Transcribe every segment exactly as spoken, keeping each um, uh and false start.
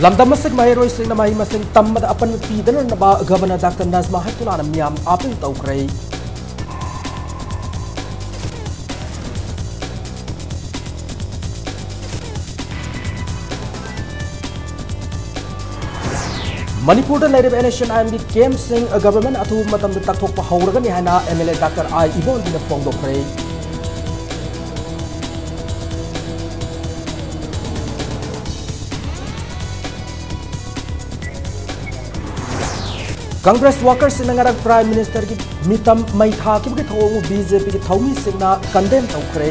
ꯂꯝꯗꯝ ꯑꯁꯤꯒꯤ ꯃꯍꯩꯔꯣꯏꯁꯤꯡꯅ ꯃꯍꯩ ꯃꯁꯤꯡ ꯇꯝꯕꯗ ꯑꯄꯟꯕ ꯄꯤꯗꯅꯅꯕ ꯒꯚꯔꯅꯔ ꯗꯥꯛꯇꯔ ꯅꯖꯃꯥ ꯍꯦꯞꯇꯨꯂꯥꯅ ꯃꯤꯌꯥꯝ ꯑꯥꯄꯤꯜ ꯇꯧꯈ꯭ꯔꯦ꯫ ꯃꯅꯤꯄꯨꯔꯗ ꯂꯩꯔꯤꯕ NSCN-IM-ꯒꯤ ꯀꯦꯝꯞꯁꯤꯡ ꯒꯚꯔꯅꯃꯦꯟꯠ ꯑꯊꯨꯕ ꯃꯇꯝꯗ ꯇꯥꯛꯊꯣꯛꯄ ꯍꯧꯔꯒꯅꯤ ꯍꯥꯏꯅ MLA ꯗꯥꯛꯇꯔ ꯑꯥꯏ ꯏꯕꯣꯟꯗꯤꯅ ꯐꯣꯡꯗꯣꯛꯈ꯭ꯔꯦ꯫ ꯀꯪꯒ꯭ꯔꯦꯁ ꯋꯥꯀꯔꯁꯤꯡꯅ ꯉꯔꯥꯡ ꯄ꯭ꯔꯥꯏꯝ ꯃꯤꯅꯤꯁꯇꯔꯒꯤ ꯃꯤꯇꯝ ꯃꯩ ꯊꯥꯈꯤꯕꯒꯤ ꯊꯧꯑꯣꯡꯕꯨ BJP-ꯒꯤ ꯊꯧꯃꯤꯁꯤꯡꯅ ꯀꯟꯗꯦꯝ ꯇꯧꯈ꯭ꯔꯦ꯫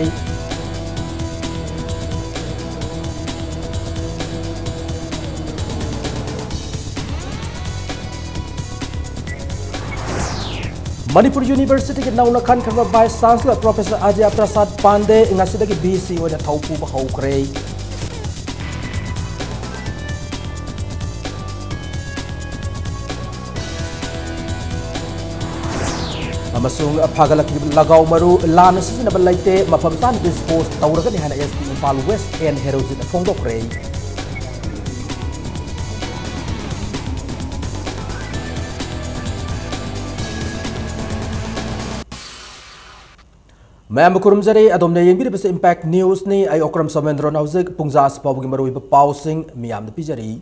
ꯃꯅꯤꯄꯨꯔ ꯌꯨꯅꯤꯚꯔꯁꯤꯇꯤꯒꯤ ꯅꯧꯅ ꯈꯟꯈ꯭ꯔꯕ ꯚꯥꯏꯁ ꯆꯥꯟꯁꯂꯔ ꯄ꯭ꯔꯣꯐꯦꯁꯔ ꯑꯖꯌ ꯄ꯭ꯔꯁꯥꯗ ꯄꯥꯟꯗꯦ ꯉꯁꯤꯗꯒꯤ VC ꯑꯣꯏꯅ ꯊꯧ ꯄꯨꯕ ꯍꯧꯈ꯭ꯔꯦ꯫ ꯑꯃꯁꯨꯡ ꯐꯒꯠꯂꯛꯈꯤꯕ ꯂꯒꯥꯎ ꯃꯔꯨ ꯂꯥꯟꯅ ꯁꯤꯖꯤꯟꯅꯕ ꯂꯩꯇꯦ, ꯃꯐꯝ ꯆꯥꯅ dispose ꯇꯧꯔꯒꯅꯤ ꯍꯥꯏꯅ SP ꯏꯝꯐꯥꯜ ꯋꯦꯁ ꯑꯦꯟ ꯍꯦꯔꯣꯖꯤꯠꯅ ꯐꯣꯡꯗꯣꯛꯈ꯭ꯔꯦ꯫ ꯃꯌꯥꯝꯕꯨ ꯈꯨꯔꯨꯝꯖꯔꯤ꯫ ꯑꯗꯣꯝꯅ ꯌꯦꯡꯕꯤꯔꯤꯕꯁꯤ Impact News-ꯅꯤ꯫ ꯑꯩ ꯑꯣꯀ꯭ꯔꯝ ꯁꯣꯃꯦꯟꯗ꯭ꯔꯣꯅ ꯍꯧꯖꯤꯛ ꯄꯨꯡꯖꯥ ꯑꯁꯤ ꯐꯥꯎꯕꯒꯤ ꯃꯔꯨꯑꯣꯏꯕ ꯄꯥꯎꯁꯤꯡ ꯃꯤꯌꯥꯝꯗ ꯄꯤꯖꯔꯤ꯫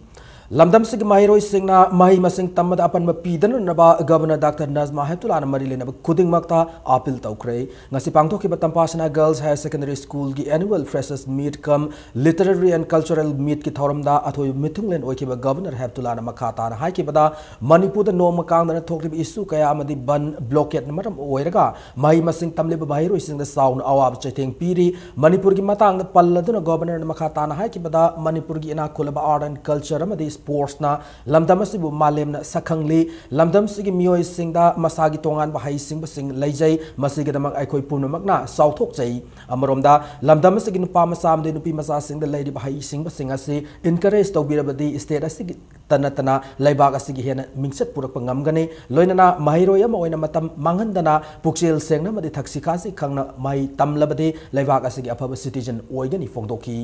ꯂꯝꯗꯝꯁꯤꯒꯤ ꯃꯍꯩꯔꯣꯏꯁꯤꯡꯅ ꯃꯍꯩ ꯃꯁꯤꯡ ꯇꯝꯕꯗ ꯑꯄꯟꯕ ꯄꯤꯗꯅꯅꯕ ꯒꯚꯔꯅꯔ ꯗꯥꯛꯇꯔ ꯅꯖꯃꯥ ꯍꯦꯞꯇꯨꯂꯥꯅ ꯃꯔꯤ ꯂꯩꯅꯕ ꯈꯨꯗꯤꯡꯃꯛꯇ ꯑꯥꯄꯤꯜ ꯇꯧꯈ꯭ꯔꯦ꯫ ꯉꯁꯤ ꯄꯥꯡꯊꯣꯛꯈꯤꯕ ꯇꯝꯐꯥꯁꯅꯥ Girls Higher Secondary School-ꯒꯤ annual freshers meet cum literary and cultural meet-ꯀꯤ ꯊꯧꯔꯝꯗ ꯑꯊꯣꯏꯕ ꯃꯤꯊꯨꯡꯂꯦꯟ ꯑꯣꯏꯈꯤꯕ ꯒꯚꯔꯅꯔ ꯍꯦꯞꯇꯨꯂꯥꯅ ꯃꯈꯥ ꯇꯥꯅ ꯍꯥꯏꯈꯤꯕꯗ, ꯃꯅꯤꯄꯨꯔꯗ ꯅꯣꯡꯃ ꯀꯥꯡꯗꯅ ꯊꯣꯛꯂꯤꯕ issue ꯀꯌꯥ ꯑꯃꯗꯤ ꯕꯟ, blockade-ꯅ ꯃꯔꯝ ꯑꯣꯏꯔꯒ ꯃꯍꯩ ꯃꯁꯤꯡ ꯇꯝꯂꯤꯕ ꯃꯍꯩꯔꯣꯏꯁꯤꯡꯗ ꯆꯥꯎꯅ ꯑꯋꯥꯕ ꯆꯩꯊꯦꯡ ꯄꯤꯔꯤ꯫ ꯃꯅꯤꯄꯨꯔꯒꯤ ꯃꯇꯥꯡꯗ ꯄꯜꯂꯗꯨꯅ ꯒꯚꯔꯅꯔꯅ ꯃꯈꯥ ꯇꯥꯅ ꯍꯥꯏꯈꯤꯕꯗ, ꯃꯅꯤꯄꯨꯔꯒꯤ ꯏꯅꯥꯛ ꯈꯨꯜꯂꯕ art and culture ꯑꯃꯗꯤ sports-ꯅ ꯂꯝꯗꯝ ꯑꯁꯤꯕꯨ ꯃꯥꯂꯦꯝꯅ ꯁꯛꯈꯪꯂꯤ꯫ ꯂꯝꯗꯝꯁꯤꯒꯤ ꯃꯤꯑꯣꯏꯁꯤꯡꯗ ꯃꯁꯥꯒꯤ ꯇꯣꯉꯥꯟꯕ ꯍꯩꯁꯤꯡꯕꯁꯤꯡ ꯂꯩꯖꯩ꯫ ꯃꯁꯤꯒꯤꯗꯃꯛ ꯑꯩꯈꯣꯏ ꯄꯨꯝꯅꯃꯛꯅ ꯆꯥꯎꯊꯣꯛꯆꯩ꯫ ꯑꯃꯔꯣꯝꯗ, ꯂꯝꯗꯝ ꯑꯁꯤꯒꯤ ꯅꯨꯄꯥ ꯃꯆꯥ ꯑꯃꯗꯤ ꯅꯨꯄꯤ ꯃꯆꯥꯁꯤꯡꯗ ꯂꯩꯔꯤꯕ ꯍꯩꯁꯤꯡꯕꯁꯤꯡ ꯑꯁꯤ encourage ꯇꯧꯕꯤꯔꯕꯗꯤ state ꯑꯁꯤꯒꯤ ꯇ ꯅꯠꯇꯅ ꯂꯩꯕꯥꯛ ꯑꯁꯤꯒꯤ ꯍꯦꯟꯅ ꯃꯤꯡꯆꯠ ꯄꯨꯔꯛꯄ ꯉꯝꯒꯅꯤ꯫ ꯂꯣꯏꯅꯅ ꯃꯍꯩꯔꯣꯏ ꯑꯃ ꯑꯣꯏꯅ ꯃꯇꯝ ꯃꯥꯡꯍꯟꯗꯅ ꯄꯨꯛꯆꯦꯜ ꯁꯦꯡꯅ ꯑꯃꯗꯤ ꯊꯛꯁꯤ ꯈꯥꯁꯤ ꯈꯪꯅ ꯃꯍꯩ ꯇꯝꯂꯕꯗꯤ ꯂꯩꯕꯥꯛ ꯑꯁꯤꯒꯤ ꯑꯐꯕ citizen ꯑꯣꯏꯒꯅꯤ ꯐꯣꯡꯗꯣꯛꯈꯤ꯫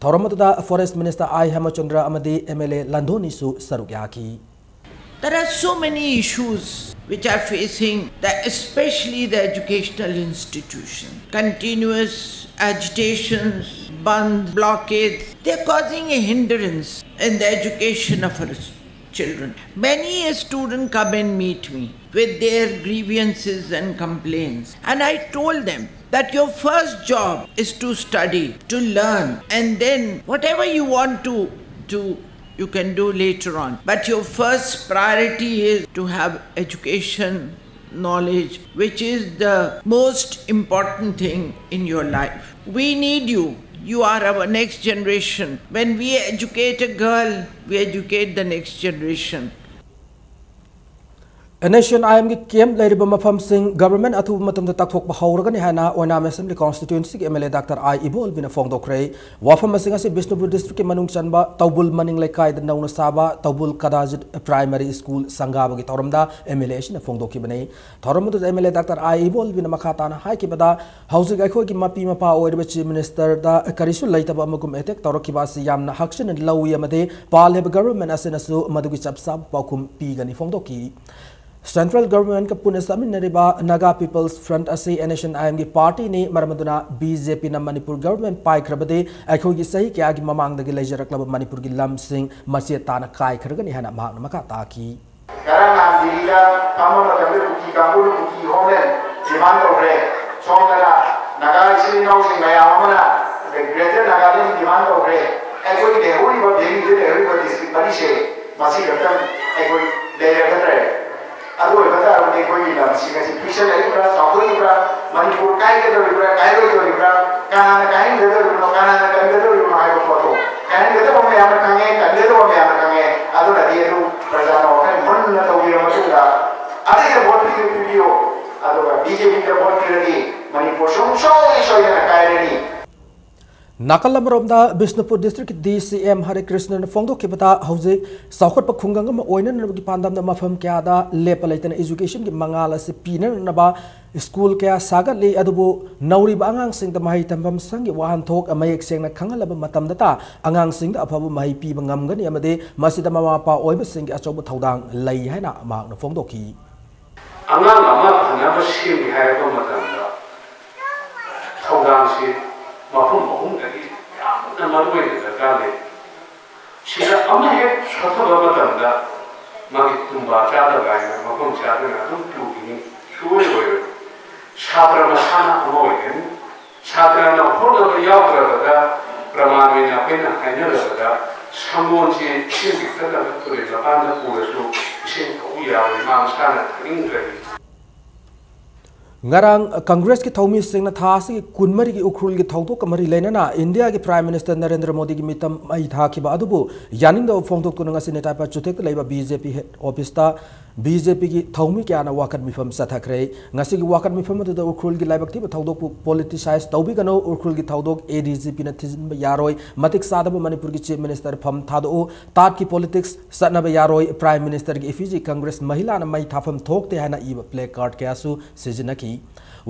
ꯊꯧꯔꯝ ꯑꯗꯨꯗ Forest Minister I ꯍꯦꯃꯆꯟꯗ꯭ꯔ ꯑꯃꯗꯤ M L A ꯂꯟꯗꯣꯅꯤꯁꯨ ꯁꯔꯨꯛ ꯌꯥꯈꯤ꯫ There are so many issues which are facing the, especially the educational institution. Continuous agitations, bandh, blockades, they're causing a hindrance in the education of our children. Many a student come and meet me with their grievances and complaints. And I told them that your first job is to study, to learn, and then whatever you want to do, you can do later on. But your first priority is to have education, knowledge, which is the most important thing in your life. We need you. You are our next generation. When we educate a girl, we educate the next generation. NSCN-IM-ꯒꯤ camp ꯂꯩꯔꯤꯕ ꯃꯐꯝꯁꯤꯡ government ꯑꯊꯨꯕ ꯃꯇꯝꯗ ꯇꯥꯛꯊꯣꯛꯄ ꯍꯧꯔꯒꯅꯤ ꯍꯥꯏꯅ ꯑꯣꯏꯅꯥꯝ Assembly Constituency-ꯒꯤ M L A Doctor I ꯏꯕꯣꯜꯕꯤꯅ ꯐꯣꯡꯗꯣꯛꯈ꯭ꯔꯦ꯫ ꯋꯥꯐꯝ ꯑꯁꯤꯡ ꯑꯁꯤ ꯕꯤꯁꯅꯨꯄꯨꯔ district-ꯀꯤ ꯃꯅꯨꯡ ꯆꯟꯕ ꯇꯧꯕꯨꯜ ꯃꯅꯤꯡ ꯂꯩꯀꯥꯏꯗ ꯅꯧꯅ ꯁꯥꯕ ꯇꯧꯕꯨꯜ ꯀꯗꯥꯖꯤꯠ primary school ꯁꯪꯒꯥꯕꯒꯤ ꯊꯧꯔꯝꯗ M L A ꯑꯁꯤꯅ ꯐꯣꯡꯗꯣꯛꯈꯤꯕꯅꯤ꯫ ꯊꯧꯔꯝ ꯑꯗꯨꯗ M L A Doctor I ꯏꯕꯣꯜꯕꯤꯅ ꯃꯈꯥ ꯇꯥꯅ ꯍꯥꯏꯈꯤꯕꯗ, ꯍꯧꯖꯤꯛ ꯑꯩꯈꯣꯏꯒꯤ ꯃꯄꯤ ꯃꯄꯥ ꯑꯣꯏꯔꯤꯕ Chief Minister-ꯗ ꯀꯔꯤꯁꯨ ꯂꯩꯇꯕ ꯑꯃꯒꯨꯝ attack ꯇꯧꯔꯛꯈꯤꯕ ꯑꯁꯤ ꯌꯥꯝꯅ ꯍꯛꯆꯤꯟꯅ ꯂꯧꯏ ꯑꯃꯗꯤ ꯄꯥꯜꯂꯤꯕ government ꯑꯁꯤꯅꯁꯨ ꯃꯗꯨꯒꯤ ꯆꯞ ꯆꯥꯕ ꯄꯥꯎꯈꯨꯝ ꯄꯤꯒꯅꯤ ꯐꯣꯡꯗꯣꯛꯈꯤ꯫ Central government-ꯀ ꯄꯨꯟꯅ ꯆꯠꯃꯤꯟꯅꯔꯤꯕ Naga People's Front ꯑꯁꯤ NSCN-IM-ꯒꯤ party-ꯅꯤ, ꯃꯔꯝ ꯑꯗꯨꯅ BJP-ꯅ ꯃꯅꯤꯄꯨꯔ government ꯄꯥꯏꯈ꯭ꯔꯕꯗꯤ ꯑꯩꯈꯣꯏꯒꯤ ꯆꯍꯤ ꯀꯌꯥꯒꯤ ꯃꯃꯥꯡꯗꯒꯤ ꯂꯩꯖꯔꯛꯂꯕ ꯃꯅꯤꯄꯨꯔꯒꯤ ꯂꯝꯁꯤꯡ ꯃꯆꯦꯠ ꯇꯥꯅ ꯀꯥꯏꯈ꯭ꯔꯒꯅꯤ ꯍꯥꯏꯅ ꯃꯍꯥꯛꯅ ꯃꯈꯥ ꯇꯥꯈꯤ꯫ ꯉꯔꯥꯡ ꯅꯍꯥꯟ ꯗꯤꯜꯂꯤꯗ ꯐꯝꯕ ꯃꯇꯝꯗ ꯀꯨꯀꯤ ꯀꯥꯡꯕꯨꯅ ꯀꯨꯀꯤ homeland demand ꯇꯧꯈ꯭ꯔꯦ꯫ ꯁꯣꯝꯗꯅ ꯅꯥꯒꯥ ꯏꯆꯤꯜ ꯏꯅꯥꯎꯁꯤꯡ ꯃꯌꯥꯝ ꯑꯃꯅ Greater Nagaland demand ꯇꯧꯈ꯭ꯔꯦ꯫ ꯑꯩꯈꯣꯏ ꯂꯩꯍꯧꯔꯤꯕ, ꯚꯦꯂꯤꯗ ꯂꯩꯍꯧꯔꯤꯕ district ꯃꯔꯤꯁꯦ, ꯃꯁꯤ ꯈꯛꯇꯪ ꯑꯩꯈꯣꯏ ꯂꯩꯔꯒꯗ꯭ꯔꯦ? ꯑꯗꯨ ꯑꯣꯏꯕ ꯇꯥꯔꯕꯗꯤ ꯑꯩꯈꯣꯏꯒꯤ ꯂꯝꯁꯤꯡ ꯑꯁꯤ ꯄꯤꯛꯁꯜꯂꯛꯏꯕ꯭ꯔꯥ, ꯆꯥꯎꯊꯣꯛꯏꯕ꯭ꯔꯥ, ꯃꯅꯤꯄꯨꯔ ꯀꯥꯏꯒꯗꯧꯔꯤꯕ꯭ꯔꯥ, ꯀꯥꯏꯔꯣꯏꯗꯧꯔꯤꯕ꯭ꯔꯥ, ꯀꯅꯥꯅ ꯀꯥꯏꯍꯟꯒꯗꯧꯔꯤꯕꯅꯣ, ꯀꯅꯥꯅ ꯀꯟꯒꯗꯧꯔꯤꯕꯅꯣ ꯍꯥꯏꯕ ꯄꯣꯠꯇꯣ ꯀꯥꯏꯍꯟꯒꯗꯕ ꯃꯌꯥꯝꯅ ꯈꯪꯉꯦ, ꯀꯟꯒꯗꯕ ꯃꯌꯥꯝꯅ ꯈꯪꯉꯦ꯫ ꯑꯗꯨꯅꯗꯤ ꯑꯗꯨ ꯄ꯭ꯔꯖꯥꯅ ꯋꯥꯈꯜ ꯃꯨꯟꯅ ꯇꯧꯕꯤꯔ ꯃꯇꯨꯡꯗ ꯑꯇꯩꯗ vote ꯄꯤꯕꯤꯌꯨ, ꯄꯤꯕꯤꯌꯨ, ꯑꯗꯨꯒ BJP-ꯗ vote ꯄꯤꯔꯗꯤ ꯃꯅꯤꯄꯨꯔ ꯁꯨꯡꯁꯣꯏ ꯁꯣꯏꯗꯅ ꯀꯥꯏꯔꯅꯤ꯫ ꯅꯥꯀꯜ ꯑꯃꯔꯣꯝꯗ, ꯕꯤꯁꯅꯨꯄꯨꯔ ꯗꯤꯁꯇ꯭ꯔꯤꯛꯀꯤ ꯗꯤ ꯁꯤ ꯑꯦꯝ ꯍꯔꯦ ꯀ꯭ꯔꯤꯁꯅꯅ ꯐꯣꯡꯗꯣꯛꯈꯤꯕꯗ, ꯍꯧꯖꯤꯛ ꯆꯥꯎꯈꯠꯄ ꯈꯨꯡꯒꯪ ꯑꯃ ꯑꯣꯏꯅꯅꯕꯒꯤ ꯄꯥꯟꯗꯝꯗ ꯃꯐꯝ ꯀꯌꯥꯗ ꯂꯦꯞꯄ ꯂꯩꯇꯅ ꯏꯖꯨꯀꯦꯁꯟꯒꯤ ꯃꯉꯥꯜ ꯑꯁꯤ ꯄꯤꯅꯅꯕ ꯁ꯭ꯀꯨꯜ ꯀꯌꯥ ꯁꯥꯒꯠꯂꯤ꯫ ꯑꯗꯨꯕꯨ ꯅꯧꯔꯤꯕ ꯑꯉꯥꯡꯁꯤꯡꯗ ꯃꯍꯩ ꯇꯝꯐꯝ ꯁꯪꯒꯤ ꯋꯥꯍꯟꯊꯣꯛ ꯃꯌꯦꯛ ꯁꯦꯡꯅ ꯈꯪꯍꯜꯂꯕ ꯃꯇꯝꯗꯇ ꯑꯉꯥꯡꯁꯤꯡꯗ ꯑꯐꯕ ꯃꯍꯩ ꯄꯤꯕ ꯉꯝꯒꯅꯤ ꯑꯃꯗꯤ ꯃꯁꯤꯗ ꯃꯃꯥ ꯃꯄꯥ ꯑꯣꯏꯕꯁꯤꯡꯒꯤ ꯑꯆꯧꯕ ꯊꯧꯗꯥꯡ ꯂꯩ ꯍꯥꯏꯅ ꯃꯍꯥꯛꯅ ꯐꯣꯡꯗꯣꯛꯈꯤ꯫ ꯑꯉꯥꯡ ꯑꯃ ꯐꯅꯕ ꯁꯦꯝꯒꯦ ꯍꯥꯏꯔꯕ ꯃꯇꯝꯗ ꯊꯧꯗꯥꯡꯁꯤ ꯃꯐꯝ ꯑꯍꯨꯝꯗꯒꯤ ꯌꯥꯝꯅ ꯃꯔꯨ ꯑꯣꯏꯅ ꯗꯔꯀꯥꯔ ꯂꯩ꯫ ꯁꯤꯗ ꯑꯃ ꯍꯦꯛ ꯁꯣꯊꯕ ꯃꯇꯝꯗ ꯃꯥꯒꯤ ꯇꯨꯝꯕꯥ ꯆꯥꯗꯕ ꯍꯥꯏꯅ ꯃꯐꯝ ꯆꯥꯗꯅ ꯑꯗꯨꯝ ꯇꯨꯈꯤꯅꯤ, ꯁꯨꯡꯑꯣꯏ ꯑꯣꯏꯔꯣꯏ꯫ ꯁꯥꯇ꯭ꯔ ꯃꯁꯥꯅ ꯑꯃ ꯑꯣꯏꯒꯅꯤ꯫ ꯁꯥꯇ꯭ꯔꯅ ꯍꯣꯠꯅꯕ ꯌꯥꯎꯗ꯭ꯔꯕꯗ, ꯄ꯭ꯔꯃꯥꯟ ꯑꯣꯏꯅ ꯑꯩꯈꯣꯏꯅ ꯍꯥꯏꯅꯔꯕꯗ, ꯁꯪꯒꯣꯜꯁꯤ ꯏꯁꯤꯡ ꯄꯤꯛꯊꯠꯅꯕ ꯇꯨꯔꯦꯜ ꯃꯄꯥꯟꯗ ꯄꯨꯔꯁꯨ ꯏꯁꯤꯡ ꯊꯛꯎ ꯌꯥꯔꯣꯏ, ꯃꯥ ꯃꯁꯥꯅ ꯊꯛꯅꯤꯡꯗ꯭ꯔꯗꯤ꯫ ꯉꯔꯥꯡ ꯀꯪꯒ꯭ꯔꯦꯁꯀꯤ ꯊꯧꯃꯤꯁꯤꯡꯅ ꯊꯥ ꯑꯁꯤꯒꯤ ꯀꯨꯟꯃꯔꯤꯒꯤ ꯎꯈ꯭ꯔꯨꯜꯒꯤ ꯊꯧꯗꯣꯛꯀ ꯃꯔꯤ ꯂꯩꯅꯅ ꯏꯟꯗꯤꯌꯥꯒꯤ ꯄ꯭ꯔꯥꯏꯝ ꯃꯤꯅꯤꯁꯇꯔ ꯅꯔꯦꯟꯗ꯭ꯔ ꯃꯣꯗꯤꯒꯤ ꯃꯤꯇꯝ ꯃꯩ ꯊꯥꯈꯤꯕ ꯑꯗꯨꯕꯨ ꯌꯥꯅꯤꯡꯗꯕ ꯐꯣꯡꯗꯣꯛꯇꯨꯅ ꯉꯁꯤ ꯅꯤꯇꯥꯏꯄꯥ ꯆꯨꯊꯦꯛꯇ ꯂꯩꯕ ꯕꯤ ꯖꯦ ꯄꯤ ꯍꯦꯗ ꯑꯣꯐꯤꯁꯇ ꯕꯤ ꯖꯦ ꯄꯤꯒꯤ ꯊꯧꯃꯤ ꯀꯌꯥꯅ ꯋꯥꯀꯠ ꯃꯤꯐꯝ ꯆꯠꯊꯈ꯭ꯔꯦ꯫ ꯉꯁꯤꯒꯤ ꯋꯥꯀꯠ ꯃꯤꯐꯝ ꯑꯗꯨꯗ ꯎꯈ꯭ꯔꯨꯜꯒꯤ ꯂꯥꯏꯕꯛ ꯊꯤꯕ ꯊꯧꯗꯣꯛꯄꯨ ꯄꯣꯂꯤꯇꯤꯁꯥꯏꯖ ꯇꯧꯕꯤꯒꯅꯨ, ꯎꯈ꯭ꯔꯨꯜꯒꯤ ꯊꯧꯗꯣꯛ ꯑꯦ ꯗꯤ ꯖꯤ ꯄꯤꯅ ꯊꯤꯖꯤꯟꯕ ꯌꯥꯔꯣꯏ, ꯃꯇꯤꯛ ꯆꯥꯗꯕ ꯃꯅꯤꯄꯨꯔꯒꯤ ꯆꯤꯐ ꯃꯤꯅꯤꯁꯇꯔ ꯐꯝ ꯊꯥꯗꯣꯛꯎ, ꯇꯥꯠꯀꯤ ꯄꯣꯂꯤꯇꯤꯛꯁ ꯆꯠꯅꯕ ꯌꯥꯔꯣꯏ, ꯄ꯭ꯔꯥꯏꯝ ꯃꯤꯅꯤꯁꯇꯔꯒꯤ ꯏꯐꯤꯖꯤ ꯀꯪꯒ꯭ꯔꯦꯁ ꯃꯍꯤꯂꯥꯅ ꯃꯩ ꯊꯥꯐꯝ ꯊꯣꯛꯇꯦ ꯍꯥꯏꯅ ꯏꯕ ꯄ꯭ꯂꯦ ꯀꯥꯔꯗ ꯀꯌꯥꯁꯨ ꯁꯤꯖꯤꯟꯅꯈꯤ꯫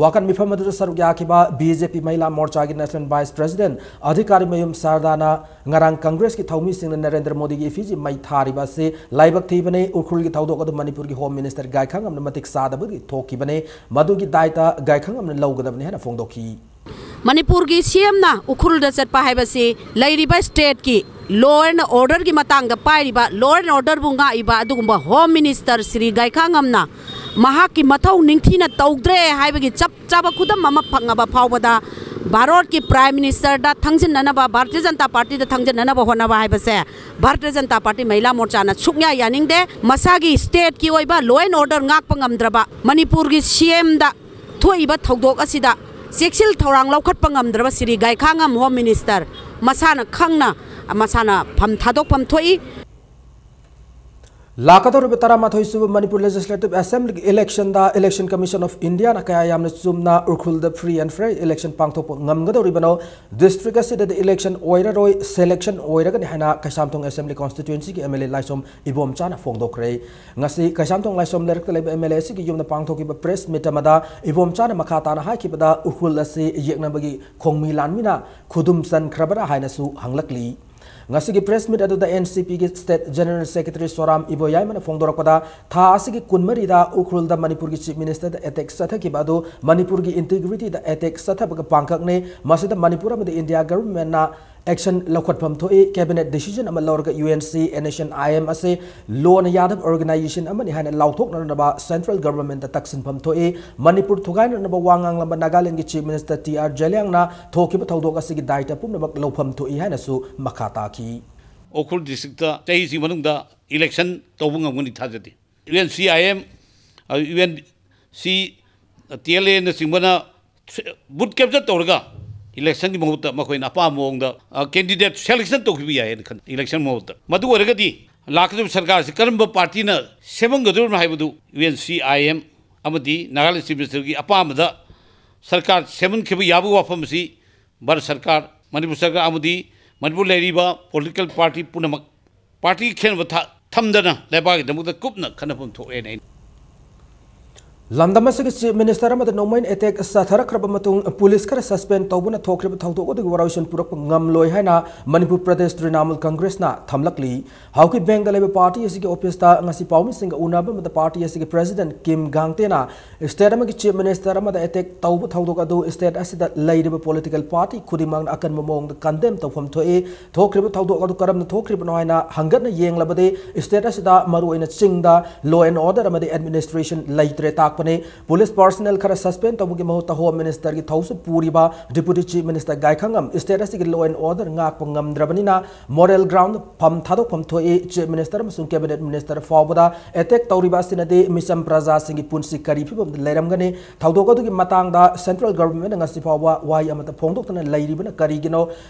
ꯋꯥꯀꯠ ꯃꯤꯐꯝ ꯑꯗꯨꯗ ꯁꯔꯨꯛ ꯌꯥꯈꯤꯕ ꯕꯤ ꯖꯦ ꯄꯤ ꯃꯍꯤꯂꯥ ꯃꯣꯔꯆꯥꯒꯤ ꯅꯦꯁꯅꯦꯜ ꯚꯥꯏꯁ ꯄ꯭ꯔꯦꯁꯤꯗꯦꯟꯠ ꯑꯙꯤꯀꯥꯔꯤꯃꯌꯨꯝ ꯁꯥꯔꯗꯥꯅ ꯉꯔꯥꯡ ꯀꯪꯒ꯭ꯔꯦꯁꯀꯤ ꯊꯧꯃꯤꯁꯤꯡꯅ ꯅꯔꯦꯟꯗ꯭ꯔ ꯃꯣꯗꯤꯒꯤ ꯏꯐꯤꯖꯤ ꯃꯩ ꯊꯥꯔꯤꯕ ꯑꯁꯤ ꯂꯥꯏꯕꯛ ꯊꯤꯕꯅꯤ꯫ ꯎꯈ꯭ꯔꯨꯜꯒꯤ ꯊꯧꯗꯣꯛ ꯑꯗꯨ ꯃꯅꯤꯄꯨꯔꯒꯤ ꯍꯣꯝ ꯃꯤꯅꯤꯁꯇꯔ ꯒꯥꯏꯈꯥꯉꯝꯅ ꯃꯇꯤꯛ ꯆꯥꯗꯕꯒꯤ ꯊꯣꯛꯈꯤꯕꯅꯤ꯫ ꯃꯗꯨꯒꯤ ꯗꯥꯏꯇ ꯒꯥꯏꯈꯥꯉꯝꯅ ꯂꯧꯒꯗꯕꯅꯤ ꯍꯥꯏꯅ ꯐꯣꯡꯗꯣꯛꯈꯤ꯫ ꯃꯅꯤꯄꯨꯔꯒꯤ ꯁꯤ ꯑꯦꯝꯅ ꯎꯈ꯭ꯔꯨꯜꯗ ꯆꯠꯄ ꯍꯥꯏꯕꯁꯤ ꯂꯩꯔꯤꯕ ꯁ꯭ꯇꯦꯠꯀꯤ law and orderꯒꯤ ꯃꯇꯥꯡꯗ ꯄꯥꯏꯔꯤꯕ law and orderꯕꯨ ꯉꯥꯛꯏꯕ ꯑꯗꯨꯒꯨꯝꯕ ꯍꯣꯝ ꯃꯤꯅꯤꯁꯇꯔ ꯁ꯭ꯔꯤ ꯒꯥꯏꯈꯥꯉꯝꯅ ꯃꯍꯥꯛꯀꯤ ꯃꯊꯧ ꯅꯤꯡꯊꯤꯅ ꯇꯧꯗ꯭ꯔꯦ ꯍꯥꯏꯕꯒꯤ ꯆꯞ ꯆꯥꯕ ꯈꯨꯗꯝ ꯑꯃ ꯐꯪꯉꯕ ꯐꯥꯎꯕꯗ ꯚꯥꯔꯠꯀꯤ ꯄ꯭ꯔꯥꯏꯝ ꯃꯤꯅꯤꯁꯇꯔꯗ ꯊꯪꯖꯤꯟꯅꯅꯕ, ꯚꯥꯔꯇꯤꯌ ꯖꯅꯇꯥ ꯄꯥꯔꯇꯤꯗ ꯊꯪꯖꯤꯟꯅꯅꯕ ꯍꯣꯠꯅꯕ ꯍꯥꯏꯕꯁꯦ ꯚꯥꯔꯇꯤꯌ ꯖꯅꯇꯥ ꯄꯥꯔꯇꯤ ꯃꯍꯤꯂꯥ ꯃꯣꯔꯆꯥꯅ ꯁꯨꯛꯌꯥ ꯌꯥꯅꯤꯡꯗꯦ꯫ ꯃꯁꯥꯒꯤ ꯁ꯭ꯇꯦꯠꯀꯤ ꯑꯣꯏꯕ law and order ꯉꯥꯛꯄ ꯉꯝꯗ꯭ꯔꯕ ꯃꯅꯤꯄꯨꯔꯒꯤ ꯁꯤ ꯑꯦꯝꯗ ꯊꯣꯛꯏꯕ ꯊꯧꯗꯣꯛ ꯑꯁꯤꯗ ꯆꯦꯛꯁꯤꯜ ꯊꯧꯔꯥꯡ ꯂꯧꯈꯠꯄ ꯉꯝꯗ꯭ꯔꯕ ꯁ꯭ꯔꯤ ꯒꯥꯏꯈꯥꯉꯝ ꯍꯣꯝ ꯃꯤꯅꯤꯁꯇꯔ ꯃꯁꯥꯅ ꯈꯪꯅ ꯃꯁꯥꯅ ꯐꯝ ꯊꯥꯗꯣꯛꯐꯝ ꯊꯣꯛꯏ꯫ ꯂꯥꯛꯀꯗꯧꯔꯤꯕ ꯇꯔꯥꯃꯥꯊꯣꯏ ꯁꯨꯕ Manipur Legislative Assembly election the Election Commission of India ꯅ ꯀꯌꯥ ꯌꯥꯝꯅ ꯆꯨꯝꯅ, ꯎꯈ꯭ꯔꯨꯜꯗ free and fair election ꯄꯥꯡꯊꯣꯛꯄ ꯉꯝꯒꯗꯧꯔꯤꯕꯅꯣ, district ꯑꯁꯤꯗꯗꯤ election ꯑꯣꯏꯔꯔꯣꯏ, selection ꯑꯣꯏꯔꯒꯅꯤ ꯍꯥꯏꯅ ꯀꯩꯁꯥꯝꯊꯣꯡ Assembly Constituency ꯒꯤ M L A ꯂꯥꯏꯁꯣꯝ ꯏꯕꯣꯝꯆꯥꯅ ꯐꯣꯡꯗꯣꯛꯈ꯭ꯔꯦ꯫ ꯉꯁꯤ ꯀꯩꯁꯥꯝꯊꯣꯡ ꯂꯥꯏꯁꯣꯝ ꯂꯩꯔꯛꯇ ꯂꯩꯕ M L A ꯑꯁꯤꯒꯤ ꯌꯨꯝꯗ ꯄꯥꯡꯊꯣꯛꯈꯤꯕ press meet ꯑꯃꯗ ꯏꯕꯣꯝꯆꯥꯅ ꯃꯈꯥ ꯇꯥꯅ ꯍꯥꯏꯈꯤꯕꯗ, ꯎꯈ꯭ꯔꯨꯜ ꯑꯁꯤ ꯌꯦꯛꯅꯕꯒꯤ ꯈꯣꯡꯃꯤ ꯂꯥꯟꯃꯤꯅ ꯈꯨꯗꯨꯝ ꯆꯟꯈ꯭ꯔꯕꯔꯥ ꯍꯥꯏꯅꯁꯨ ꯍꯪꯂꯛꯂꯤ꯫ ꯉꯁꯤꯒꯤ press meet ꯑꯗꯨꯗ N C P ꯒꯤ State General Secretary ꯁꯣꯔꯥꯝ ꯏꯕꯣꯌꯥꯏꯃꯅ ꯐꯣꯡꯗꯣꯔꯛꯄꯗ, ꯊꯥ ꯑꯁꯤꯒꯤ ꯀꯨꯟꯃꯔꯤꯗ ꯎꯈ꯭ꯔꯨꯜꯗ ꯃꯅꯤꯄꯨꯔꯒꯤ Chief Minister ꯗ attack ꯆꯠꯊꯈꯤꯕ ꯑꯗꯨ ꯃꯅꯤꯄꯨꯔꯒꯤ integrity ꯗ attack ꯆꯠꯊꯕꯒ ꯄꯥꯡꯈꯛꯅꯤ꯫ ꯃꯁꯤꯗ ꯃꯅꯤꯄꯨꯔ ꯑꯃꯗꯤ India Government ꯅ action ꯂꯧꯈꯠꯐꯝ ꯊꯣꯛꯏ꯫ Cabinet decision ꯑꯃ ꯂꯧꯔꯒ U N C, N S C I M ꯑꯁꯤ law ꯅ ꯌꯥꯗꯕ organisation ꯑꯃꯅꯤ ꯍꯥꯏꯅ ꯂꯥꯎꯊꯣꯛꯅꯅꯕ central government ꯇ ꯇꯛꯁꯤꯟꯐꯝ ꯊꯣꯛꯏ꯫ ꯃꯅꯤꯄꯨꯔ ꯊꯨꯒꯥꯏꯅꯅꯕ ꯋꯥ ꯉꯥꯡꯂꯝꯕ ꯅꯥꯒꯥꯂꯦꯟꯒꯤ Chief Minister T R ꯖꯥꯏꯂꯤꯌꯥꯡꯅ ꯊꯣꯛꯈꯤꯕ ꯊꯧꯗꯣꯛ ꯑꯁꯤꯒꯤ ꯗꯥꯏꯇ ꯄꯨꯝꯅꯃꯛ ꯂꯧꯐꯝ ꯊꯣꯛꯏ ꯍꯥꯏꯅꯁꯨ ꯃꯈꯥ ꯇꯥꯈꯤ꯫ ꯎꯈ꯭ꯔꯨꯜ district ꯇ ꯆꯍꯤꯁꯤ ꯃꯅꯨꯡꯗ election ꯇꯧꯕ ꯉꯝꯒꯅꯤ ꯊꯥꯖꯗꯦ꯫ U N C I M, ꯑ, U N C, T L A ꯅꯆꯤꯡꯕꯅ vote capture ꯇꯧꯔꯒ election ꯒꯤ ꯃꯍꯨꯠꯇ ꯃꯈꯣꯏꯅ ꯑꯄꯥꯝꯕ ꯃꯑꯣꯡꯗ, ꯑ, candidate selection ꯇꯧꯈꯤꯕ ꯌꯥꯏ ꯍꯥꯏꯅ ꯈꯟ-, election ꯃꯍꯨꯠꯇ꯫ ꯃꯗꯨ ꯑꯣꯏꯔꯒꯗꯤ ꯂꯥꯛꯀꯗꯧꯔꯤꯕ ꯁꯔꯀꯥꯔꯁꯤ ꯀꯔꯝꯕ party ꯅ ꯁꯦꯝꯍꯟꯒꯗꯧꯔꯤꯕꯅꯣ ꯍꯥꯏꯕꯗꯨ U N C I M ꯑꯃꯗꯤ ꯅꯥꯒꯥꯂꯦꯟ Chief Minister ꯒꯤ ꯑꯄꯥꯝꯕꯗ ꯁꯔꯀꯥꯔ ꯁꯦꯝꯍꯟꯈꯤꯕ ꯌꯥꯕꯒꯤ ꯋꯥꯐꯝ ꯑꯁꯤ ꯚꯥꯔꯠ ꯁꯔꯀꯥꯔ, ꯃꯅꯤꯄꯨꯔ ꯁꯔꯀꯥꯔ ꯑꯃꯗꯤ ꯃꯅꯤꯄꯨꯔ ꯂꯩꯔꯤꯕ political party ꯄꯨꯝꯅꯃꯛ party ꯈꯦꯠꯅꯕ ꯊ-, ꯊꯝꯗꯅ ꯂꯩꯕꯥꯛꯀꯤꯗꯃꯛꯇ ꯀꯨꯞꯅ ꯈꯟꯅꯐꯝ ꯊꯣꯛꯑꯦꯅ ꯑꯩꯅ ꯂꯝꯗꯝ ꯑꯁꯤꯒꯤ Chief Minister ꯑꯃꯗ ꯅꯣꯡꯃꯩꯅ attack ꯆꯠꯊꯔꯛꯈ꯭ꯔꯕ ꯃꯇꯨꯡ police ꯈꯔ suspend ꯇꯧꯕꯅ ꯊꯣꯛꯈ꯭ꯔꯤꯕ ꯊꯧꯗꯣꯛ ꯑꯗꯨꯒꯤ ꯋꯥꯔꯣꯏꯁꯤꯟ ꯄꯨꯔꯛꯄ ꯉꯝꯂꯣꯏ ꯍꯥꯏꯅ ꯃꯅꯤꯄꯨꯔ ꯄ꯭ꯔꯗꯦꯁ ꯇ꯭ꯔꯤꯅꯥꯃꯨꯜ ꯀꯪꯒ꯭ꯔꯦꯁꯅ ꯊꯝꯂꯛꯂꯤ꯫ ꯍꯥꯎꯀꯤ ꯕꯦꯡꯗ ꯂꯩꯕ party ꯑꯁꯤꯒꯤ office ꯇ ꯉꯁꯤ ꯄꯥꯎꯃꯤꯁꯤꯡꯒ ꯎꯅꯕ ꯑꯃꯗ party ꯑꯁꯤꯒꯤ President ꯀꯤꯝ ꯒꯥꯡꯇꯦꯅ state ꯑꯃꯒꯤ Chief Minister ꯑꯃꯗ attack ꯇꯧꯕ ꯊꯧꯗꯣꯛ ꯑꯗꯨ state ꯑꯁꯤꯗ ꯂꯩꯔꯤꯕ political party ꯈꯨꯗꯤꯡꯃꯛꯅ ꯑꯀꯟꯕ ꯃꯑꯣꯡꯗ condemn ꯇꯧꯐꯝ ꯊꯣꯛꯏ꯫ ꯊꯣꯛꯈ꯭ꯔꯤꯕ ꯊꯧꯗꯣꯛ ꯑꯗꯨ ꯀꯔꯝꯅ ꯊꯣꯛꯈ꯭ꯔꯤꯕꯅꯣ ꯍꯥꯏꯅ ꯍꯪꯒꯠꯅ ꯌꯦꯡꯂꯕꯗꯤ, state ꯑꯁꯤꯗ ꯃꯔꯨꯑꯣꯏꯅ ꯆꯤꯡꯗ law and order ꯑꯃꯗꯤ administration ꯂꯩꯇ꯭ꯔꯦ ꯇꯥꯛꯄ ꯄꯨꯂꯤꯁ ꯄꯥꯔꯁꯅꯦꯜ ꯈꯔ ꯁꯁꯄꯦꯟ ꯇꯧꯕꯒꯤ ꯃꯍꯨꯠꯇ ꯍꯣꯝ ꯃꯤꯅꯤꯁꯇꯔꯒꯤ ꯊꯧꯁꯨ ꯄꯨꯔꯤꯕ deputy chief minister Gaikhangam state ꯑꯁꯤꯒꯤ ꯂꯣ ꯑꯦꯟ ꯑꯣꯔꯗꯔ ꯉꯥꯛꯄ ꯉꯝꯗ꯭ꯔꯕꯅꯤꯅ ꯃꯣꯔꯦꯜ ꯒ꯭ꯔꯥꯎꯟꯗ ꯐꯝ ꯊꯥꯗꯣꯛꯐꯝ ꯊꯣꯛꯏ꯫ ꯆꯤꯐ ꯃꯤꯅꯤꯁꯇꯔ ꯑꯃꯁꯨꯡ ꯀꯦꯕꯤꯅꯦꯠ ꯃꯤꯅꯤꯁꯇꯔ ꯐꯥꯎꯕꯗ ꯑꯦꯇꯦꯛ ꯇꯧꯔꯤꯕ ꯑꯁꯤꯅꯗꯤ ꯃꯤꯆꯝ ꯄ꯭ꯔꯖꯥꯁꯤꯡꯒꯤ ꯄꯨꯟꯁꯤ ꯀꯔꯤ ꯐꯤꯕꯝꯗ ꯂꯩꯔꯝꯒꯅꯤ? ꯊꯧꯗꯣꯛ ꯑꯗꯨꯒꯤ ꯃꯇꯥꯡꯗ ꯁꯦꯟꯇ꯭ꯔꯦꯜ ꯒꯚꯔꯟꯃꯦꯟꯠꯅ ꯉꯁꯤ ꯐꯥꯎꯕ ꯋꯥꯍꯩ ꯑꯃꯠꯇ ꯐꯣꯡꯗꯣꯛꯇꯅ ꯂꯩꯔꯤꯕꯅ ꯀꯔꯤꯒꯤꯅꯣ?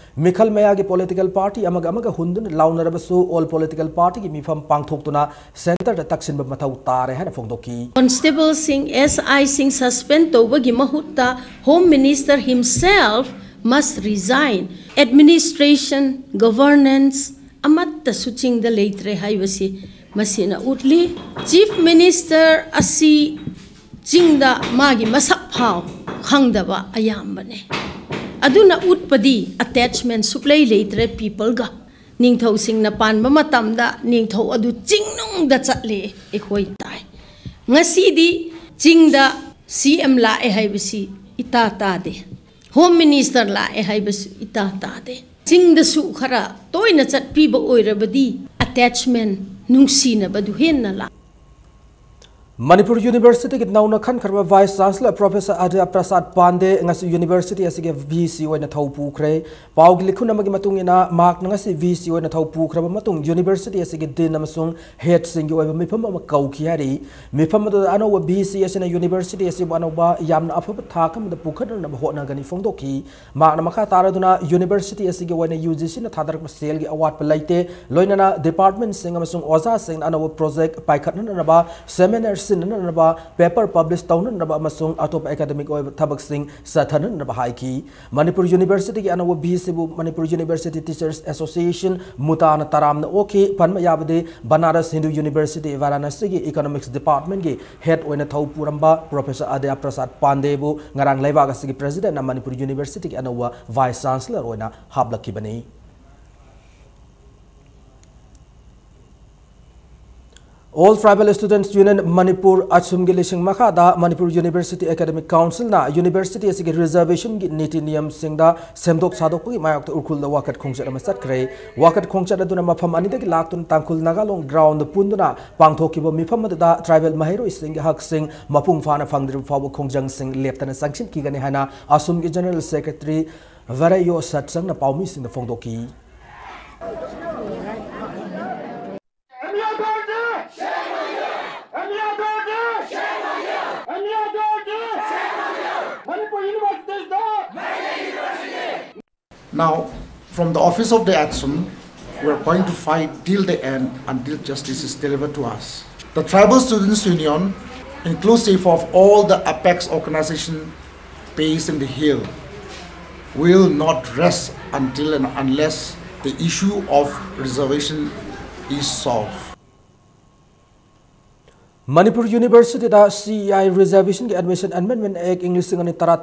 ꯃꯤꯈꯜ ꯃꯌꯥꯒꯤ ꯄꯣꯂꯤꯇꯤꯀꯦꯜ ꯄꯥꯔꯇꯤ ꯑꯃꯒ ꯑꯃꯒ ꯍꯨꯟꯗꯨꯅ ꯂꯥꯎꯅꯔꯕꯁꯨ ꯑꯣꯜ ꯄꯣꯂꯤꯇꯤꯀꯦꯜ ꯄꯥꯔꯇꯤꯒꯤ ꯃꯤꯐꯝ ꯄꯥꯡꯊꯣꯛꯇꯨꯅ ꯁꯦꯟꯇꯔꯗ ꯇꯛꯁꯤꯟꯕ ꯃꯊꯧ ꯇꯥꯔꯦ ꯍꯥꯏꯅ ꯐꯣꯡꯗꯣꯛꯈꯤ꯫ ꯀꯣꯟꯁꯇꯦꯕꯜꯁꯤꯡ, ꯑꯦꯁ ꯑꯥꯏꯁꯤꯡ ꯁꯁꯄꯦꯟ ꯇꯧꯕꯒꯤ ꯃꯍꯨꯠꯇ Home Minister himself must resign꯫ Administration, governance ꯑꯃꯠꯇꯁꯨ ꯆꯤꯡꯗ ꯂꯩꯇ꯭ꯔꯦ ꯍꯥꯏꯕꯁꯤ ꯃꯁꯤꯅ ꯎꯠꯂꯤ꯫ ꯆꯤꯐ ꯃꯤꯅꯤꯁꯇꯔ ꯑꯁꯤ ꯆꯤꯡꯗ ꯃꯥꯒꯤ ꯃꯁꯛ ꯐꯥꯎ ꯈꯪꯗꯕ ꯑꯌꯥꯝꯕꯅꯦ꯫ ꯑꯗꯨꯅ ꯎꯠꯄꯗꯤ ꯑꯦꯇꯦꯆꯃꯦꯟ ꯁꯨꯛꯂꯩ ꯂꯩꯇ꯭ꯔꯦ ꯄꯤꯄꯜꯒ꯫ ꯅꯤꯡꯊꯧꯁꯤꯡꯅ ꯄꯥꯟꯕ ꯃꯇꯝꯗ ꯅꯤꯡꯊꯧ ꯑꯗꯨ ꯆꯤꯡꯅꯨꯡꯗ ꯆꯠꯂꯦ ꯑꯩꯈꯣꯏ ꯇꯥꯏ꯫ ꯉꯁꯤꯗꯤ ꯆꯤꯡꯗ ꯁꯤ ꯑꯦꯝ ꯂꯥꯛꯑꯦ ꯍꯥꯏꯕꯁꯤ ꯏꯇꯥ ꯇꯥꯗꯦ꯫ ꯍꯣꯝ ꯃꯤꯅꯤꯁꯇꯔ ꯂꯥꯛꯑꯦ ꯍꯥꯏꯕꯁꯨ ꯏꯇꯥ ꯇꯥꯗꯦ꯫ ꯆꯤꯡꯗꯁꯨ ꯈꯔ ꯇꯣꯏꯅ ꯆꯠꯄꯤꯕ ꯑꯣꯏꯔꯕꯗꯤ ꯑꯦꯇꯦꯆꯃꯦꯟ, ꯅꯨꯡꯁꯤꯅꯕꯗꯨ ꯍꯦꯟꯅ ꯂꯥꯛ ꯃꯅꯤꯄꯨꯔ ꯌꯨꯅꯤꯚꯔꯁꯤꯇꯤꯒꯤ ꯅꯧꯅ ꯈꯟꯈ꯭ꯔꯕ ꯚꯥꯏꯁ ꯆꯥꯟꯁꯂꯔ ꯄ꯭ꯔꯣꯐꯦꯁꯔ ꯑꯗ꯭ꯌ ꯄ꯭ꯔꯁꯥꯗ ꯄꯥꯟꯗꯦ ꯉꯁꯤ ꯌꯨꯅꯤꯚꯔꯁꯤꯇꯤ ꯑꯁꯤꯒꯤ ꯚꯤ ꯁꯤ ꯑꯣꯏꯅ ꯊꯧ ꯄꯨꯈ꯭ꯔꯦ꯫ ꯄꯥꯎꯒꯤ ꯂꯤꯈꯨꯟ ꯑꯃꯒꯤ ꯃꯇꯨꯡ ꯏꯟꯅ ꯃꯍꯥꯛꯅ ꯉꯁꯤ ꯚꯤ ꯁꯤ ꯑꯣꯏꯅ ꯊꯧ ꯄꯨꯈ꯭ꯔꯕ ꯃꯇꯨꯡ ꯌꯨꯅꯤꯚꯔꯁꯤꯇꯤ ꯑꯁꯤꯒꯤ ꯗꯤꯟ ꯑꯃꯁꯨꯡ ꯍꯦꯗꯁꯤꯡꯒꯤ ꯑꯣꯏꯕ ꯃꯤꯐꯝ ꯑꯃ ꯀꯧꯈꯤ ꯍꯥꯏꯔꯤ꯫ ꯃꯤꯐꯝ ꯑꯗꯨꯗ ꯑꯅꯧꯕ ꯚꯤ ꯁꯤ ꯑꯁꯤꯅ ꯌꯨꯅꯤꯚꯔꯁꯤꯇꯤ ꯑꯁꯤꯕꯨ ꯑꯅꯧꯕ ꯌꯥꯝꯅ ꯑꯐꯕ ꯊꯥꯛ ꯑꯃꯗ ꯄꯨꯈꯠꯅꯅꯕ ꯍꯣꯠꯅꯒꯅꯤ ꯐꯣꯡꯗꯣꯛꯈꯤ꯫ ꯃꯍꯥꯛꯅ ꯃꯈꯥ ꯇꯥꯔꯗꯨꯅ ꯌꯨꯅꯤꯚꯔꯁꯤꯇꯤ ꯑꯁꯤꯒꯤ ꯑꯣꯏꯅ ꯌꯨ ꯖꯤ ꯁꯤꯅ ꯊꯥꯗꯔꯛꯄ ꯁꯦꯜꯒꯤ ꯑꯋꯥꯠꯄ ꯂꯩꯇꯦ, ꯂꯣꯏꯅꯅ ꯗꯤꯄꯥꯔꯠꯃꯦꯟꯠꯁꯤꯡ ꯑꯃꯁꯨꯡ ꯑꯣꯖꯥꯁꯤꯡꯅ ꯑꯅꯧꯕ ꯄ꯭ꯔꯣꯖꯦꯛ ꯄꯥꯏꯈꯠꯅꯅꯕ, ꯁꯦꯃꯤꯅꯥꯔ ꯁꯤꯟꯅꯅꯕ, ꯄꯦꯄꯔ ꯄꯕ꯭ꯂꯤꯁ ꯇꯧꯅꯅꯕ ꯑꯃꯁꯨꯡ ꯑꯇꯣꯞꯄ ꯑꯦꯀꯥꯗꯃꯤꯛ ꯑꯣꯏꯕ ꯊꯕꯛꯁꯤꯡ ꯆꯠꯊꯅꯅꯕ ꯍꯥꯏꯈꯤ꯫ ꯃꯅꯤꯄꯨꯔ ꯌꯨꯅꯤꯚꯔꯁꯤꯇꯤꯒꯤ ꯑꯅꯧꯕ ꯚꯤ ꯁꯤꯕꯨ ꯃꯅꯤꯄꯨꯔ ꯌꯨꯅꯤꯚꯔꯁꯤꯇꯤ ꯇꯤꯆꯔꯁ ꯑꯦꯁꯣꯁꯤꯌꯦꯁꯟ, ꯃꯨꯇꯥꯅ ꯇꯔꯥꯝꯅ ꯑꯣꯛꯈꯤ꯫ ꯄꯟꯕ ꯌꯥꯕꯗꯤ ꯕꯅꯥꯔꯁ ꯍꯤꯟꯗꯨ ꯌꯨꯅꯤꯚꯔꯁꯤꯇꯤ, ꯚꯥꯔꯥꯅꯥꯁꯤꯒꯤ ꯏꯀꯣꯅꯣꯃꯤꯛꯁ ꯗꯤꯄꯥꯔꯠꯃꯦꯟꯠꯀꯤ ꯍꯦꯗ ꯑꯣꯏꯅ ꯊꯧ ꯄꯨꯔꯝꯕ ꯄ꯭ꯔꯣꯐꯦꯁꯔ ꯑꯗ꯭ꯌ ꯄ꯭ꯔꯁꯥꯗ ꯄꯥꯟꯗꯦꯕꯨ ꯉꯔꯥꯡ ꯂꯩꯕꯥꯛ ꯑꯁꯤꯒꯤ ꯄ꯭ꯔꯦꯁꯤꯗꯦꯟꯠꯅ ꯃꯅꯤꯄꯨꯔ ꯌꯨꯅꯤꯚꯔꯁꯤꯇꯤꯒꯤ ꯑꯅꯧꯕ ꯚꯥꯏꯁ ꯆꯥꯟꯁꯂꯔ ꯑꯣꯏꯅ ꯍꯥꯞꯂꯛꯈꯤꯕꯅꯤ꯫ All Tribal Students Union Manipur, ꯑꯁꯨꯝꯒꯤ ꯂꯤꯁꯤꯡ ꯃꯈꯥꯗ Manipur University Academic Council ꯅ university ꯑꯁꯤꯒꯤ reservation ꯒꯤ ꯅꯤꯇꯤ ꯅꯤꯌꯝꯁꯤꯡꯗ ꯁꯦꯝꯗꯣꯛ ꯁꯥꯗꯣꯛꯄꯒꯤ ꯃꯥꯌꯣꯛꯇ ꯎꯈ꯭ꯔꯨꯜꯗ ꯋꯥꯀꯠ ꯈꯣꯡꯆꯠ ꯑꯃ ꯆꯠꯈ꯭ꯔꯦ꯫ ꯋꯥꯀꯠ ꯈꯣꯡꯆꯠ ꯑꯗꯨꯅ ꯃꯐꯝ ꯑꯅꯤꯗꯒꯤ ꯂꯥꯛꯇꯨꯅ ꯇꯥꯡꯈꯨꯜ ꯅꯥꯒꯥ ꯂꯣꯡ ground ꯗ ꯄꯨꯟꯗꯨꯅ ꯄꯥꯡꯊꯣꯛꯈꯤꯕ ꯃꯤꯐꯝ ꯑꯗꯨꯗ tribal ꯃꯍꯩꯔꯣꯏꯁꯤꯡꯒꯤ ꯍꯛꯁꯤꯡ ꯃꯄꯨꯡ ꯐꯥꯅ ꯐꯪꯗ꯭ꯔꯤꯕ ꯐꯥꯎꯕ ꯈꯣꯡꯖꯪꯁꯤꯡ ꯂꯦꯞꯇꯅ ꯆꯪꯁꯤꯟꯈꯤꯒꯅꯤ ꯍꯥꯏꯅ ꯑꯁꯨꯝꯒꯤ General Secretary ꯚꯔꯌꯣ ꯁꯠꯁꯪꯅ ꯄꯥꯎꯃꯤꯁꯤꯡꯗ ꯐꯣꯡꯗꯣꯛꯈꯤ꯫ Now, from the office of the ATSUM, we are going to fight till the end until justice is delivered to us. The Tribal Students Union, inclusive of all the apex organization based in the hill, will not rest until and unless the issue of reservation is solved. Manipur University the C E I reservation ꯒꯤ Admission Amendment Act ꯏꯪ ꯂꯤꯁꯤꯡ ꯑꯅꯤ ꯇꯔꯥ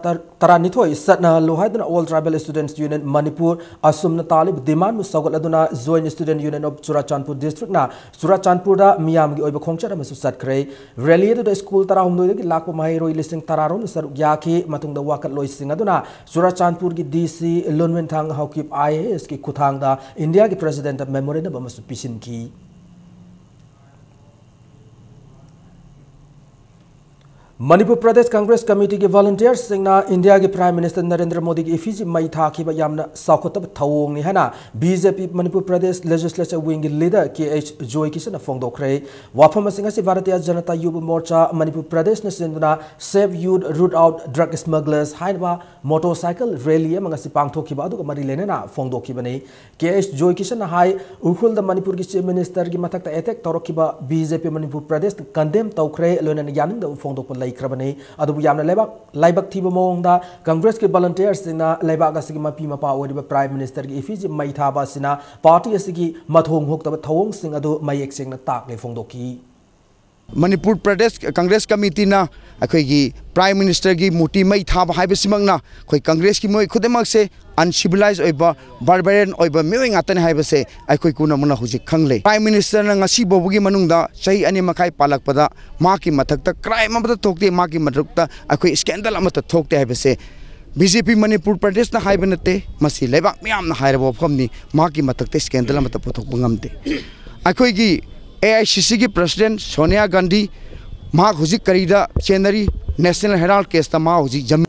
ꯇꯔꯥꯅꯤꯊꯣꯏ ꯆꯠꯅꯍꯜꯂꯨ ꯍꯥꯏꯗꯨꯅ All Tribal Students Union Manipur, ꯑꯁꯨꯝꯅ ꯇꯥꯜꯂꯤꯕ demand ꯕꯨ ꯁꯧꯒꯠꯂꯗꯨꯅ Joint Student Union of Churachandpur District ꯅ ꯆꯨꯔꯥꯆꯥꯟꯄꯨꯔꯗ ꯃꯤꯌꯥꯝꯒꯤ ꯑꯣꯏꯕ ꯈꯣꯡꯆꯠ ꯑꯃꯁꯨ ꯆꯠꯈ꯭ꯔꯦ꯫ Rally ꯑꯗꯨꯗ school ꯇꯔꯥꯍꯨꯝꯗꯣꯏꯗꯒꯤ ꯂꯥꯛꯄ ꯃꯍꯩꯔꯣꯏ ꯂꯤꯁꯤꯡ ꯇꯔꯥꯔꯣꯝꯅ ꯁꯔꯨꯛ ꯌꯥꯈꯤ꯫ ꯃꯇꯨꯡꯗ ꯋꯥꯀꯠꯂꯣꯏꯁꯤꯡ ꯑꯗꯨꯅ ꯆꯨꯔꯥꯆꯥꯟꯄꯨꯔꯒꯤ D C ꯂꯨꯟꯋꯤꯟꯊꯥꯡ Haokip I A S ꯀꯤ ꯈꯨꯠꯊꯥꯡꯗ ꯏꯟꯗꯤꯌꯥꯒꯤ President ꯗ memorandum ꯑꯃꯁꯨ ꯄꯤꯁꯤꯟꯈꯤ꯫ ꯃꯅꯤꯄꯨꯔ ꯄ꯭ꯔꯗꯦꯁ ꯀꯪꯒ꯭ꯔꯦꯁ ꯀꯃꯤꯇꯤꯒꯤ volunteer ꯁꯤꯡꯅ ꯏꯟꯗꯤꯌꯥꯒꯤ Prime Minister ꯅꯔꯦꯟꯗ꯭ꯔ ꯃꯣꯗꯤꯒꯤ effigy ꯃꯩ ꯊꯥꯈꯤꯕ ꯌꯥꯝꯅ ꯆꯥꯎꯈꯠꯇꯕ ꯊꯧꯑꯣꯡꯅꯤ ꯍꯥꯏꯅ B J P Manipur Pradesh Legislature Wing ꯒꯤ leader K H ꯖꯣꯏ ꯀꯤꯁꯟꯅ ꯐꯣꯡꯗꯣꯛꯈ꯭ꯔꯦ꯫ ꯋꯥꯐꯝ ꯑꯁꯤꯡ ꯑꯁꯤ ꯚꯥꯔꯇꯤꯌ ꯖꯅꯇꯥ ꯌꯨꯕ ꯃꯣꯔꯆꯥ ꯃꯅꯤꯄꯨꯔ ꯄ꯭ꯔꯗꯦꯁꯅ ꯁꯤꯟꯗꯨꯅ Save Youth, Root Out Drug Smugglers ꯍꯥꯏꯔꯤꯕ motorcycle rally ꯑꯃ ꯉꯁꯤ ꯄꯥꯡꯊꯣꯛꯈꯤꯕ ꯑꯗꯨꯒ ꯃꯔꯤ ꯂꯩꯅꯅ ꯐꯣꯡꯗꯣꯛꯈꯤꯕꯅꯤ꯫ K H ꯖꯣꯏ ꯀꯤꯁꯟꯅ ꯍꯥꯏ, ꯎꯈ꯭ꯔꯨꯜꯗ ꯃꯅꯤꯄꯨꯔꯒꯤ Chief Minister ꯒꯤ ꯃꯊꯛꯇ attack ꯇꯧꯔꯛꯈꯤꯕ B J P Manipur ꯄ꯭ꯔꯗꯦꯁꯅ condemn ꯇꯧꯈ꯭ꯔꯦ, ꯂꯣꯏꯅꯅ ꯌꯥꯅꯤꯡꯗꯕ ꯐꯣꯡꯗꯣꯛꯄ ꯂꯩꯈ꯭ꯔꯕꯅꯤ꯫ ꯑꯗꯨꯕꯨ ꯌꯥꯝꯅ ꯂꯩꯕꯥꯛ, ꯂꯥꯏꯕꯛ ꯊꯤꯕ ꯃꯑꯣꯡꯗ ꯀꯪꯒ꯭ꯔꯦꯁꯀꯤ volunteer ꯁꯤꯡꯅ ꯂꯩꯕꯥꯛ ꯑꯁꯤꯒꯤ ꯃꯄꯤ ꯃꯄꯥ ꯑꯣꯏꯔꯤꯕ Prime Minister ꯒꯤ effigy ꯃꯩ ꯊꯥꯕ ꯑꯁꯤꯅ party ꯑꯁꯤꯒꯤ ꯃꯊꯣꯡ ꯍꯨꯛꯇꯕ ꯊꯧꯑꯣꯡꯁꯤꯡ ꯑꯗꯨ ꯃꯌꯦꯛ ꯁꯦꯡꯅ ꯇꯥꯛꯂꯦ ꯐꯣꯡꯗꯣꯛꯈꯤ꯫ ꯃꯅꯤꯄꯨꯔ ꯄ꯭ꯔꯗꯦꯁ ꯀꯪꯒ꯭ꯔꯦꯁ ꯀꯃꯤꯇꯤꯅ ꯑꯩꯈꯣꯏꯒꯤ ꯄ꯭ꯔꯥꯏꯝ ꯃꯤꯅꯤꯁꯇꯔꯒꯤ ꯃꯨꯔꯇꯤ ꯃꯩ ꯊꯥꯕ ꯍꯥꯏꯕꯁꯤꯃꯛꯅ ꯑꯩꯈꯣꯏ ꯀꯪꯒ꯭ꯔꯦꯁꯀꯤ ꯃꯤꯑꯣꯏ ꯈꯨꯗꯤꯡꯃꯛꯁꯦ uncivilized ꯑꯣꯏꯕ, barbarian ꯑꯣꯏꯕ ꯃꯤꯑꯣꯏ ꯉꯥꯛꯇꯅꯤ ꯍꯥꯏꯕꯁꯦ ꯑꯩꯈꯣꯏ ꯄꯨꯝꯅꯃꯛꯅ ꯍꯧꯖꯤꯛ ꯈꯪꯂꯦ꯫ ꯄ꯭ꯔꯥꯏꯝ ꯃꯤꯅꯤꯁꯇꯔꯅ ꯉꯁꯤ ꯐꯥꯎꯕꯒꯤ ꯃꯅꯨꯡꯗ ꯆꯍꯤ ꯑꯅꯤ ꯃꯈꯥꯏ ꯄꯥꯜꯂꯛꯄꯗ ꯃꯍꯥꯛꯀꯤ ꯃꯊꯛꯇ crime ꯑꯃꯠꯇ ꯊꯣꯛꯇꯦ, ꯃꯍꯥꯛꯀꯤ ꯃꯊꯛꯇ ꯑꯩꯈꯣꯏ scandal ꯑꯃꯠꯇ ꯊꯣꯛꯇꯦ ꯍꯥꯏꯕꯁꯦ ꯕꯤ ꯖꯦ ꯄꯤ ꯃꯅꯤꯄꯨꯔ ꯄ꯭ꯔꯗꯦꯁꯅ ꯍꯥꯏꯕ ꯅꯠꯇꯦ, ꯃꯁꯤ ꯂꯩꯕꯥꯛ ꯃꯤꯌꯥꯝꯅ ꯍꯥꯏꯔꯕ ꯋꯥꯐꯝꯅꯤ꯫ ꯃꯍꯥꯛꯀꯤ ꯃꯊꯛꯇ scandal ꯑꯃꯠꯇ ꯄꯨꯊꯣꯛꯄ ꯉꯝꯗꯦ꯫ ꯑꯩꯈꯣꯏꯒꯤ ꯑꯦ ꯑꯥꯏ ꯁꯤ ꯁꯤꯒꯤ ꯄ꯭ꯔꯁꯤꯗꯦꯟ ꯁꯣꯅꯤꯌꯥ ꯒꯥꯟꯙꯤ, ꯃꯍꯥꯛ ꯍꯧꯖꯤꯛ ꯀꯔꯤꯗ ꯆꯦꯟꯅꯔꯤ? National Herald caseꯇ ꯃꯍꯥꯛ ꯍꯧꯖꯤꯛ ꯖꯃꯤꯟ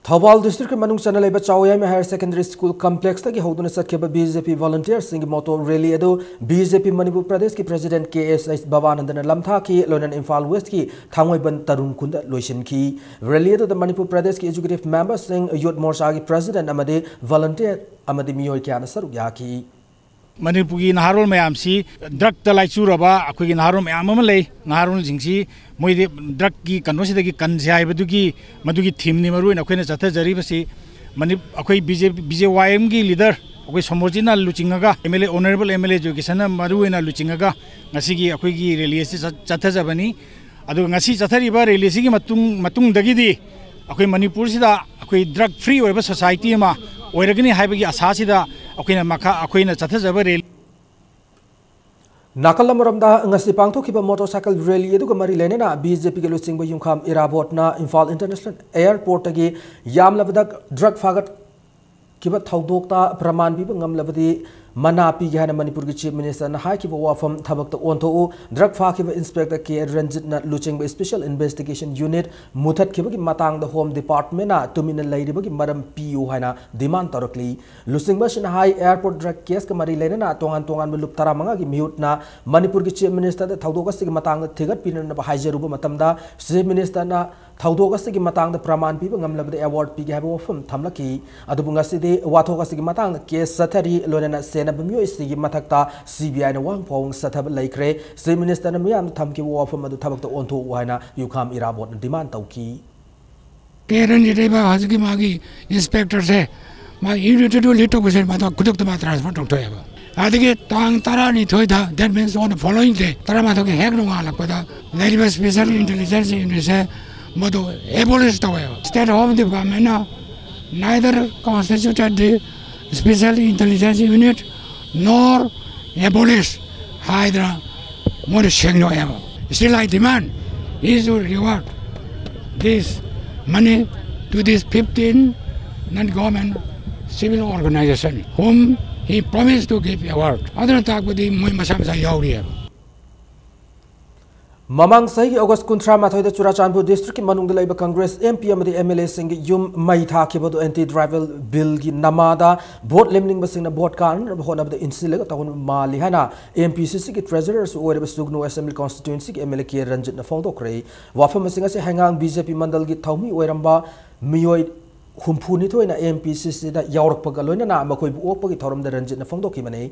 ꯊꯧꯕꯥꯜ ꯗꯤꯁꯇ꯭ꯔꯤꯛꯀꯤ ꯃꯅꯨꯡ ꯆꯟꯅ ꯂꯩꯕ ꯆꯥꯎꯌꯥꯏꯃ ꯍꯥꯌꯔ ꯁꯦꯀꯦꯟꯗꯔꯤ ꯁ꯭ꯀꯨꯜ ꯀꯝꯄ꯭ꯂꯦꯛꯁꯇꯒꯤ ꯍꯧꯗꯨꯅ ꯆꯠꯈꯤꯕ ꯕꯤ ꯖꯦ ꯄꯤ ꯚꯣꯂꯨꯟꯇꯤꯌꯔꯁꯤꯡꯒꯤ ꯃꯣꯇꯣꯔ ꯔꯦꯂꯤ ꯑꯗꯨ ꯕꯤ ꯖꯦ ꯄꯤ ꯃꯅꯤꯄꯨꯔ ꯄ꯭ꯔꯗꯦꯁꯀꯤ ꯄ꯭ꯔꯁꯤꯗꯦꯟ ꯀꯦ ꯑꯦꯁ ꯑꯩꯆ ꯚꯕꯥꯅꯟꯗꯅ ꯂꯝꯊꯥꯈꯤ, ꯂꯣꯏꯅꯅ ꯏꯝꯐꯥꯜ ꯋꯦꯁꯀꯤ ꯊꯥꯡꯃꯩꯕꯟ ꯇꯔꯨꯡ ꯈꯨꯟꯗ ꯂꯣꯏꯁꯤꯟꯈꯤ꯫ ꯔꯦꯂꯤ ꯑꯗꯨꯗ ꯃꯅꯤꯄꯨꯔ ꯄ꯭ꯔꯗꯦꯁꯀꯤ ꯑꯦꯛꯖꯤꯀ꯭ꯌꯨꯇꯤꯚ ꯃꯦꯝꯕꯔꯁꯤꯡ, ꯌꯨꯠ ꯃꯣꯔꯆꯥꯒꯤ ꯄ꯭ꯔꯁꯤꯗꯦꯟ ꯑꯃꯗꯤ ꯚꯣꯂꯨꯟꯇꯤꯌꯔ ꯑꯃꯗꯤ ꯃꯤꯑꯣꯏ ꯀꯌꯥꯅ ꯁꯔꯨꯛ ꯌꯥꯈꯤ꯫ ꯃꯅꯤꯄꯨꯔꯒꯤ ꯅꯍꯥꯔꯣꯜ ꯃꯌꯥꯝꯁꯤ ꯗ꯭ꯔꯒꯇ ꯂꯥꯏꯆꯨꯔꯕ ꯑꯩꯈꯣꯏꯒꯤ ꯅꯍꯥꯔꯣꯜ ꯃꯌꯥꯝ ꯑꯃ ꯂꯩ꯫ ꯅꯍꯥꯔꯣꯜꯁꯤꯡꯁꯤ ꯃꯣꯏꯗꯤ ꯗ꯭ꯔꯒꯀꯤ ꯀꯩꯅꯣꯁꯤꯗꯒꯤ ꯀꯟꯁꯦ ꯍꯥꯏꯕꯗꯨꯒꯤ, ꯃꯗꯨꯒꯤ ꯊꯤꯝꯅꯤ ꯃꯔꯨꯑꯣꯏꯅ ꯑꯩꯈꯣꯏꯅ ꯆꯠꯊꯖꯔꯤꯕꯁꯤ꯫ ꯃꯅꯤ-, ꯑꯩꯈꯣꯏ B J, B J Y ꯑꯦꯝꯒꯤ ꯂꯤꯗꯔ ꯑꯩꯈꯣꯏ ꯁꯣꯃꯣꯔꯖꯤꯠꯅ ꯂꯨꯆꯤꯡꯉꯒ, M L A, honourable M L A ꯖꯣꯏꯀꯤꯁꯟꯅ ꯃꯔꯨꯑꯣꯏꯅ ꯂꯨꯆꯤꯡꯉꯒ ꯉꯁꯤꯒꯤ ꯑꯩꯈꯣꯏꯒꯤ ꯔꯦꯂꯤ ꯑꯁꯤ ꯆꯠ-, ꯆꯠꯊꯖꯕꯅꯤ꯫ ꯑꯗꯨꯒ ꯉꯁꯤ ꯆꯠꯊꯔꯤꯕ ꯔꯦꯂꯤꯁꯤꯒꯤ ꯃꯇꯨꯡ, ꯃꯇꯨꯡꯗꯒꯤꯗꯤ ꯑꯩꯈꯣꯏ ꯃꯅꯤꯄꯨꯔꯁꯤꯗ ꯑꯩꯈꯣꯏ ꯗ꯭ꯔꯒ ꯐ꯭ꯔꯤ ꯑꯣꯏꯕ ꯁꯣꯁꯥꯏꯇꯤ ꯑꯃ ꯑꯣꯏꯔꯒꯅꯤ ꯍꯥꯏꯕꯒꯤ ꯑꯁꯥꯁꯤꯗ ꯑꯩꯈꯣꯏꯅ ꯃꯈꯥ, ꯑꯩꯈꯣꯏꯅ ꯆꯠꯊꯖꯕ ꯔꯦꯂꯤ꯫ ꯅꯥꯀꯜ ꯑꯃꯔꯣꯝꯗ, ꯉꯁꯤ ꯄꯥꯡꯊꯣꯛꯈꯤꯕ ꯃꯣꯇꯣꯔꯁꯥꯏꯀꯜ ꯔꯦꯂꯤ ꯑꯗꯨꯒ ꯃꯔꯤ ꯂꯩꯅꯅ ꯕꯤ ꯖꯦ ꯄꯤꯒꯤ ꯂꯨꯆꯤꯡꯕ ꯌꯨꯝꯈꯥꯝ ꯏꯔꯥꯕꯣꯠꯅ ꯏꯝꯐꯥꯜ ꯏꯟꯇꯔꯅꯦꯁꯅꯦꯜ ꯑꯦꯌꯔꯄꯣꯔꯠꯇꯒꯤ ꯌꯥꯝꯂꯕꯗ ꯗ꯭ꯔꯒ ꯐꯥꯒꯠ ꯈꯤꯕ ꯊꯧꯗꯣꯛꯇ ꯄ꯭ꯔꯃꯥꯟ ꯄꯤꯕ ꯉꯝꯂꯕꯗꯤ ꯃꯅꯥ ꯄꯤꯒꯦ ꯍꯥꯏꯅ ꯃꯅꯤꯄꯨꯔꯒꯤ ꯆꯤꯐ ꯃꯤꯅꯤꯁꯇꯔꯅ ꯍꯥꯏꯈꯤꯕ ꯋꯥꯐꯝ ꯊꯕꯛꯇ ꯑꯣꯟꯊꯣꯛꯎ꯫ ꯗ꯭ꯔꯒ ꯐꯥꯈꯤꯕ ꯏꯟꯁꯄꯦꯛꯇꯔ ꯀꯦ ꯔꯟꯖꯤꯠꯅ ꯂꯨꯆꯤꯡꯕ ꯏꯁꯄꯤꯁꯦꯜ ꯏꯟꯚꯦꯁꯇꯤꯒꯦꯁꯟ ꯌꯨꯅꯤꯠ ꯃꯨꯊꯠꯈꯤꯕꯒꯤ ꯃꯇꯥꯡꯗ ꯍꯣꯝ ꯗꯤꯄꯥꯔꯠꯃꯦꯟꯅ ꯇꯨꯃꯤꯟꯅ ꯂꯩꯔꯤꯕꯒꯤ ꯃꯔꯝ ꯄꯤꯌꯨ ꯍꯥꯏꯅ ꯗꯤꯃꯥꯟ ꯇꯧꯔꯛꯂꯤ꯫ ꯂꯨꯆꯤꯡꯕ ꯑꯁꯤꯅ ꯍꯥꯏ, ꯑꯦꯌꯔꯄꯣꯔꯠ ꯗ꯭ꯔꯒ ꯀꯦꯁꯀ ꯃꯔꯤ ꯂꯩꯅꯅ ꯇꯣꯉꯥꯟ ꯇꯣꯉꯥꯟꯕ ꯂꯨꯞ ꯇꯔꯥꯃꯉꯥꯒꯤ ꯃꯤꯍꯨꯠꯅ ꯃꯅꯤꯄꯨꯔꯒꯤ ꯆꯤꯐ ꯃꯤꯅꯤꯁꯇꯔꯗ ꯊꯧꯗꯣꯛ ꯑꯁꯤꯒꯤ ꯃꯇꯥꯡꯗ ꯊꯤꯒꯠꯄꯤꯅꯅꯕ ꯍꯥꯏꯖꯔꯨꯕ ꯃꯇꯝꯗ, ꯆꯤꯐ ꯃꯤꯅꯤꯁꯇꯔꯅ ꯊꯧꯗꯣꯛ ꯑꯁꯤꯒꯤ ꯃꯇꯥꯡꯗ ꯄ꯭ꯔꯃꯥꯟ ꯄꯤꯕ ꯉꯝꯂꯕꯗꯤ ꯑꯦꯋꯥꯔꯗ ꯄꯤꯒꯦ ꯍꯥꯏꯕ ꯋꯥꯐꯝ ꯊꯝꯂꯛꯈꯤ꯫ ꯑꯗꯨꯕꯨ ꯉꯁꯤꯗꯤ ꯋꯥꯊꯣꯛ ꯑꯁꯤꯒꯤ ꯃꯇꯥꯡꯗ ꯀꯦꯁ ꯆꯠꯊꯔꯤ, ꯂꯣꯏꯅꯅ ꯁꯦꯟꯅꯕ ꯃꯤꯑꯣꯏꯁꯤꯒꯤ ꯃꯊꯛꯇ ꯁꯤ ꯕꯤ ꯑꯥꯏꯅ ꯋꯥꯍꯪ ꯐꯥꯎꯕ ꯆꯠꯊꯕ ꯂꯩꯈ꯭ꯔꯦ꯫ ꯆꯤꯐ ꯃꯤꯅꯤꯁꯇꯔꯅ ꯃꯤꯌꯥꯝꯗ ꯊꯝꯈꯤꯕ ꯋꯥꯐꯝ ꯑꯗꯨ ꯊꯕꯛꯇ ꯑꯣꯟꯊꯣꯛꯎ ꯍꯥꯏꯅ ꯌꯨꯈꯥꯝ ꯏꯔꯥꯕꯣꯠꯅ ꯗꯤꯃꯥꯟ ꯇꯧꯈꯤ꯫ ꯀꯦ ꯔꯟꯖꯤꯠ ꯍꯥꯏꯕ ꯍꯧꯖꯤꯛꯀꯤ ꯃꯥꯒꯤ ꯏꯟꯁꯄꯦꯛꯇꯔꯁꯦ, ꯃꯥ ꯌꯨꯅꯤꯠꯇꯨ ꯂꯤꯗ ꯇꯧꯕꯁꯦ ꯃꯥꯗꯣ ꯈꯨꯗꯛꯇ ꯃꯥ ꯇ꯭ꯔꯥꯟꯁꯐꯔ ꯇꯧꯊꯣꯛꯑꯦꯕ꯫ ꯑꯗꯒꯤ ꯇꯥꯡ ꯇꯔꯥꯅꯤꯊꯣꯏꯗ, that means on the following day, ꯇꯔꯥꯃꯥꯊꯣꯏꯒꯤ ꯍꯦꯛ ꯅꯣꯡꯉꯥꯜꯂꯛꯄꯗ ꯂꯩꯔꯤꯕ special intelligence unitꯁꯦ ꯃꯗꯨ abolish ꯇꯧꯋꯦꯕ꯫ State Home Departmentꯅ neither constituted the special intelligence unit nor abolish ꯍꯥꯏꯗꯅ ꯃꯣꯏꯅ ꯁꯦꯡꯗꯣꯛꯑꯦꯕ꯫ Still I demand he should reward this money to this fifteen non-government civil organization whom he promised to give award. ꯑꯗꯨꯅ ꯇꯥꯛꯄꯗꯤ ꯃꯣꯏ ꯃꯁꯥ ꯃꯁꯥ ꯌꯥꯎꯔꯤꯑꯕ꯫ ꯃꯃꯥꯡ ꯆꯍꯤꯒꯤ ꯑꯣꯒꯁ ꯀꯨꯟꯊ꯭ꯔꯥ ꯃꯥꯊꯣꯏꯗ ꯆꯨꯔꯥꯆꯥꯟꯄꯨꯔ ꯗꯤꯁꯇ꯭ꯔꯤꯛꯀꯤ ꯃꯅꯨꯡꯗ ꯂꯩꯕ ꯀꯪꯒ꯭ꯔꯦꯁ ꯑꯦꯝ ꯄꯤ ꯑꯃꯗꯤ ꯑꯦꯝ ꯑꯦꯜ ꯑꯦꯁꯤꯡꯒꯤ ꯌꯨꯝ ꯃꯩ ꯊꯥꯈꯤꯕ ꯑꯗꯨ ꯑꯦꯟꯇꯤ ꯇ꯭ꯔꯥꯏꯕꯦꯜ ꯕꯤꯜꯒꯤ ꯅꯃꯥꯗ ꯚꯣꯠ ꯂꯦꯝꯅꯤꯡꯕꯁꯤꯡꯅ ꯚꯣꯠ ꯀꯥꯅꯅꯕ ꯍꯣꯠꯅꯕꯗ ꯏꯟꯁꯤꯜꯂꯒ ꯇꯧꯍꯟꯕ ꯃꯥꯜꯂꯤ ꯍꯥꯏꯅ ꯑꯦꯝ ꯄꯤ ꯁꯤ ꯁꯤꯒꯤ ꯇ꯭ꯔꯦꯖꯔꯔꯁꯨ ꯑꯣꯏꯔꯤꯕ ꯁꯨꯒꯅꯨ ꯑꯦꯁꯦꯝꯕ꯭ꯂꯤ ꯀꯣꯟꯁꯇꯤꯇ꯭ꯋꯦꯟꯁꯤꯒꯤ ꯑꯦꯝ ꯑꯦꯜ ꯑꯦ ꯀꯦ ꯔꯟꯖꯤꯠꯅ ꯐꯣꯡꯗꯣꯛꯈ꯭ꯔꯦ꯫ ꯋꯥꯐꯝ ꯑꯁꯤꯡ ꯑꯁꯤ ꯍꯩꯉꯥꯡ ꯕꯤ ꯖꯦ ꯄꯤ ꯃꯟꯗꯜꯒꯤ ꯊꯧꯃꯤ ꯑꯣꯏꯔꯝꯕ ꯃꯤꯑꯣꯏ ꯍꯨꯝꯐꯨꯅꯤꯊꯣꯏꯅ ꯑꯦꯝ ꯄꯤ ꯁꯤ ꯁꯤꯗ ꯌꯥꯎꯔꯛꯄꯒ ꯂꯣꯏꯅꯅ ꯃꯈꯣꯏꯕꯨ ꯑꯣꯛꯄꯒꯤ ꯊꯧꯔꯝꯗ ꯔꯟꯖꯤꯠꯅ ꯐꯣꯡꯗꯣꯛꯈꯤꯕꯅꯤ꯫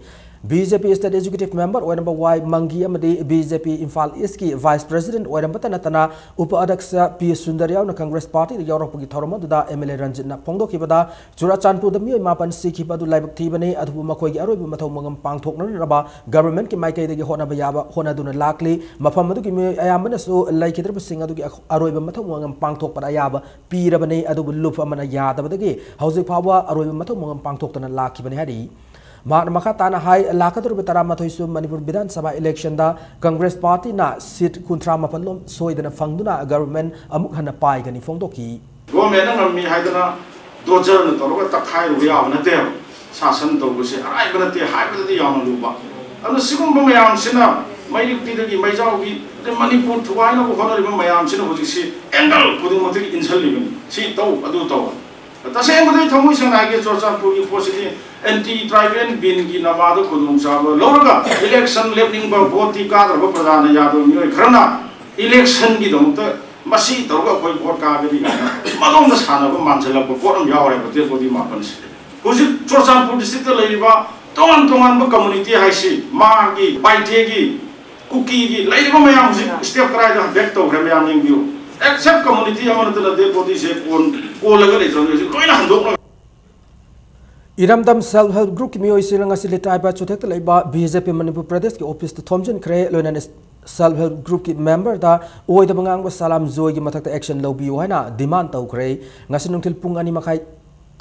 ꯕꯤ ꯖꯦ ꯄꯤ state executive member ꯑꯣꯏꯔꯝꯕ ꯋꯥꯏ ꯃꯪꯒꯤ ꯑꯃꯗꯤ ꯕꯤ ꯖꯦ ꯄꯤ ꯏꯝꯐꯥꯜ ꯏꯁꯀꯤ vice president ꯑꯣꯏꯔꯝꯕꯇ ꯅꯠꯇꯅ ꯎꯄ ꯑꯗ꯭ꯌꯛꯁ ꯄꯤ ꯁꯨꯟꯗꯔ ꯌꯥꯎꯅ ꯀꯪꯒ꯭ꯔꯦꯁ ꯄꯥꯔꯇꯤꯗ ꯌꯥꯎꯔꯛꯄꯒꯤ ꯊꯧꯔꯝ ꯑꯗꯨꯗ ꯑꯦꯝ ꯑꯦꯜ ꯑꯦ ꯔꯟꯖꯤꯠꯅ ꯐꯣꯡꯗꯣꯛꯈꯤꯕꯗ ꯆꯨꯔꯥꯆꯥꯟꯄꯨꯔꯗ ꯃꯤꯑꯣꯏ ꯃꯥꯄꯟ ꯁꯤꯈꯤꯕ ꯑꯗꯨ ꯂꯥꯏꯕꯛ ꯊꯤꯕꯅꯤ, ꯑꯗꯨꯕꯨ ꯃꯈꯣꯏꯒꯤ ꯑꯔꯣꯏꯕ ꯃꯊꯧ ꯃꯉꯝ ꯄꯥꯡꯊꯣꯛꯅꯅꯕ ꯒꯚꯔꯟꯃꯦꯟꯠꯀꯤ ꯃꯥꯏꯀꯩꯗꯒꯤ ꯍꯣꯠꯅꯕ ꯌꯥꯕ ꯍꯣꯠꯅꯗꯨꯅ ꯂꯥꯛꯂꯤ꯫ ꯃꯐꯝ ꯑꯗꯨꯒꯤ ꯃꯤꯑꯣꯏ ꯑꯌꯥꯝꯕꯅꯁꯨ ꯂꯩꯈꯤꯗ꯭ꯔꯕꯁꯤꯡ ꯑꯗꯨꯒꯤ ꯑꯔꯣꯏꯕ ꯃꯊꯧ ꯃꯉꯝ ꯄꯥꯡꯊꯣꯛꯄꯗ ꯑꯌꯥꯕ ꯄꯤꯔꯕꯅꯤ, ꯑꯗꯨꯕꯨ ꯂꯨꯞ ꯑꯃꯅ ꯌꯥꯗꯕꯗꯒꯤ ꯍꯧꯖꯤꯛ ꯐꯥꯎꯕ ꯑꯔꯣꯏꯕ ꯃꯊꯧ ꯃꯉꯝ ꯄꯥꯡꯊꯣꯛꯇꯅ ꯂꯥꯛꯈꯤꯕꯅꯤ ꯍꯥꯏꯔꯤ꯫ ꯃꯍꯥꯛꯅ ꯃꯈꯥ ꯇꯥꯅ ꯍꯥꯏ, ꯂꯥꯛꯀꯗꯧꯔꯤꯕ ꯇꯔꯥꯃꯥꯊꯣꯏ ꯁꯨꯕ ꯃꯅꯤꯄꯨꯔ ꯕꯤꯙꯥꯟ ꯁꯚꯥ ꯏꯂꯦꯛꯁꯟꯗ ꯀꯪꯒ꯭ꯔꯦꯁ ꯄꯥꯔꯇꯤꯅ ꯁꯤꯠ ꯀꯨꯟꯊ꯭ꯔꯥ ꯃꯥꯄꯜ ꯂꯣꯝ ꯁꯣꯏꯗꯅ ꯐꯪꯗꯨꯅ ꯒꯚꯔꯟꯃꯦꯟꯠ ꯑꯃꯨꯛ ꯍꯟꯅ ꯄꯥꯏꯒꯅꯤ ꯐꯣꯡꯗꯣꯛꯈꯤ꯫ ꯒꯣꯔꯃꯦꯟꯅ ꯉꯝꯃꯤ ꯍꯥꯏꯗꯅ ꯗꯣꯖꯔꯅ ꯇꯧꯔꯒ ꯇꯛꯈꯥꯏꯔꯨꯕ ꯌꯥꯕ ꯅꯠꯇꯦꯕ꯫ ꯁꯥꯁꯟ ꯇꯧꯕꯁꯦ ꯑꯔꯥꯏꯕ ꯅꯠꯇꯦ, ꯍꯥꯏꯕꯗꯗꯤ ꯌꯥꯝꯅ ꯂꯨꯕ꯫ ꯑꯗꯨꯅ ꯁꯤꯒꯨꯝꯕ ꯃꯌꯥꯝꯁꯤꯅ ꯃꯩꯔꯤꯛꯄꯤꯗꯒꯤ ꯃꯩꯖꯥꯎꯒꯤ, ꯑꯗꯩ ꯃꯅꯤꯄꯨꯔ ꯊꯨꯒꯥꯏꯅꯕ ꯍꯣꯠꯅꯔꯤꯕ ꯃꯌꯥꯝꯁꯤꯅ ꯍꯧꯖꯤꯛꯁꯤ ꯑꯦꯡꯒꯜ ꯈꯨꯗꯤꯡꯃꯛꯇꯒꯤ ꯏꯟꯁꯤꯜꯂꯤꯕꯅꯤ꯫ ꯁꯤ ꯇꯧ, ꯑꯗꯨ ꯇꯧ꯫ ꯇꯁꯦꯡꯕꯗꯤ ꯊꯃꯣꯏ ꯁꯦꯡꯅ ꯍꯥꯏꯒꯦ, ꯆꯨꯔꯆꯥꯟꯄꯨꯔꯒꯤ ꯄꯣꯠꯁꯤꯗꯤ ꯑꯦꯟꯇꯤ ꯇ꯭ꯔꯥꯏꯕꯦꯜ ꯕꯤꯜꯒꯤ ꯅꯃꯥꯗ ꯈꯨꯗꯣꯡꯆꯥꯕ ꯂꯧꯔꯒ ꯏꯂꯦꯛꯁꯟ ꯂꯦꯞꯅꯤꯡꯕ, ꯚꯣꯠꯇꯤ ꯀꯥꯗ꯭ꯔꯕ ꯄ꯭ꯔꯖꯥꯅ ꯌꯥꯗꯕ ꯃꯤꯑꯣꯏ ꯈꯔꯅ ꯏꯂꯦꯛꯁꯟꯒꯤꯗꯃꯛꯇ ꯃꯁꯤ ꯇꯧꯔꯒ ꯑꯩꯈꯣꯏ ꯚꯣꯠ ꯀꯥꯒꯅꯤ ꯍꯥꯏꯅ ꯃꯗꯣꯝꯗ ꯁꯥꯟꯅꯕ ꯃꯥꯟꯁꯤꯜꯂꯛꯄ ꯄꯣꯠ ꯑꯃ ꯌꯥꯎꯔꯦꯕ ꯗꯦꯠ ꯕꯣꯗꯤ ꯃꯥꯄꯟꯁꯦ꯫ ꯍꯧꯖꯤꯛ ꯆꯨꯔꯆꯥꯟꯄꯨꯔ ꯗꯤꯁꯇ꯭ꯔꯤꯛꯇ ꯂꯩꯔꯤꯕ ꯇꯣꯉꯥꯟ ꯇꯣꯉꯥꯟꯕ ꯀꯝꯃꯨꯅꯤꯇꯤ ꯍꯥꯏꯁꯤ, ꯃꯥꯒꯤ, ꯄꯥꯏꯊꯦꯒꯤ, ꯀꯨꯀꯤꯒꯤ ꯂꯩꯔꯤꯕ ꯃꯌꯥꯝ ꯍꯧꯖꯤꯛ ꯁ꯭ꯇꯦꯞ ꯀꯗꯥꯏꯗ ꯕꯦꯛ ꯇꯧꯈ꯭ꯔꯦ ꯃꯌꯥꯝ ꯌꯦꯡꯕꯤꯌꯨ꯫ ꯑꯦꯛꯁꯦꯞ ꯀꯝꯃꯨꯅꯤꯇꯤ ꯑꯃ ꯅꯠꯇꯅ ꯗꯦꯠ ꯕꯣꯗꯤꯁꯦ ꯀꯣꯟ-, ꯀꯣꯜꯂꯒ ꯂꯩꯇ꯭ꯔꯕꯅꯤ ꯍꯧꯖꯤꯛ ꯂꯣꯏꯅ ꯍꯟꯗꯣꯛꯅ ꯏꯔꯝꯗꯝ Self Help Groupꯀꯤ ꯃꯤꯑꯣꯏꯁꯤꯡꯅ ꯉꯁꯤ ꯂꯤꯇꯥꯏꯕ ꯆꯨꯊꯦꯛꯇ ꯂꯩꯕ BJP ꯃꯅꯤꯄꯨꯔ ꯄ꯭ꯔꯗꯦꯁꯀꯤ ꯑꯣꯐꯤꯁꯇ ꯊꯣꯝꯖꯤꯟꯈ꯭ꯔꯦ꯫ ꯂꯣꯏꯅꯅ Self Help Groupꯀꯤ memberꯗ ꯑꯣꯏꯗꯕ ꯉꯥꯡꯕ ꯁꯂꯥꯝ ꯖꯣꯏꯒꯤ ꯃꯊꯛꯇ action ꯂꯧꯕꯤꯌꯨ ꯍꯥꯏꯅ demand ꯇꯧꯈ꯭ꯔꯦ꯫ ꯉꯁꯤ ꯅꯨꯡꯊꯤꯜ ꯄꯨꯡ ꯑꯅꯤ ꯃꯈꯥꯏ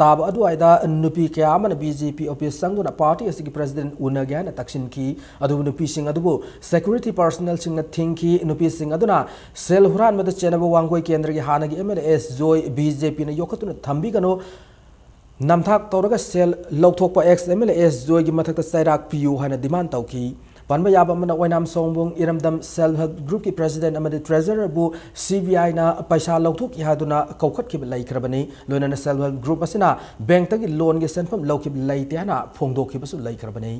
ꯇꯥꯕ ꯑꯗꯨꯋꯥꯏꯗ ꯅꯨꯄꯤ ꯀꯌꯥ ꯑꯃꯅ BJP ꯑꯣꯐꯤꯁ ꯆꯪꯗꯨꯅ party ꯑꯁꯤꯒꯤ president ꯎꯅꯒꯦ ꯍꯥꯏꯅ ꯇꯛꯁꯤꯟꯈꯤ꯫ ꯑꯗꯨꯕꯨ ꯅꯨꯄꯤꯁꯤꯡ ꯑꯗꯨꯕꯨ security personnelꯁꯤꯡꯅ ꯊꯤꯡꯈꯤ꯫ ꯅꯨꯄꯤꯁꯤꯡ ꯑꯗꯨꯅ ꯁꯦꯜ ꯍꯨꯔꯥꯟꯕꯗ ꯆꯦꯟꯅꯕ ꯋꯥꯡꯒꯣꯏ ꯀꯦꯟꯗ꯭ꯔꯒꯤ ꯍꯥꯟꯅꯒꯤ MLA ꯑꯦꯁ ꯖꯣꯏ BJPꯅ ꯌꯣꯛꯈꯠꯇꯨꯅ ꯊꯝꯕꯤꯒꯅꯨ, ꯅꯝꯊꯥꯛ ꯇꯧꯔꯒ ꯁꯦꯜ ꯂꯧꯊꯣꯛꯄ ex MLA ꯑꯦꯁ ꯖꯣꯏꯒꯤ ꯃꯊꯛꯇ ꯆꯩꯔꯥꯛ ꯄꯤꯌꯨ ꯍꯥꯏꯅ demand ꯇꯧꯈꯤ꯫ ꯄꯟꯕ ꯌꯥꯕ ꯑꯃꯅ, ꯑꯣꯏꯅꯥꯝ ꯁꯑꯣꯝꯕꯨꯡ ꯏꯔꯝꯗꯝ Self Help Groupꯀꯤ president ꯑꯃꯗꯤ treasurerꯕꯨ CBIꯅ ꯄꯩꯁꯥ ꯂꯧꯊꯣꯛꯈꯤ ꯍꯥꯏꯗꯨꯅ ꯀꯧꯈꯠꯈꯤꯕ ꯂꯩꯈ꯭ꯔꯕꯅꯤ꯫ ꯂꯣꯏꯅꯅ Self Help Group ꯑꯁꯤꯅ bankꯇꯒꯤ loanꯒꯤ ꯁꯦꯟꯐꯝ ꯂꯧꯈꯤꯕ ꯂꯩꯇꯦ ꯍꯥꯏꯅ ꯐꯣꯡꯗꯣꯛꯈꯤꯕꯁꯨ ꯂꯩꯈ꯭ꯔꯕꯅꯤ꯫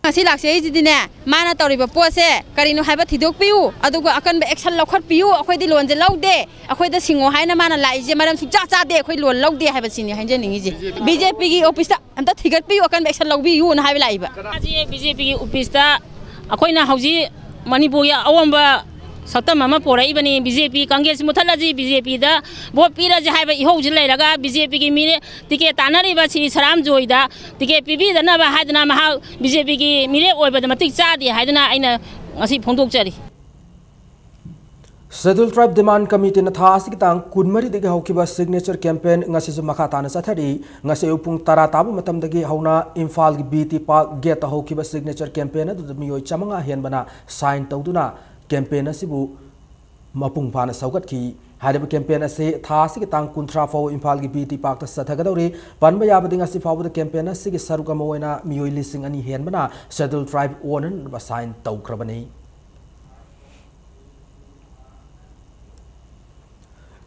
ꯉꯁꯤ ꯂꯥꯛꯆꯩꯁꯤꯗꯤꯅꯦ, ꯃꯥꯅ ꯇꯧꯔꯤꯕ ꯄꯣꯠꯁꯦ ꯀꯔꯤꯅꯣ ꯍꯥꯏꯕ ꯊꯤꯗꯣꯛꯄꯤꯌꯨ, ꯑꯗꯨꯒ ꯑꯀꯟꯕ action ꯂꯧꯈꯠꯄꯤꯌꯨ꯫ ꯑꯩꯈꯣꯏꯗꯤ loanꯁꯦ ꯂꯧꯗꯦ, ꯑꯩꯈꯣꯏꯗ ꯁꯤꯡꯉꯣ ꯍꯥꯏꯅ ꯃꯥꯅ ꯂꯥꯛꯏꯁꯦ ꯃꯔꯝ ꯁꯨꯡꯆꯥ ꯆꯥꯗꯦ꯫ ꯑꯩꯈꯣꯏ loan ꯂꯧꯗꯦ ꯍꯥꯏꯕꯁꯤꯅꯤ ꯍꯥꯏꯖꯅꯤꯡꯉꯤꯁꯦ꯫ BJPꯒꯤ officeꯇ ꯑꯝꯇ ꯊꯤꯒꯠꯄꯤꯌꯨ, ꯑꯀꯟꯕ action ꯂꯧꯕꯤꯌꯨꯅ ꯍꯥꯏꯕ ꯂꯥꯛꯏꯕ꯫ ꯃꯥꯁꯤ BJPꯒꯤ officeꯇ ꯑꯩꯈꯣꯏꯅ ꯍꯧꯖꯤꯛ ꯃꯅꯤꯄꯨꯔꯒꯤ ꯑꯑꯣꯟꯕ ꯁꯛꯇꯝ ꯑꯃ ꯄꯣꯔꯛꯏꯕꯅꯤ꯫ BJP, ꯀꯪꯒ꯭ꯔꯦꯁ ꯃꯨꯊꯠꯂꯁꯤ, BJPꯗ vote ꯄꯤꯔꯁꯤ ꯍꯥꯏꯕ ꯏꯍꯧꯁꯤ ꯂꯩꯔꯒ BJPꯒꯤ ꯃꯤꯔꯦꯞ ticket ꯇꯥꯟꯅꯔꯤꯕ ꯁꯤ ꯁꯔꯥꯝ ꯖꯣꯏꯗ ticket ꯄꯤꯕꯤꯗꯅꯕ ꯍꯥꯏꯗꯅ ꯃꯍꯥꯛ BJPꯒꯤ ꯃꯤꯔꯦꯞ ꯑꯣꯏꯕꯗ ꯃꯇꯤꯛ ꯆꯥꯗꯦ ꯍꯥꯏꯗꯨꯅ ꯑꯩꯅ ꯉꯁꯤ ꯐꯣꯡꯗꯣꯛꯆꯔꯤ꯫ Scheduled Tribe Demand Committeeꯅ ꯊꯥ ꯑꯁꯤꯒꯤ ꯇꯥꯡ ꯀꯨꯟꯃꯔꯤꯗꯒꯤ ꯍꯧꯈꯤꯕ signature campaign ꯉꯁꯤꯁꯨ ꯃꯈꯥ ꯇꯥꯅ ꯆꯠꯊꯔꯤ꯫ ꯉꯁꯤ ꯑꯌꯨꯛ ꯄꯨꯡ ꯇꯔꯥ ꯇꯥꯕ ꯃꯇꯝꯗꯒꯤ ꯍꯧꯅ ꯏꯝꯐꯥꯜꯒꯤ BT Park gateꯇ ꯍꯧꯈꯤꯕ signature campaign ꯑꯗꯨꯗ ꯃꯤꯑꯣꯏ ꯆꯥꯃꯉꯥ ꯍꯦꯟꯕꯅ sign ꯇꯧꯗꯨꯅ campaign ꯑꯁꯤꯕꯨ ꯃꯄꯨꯡ ꯐꯥꯅ ꯁꯧꯒꯠꯈꯤ꯫ ꯍꯥꯏꯔꯤꯕ campaign ꯑꯁꯤ ꯊꯥ ꯑꯁꯤꯒꯤ ꯇꯥꯡ ꯀꯨꯟꯊ꯭ꯔꯥ ꯐꯥꯎꯕ ꯏꯝꯐꯥꯜꯒꯤ BT Parkꯇ ꯆꯠꯊꯒꯗꯧꯔꯤ꯫ ꯄꯟꯕ ꯌꯥꯕꯗꯤ ꯉꯁꯤ ꯐꯥꯎꯕꯗ campaign ꯑꯁꯤꯒꯤ ꯁꯔꯨꯛ ꯑꯃ ꯑꯣꯏꯅ ꯃꯤꯑꯣꯏ ꯂꯤꯁꯤꯡ ꯑꯅꯤ ꯍꯦꯟꯕꯅ Scheduled Tribe ꯑꯣꯟꯅꯅꯕ sign ꯇꯧꯈ꯭ꯔꯕꯅꯤ꯫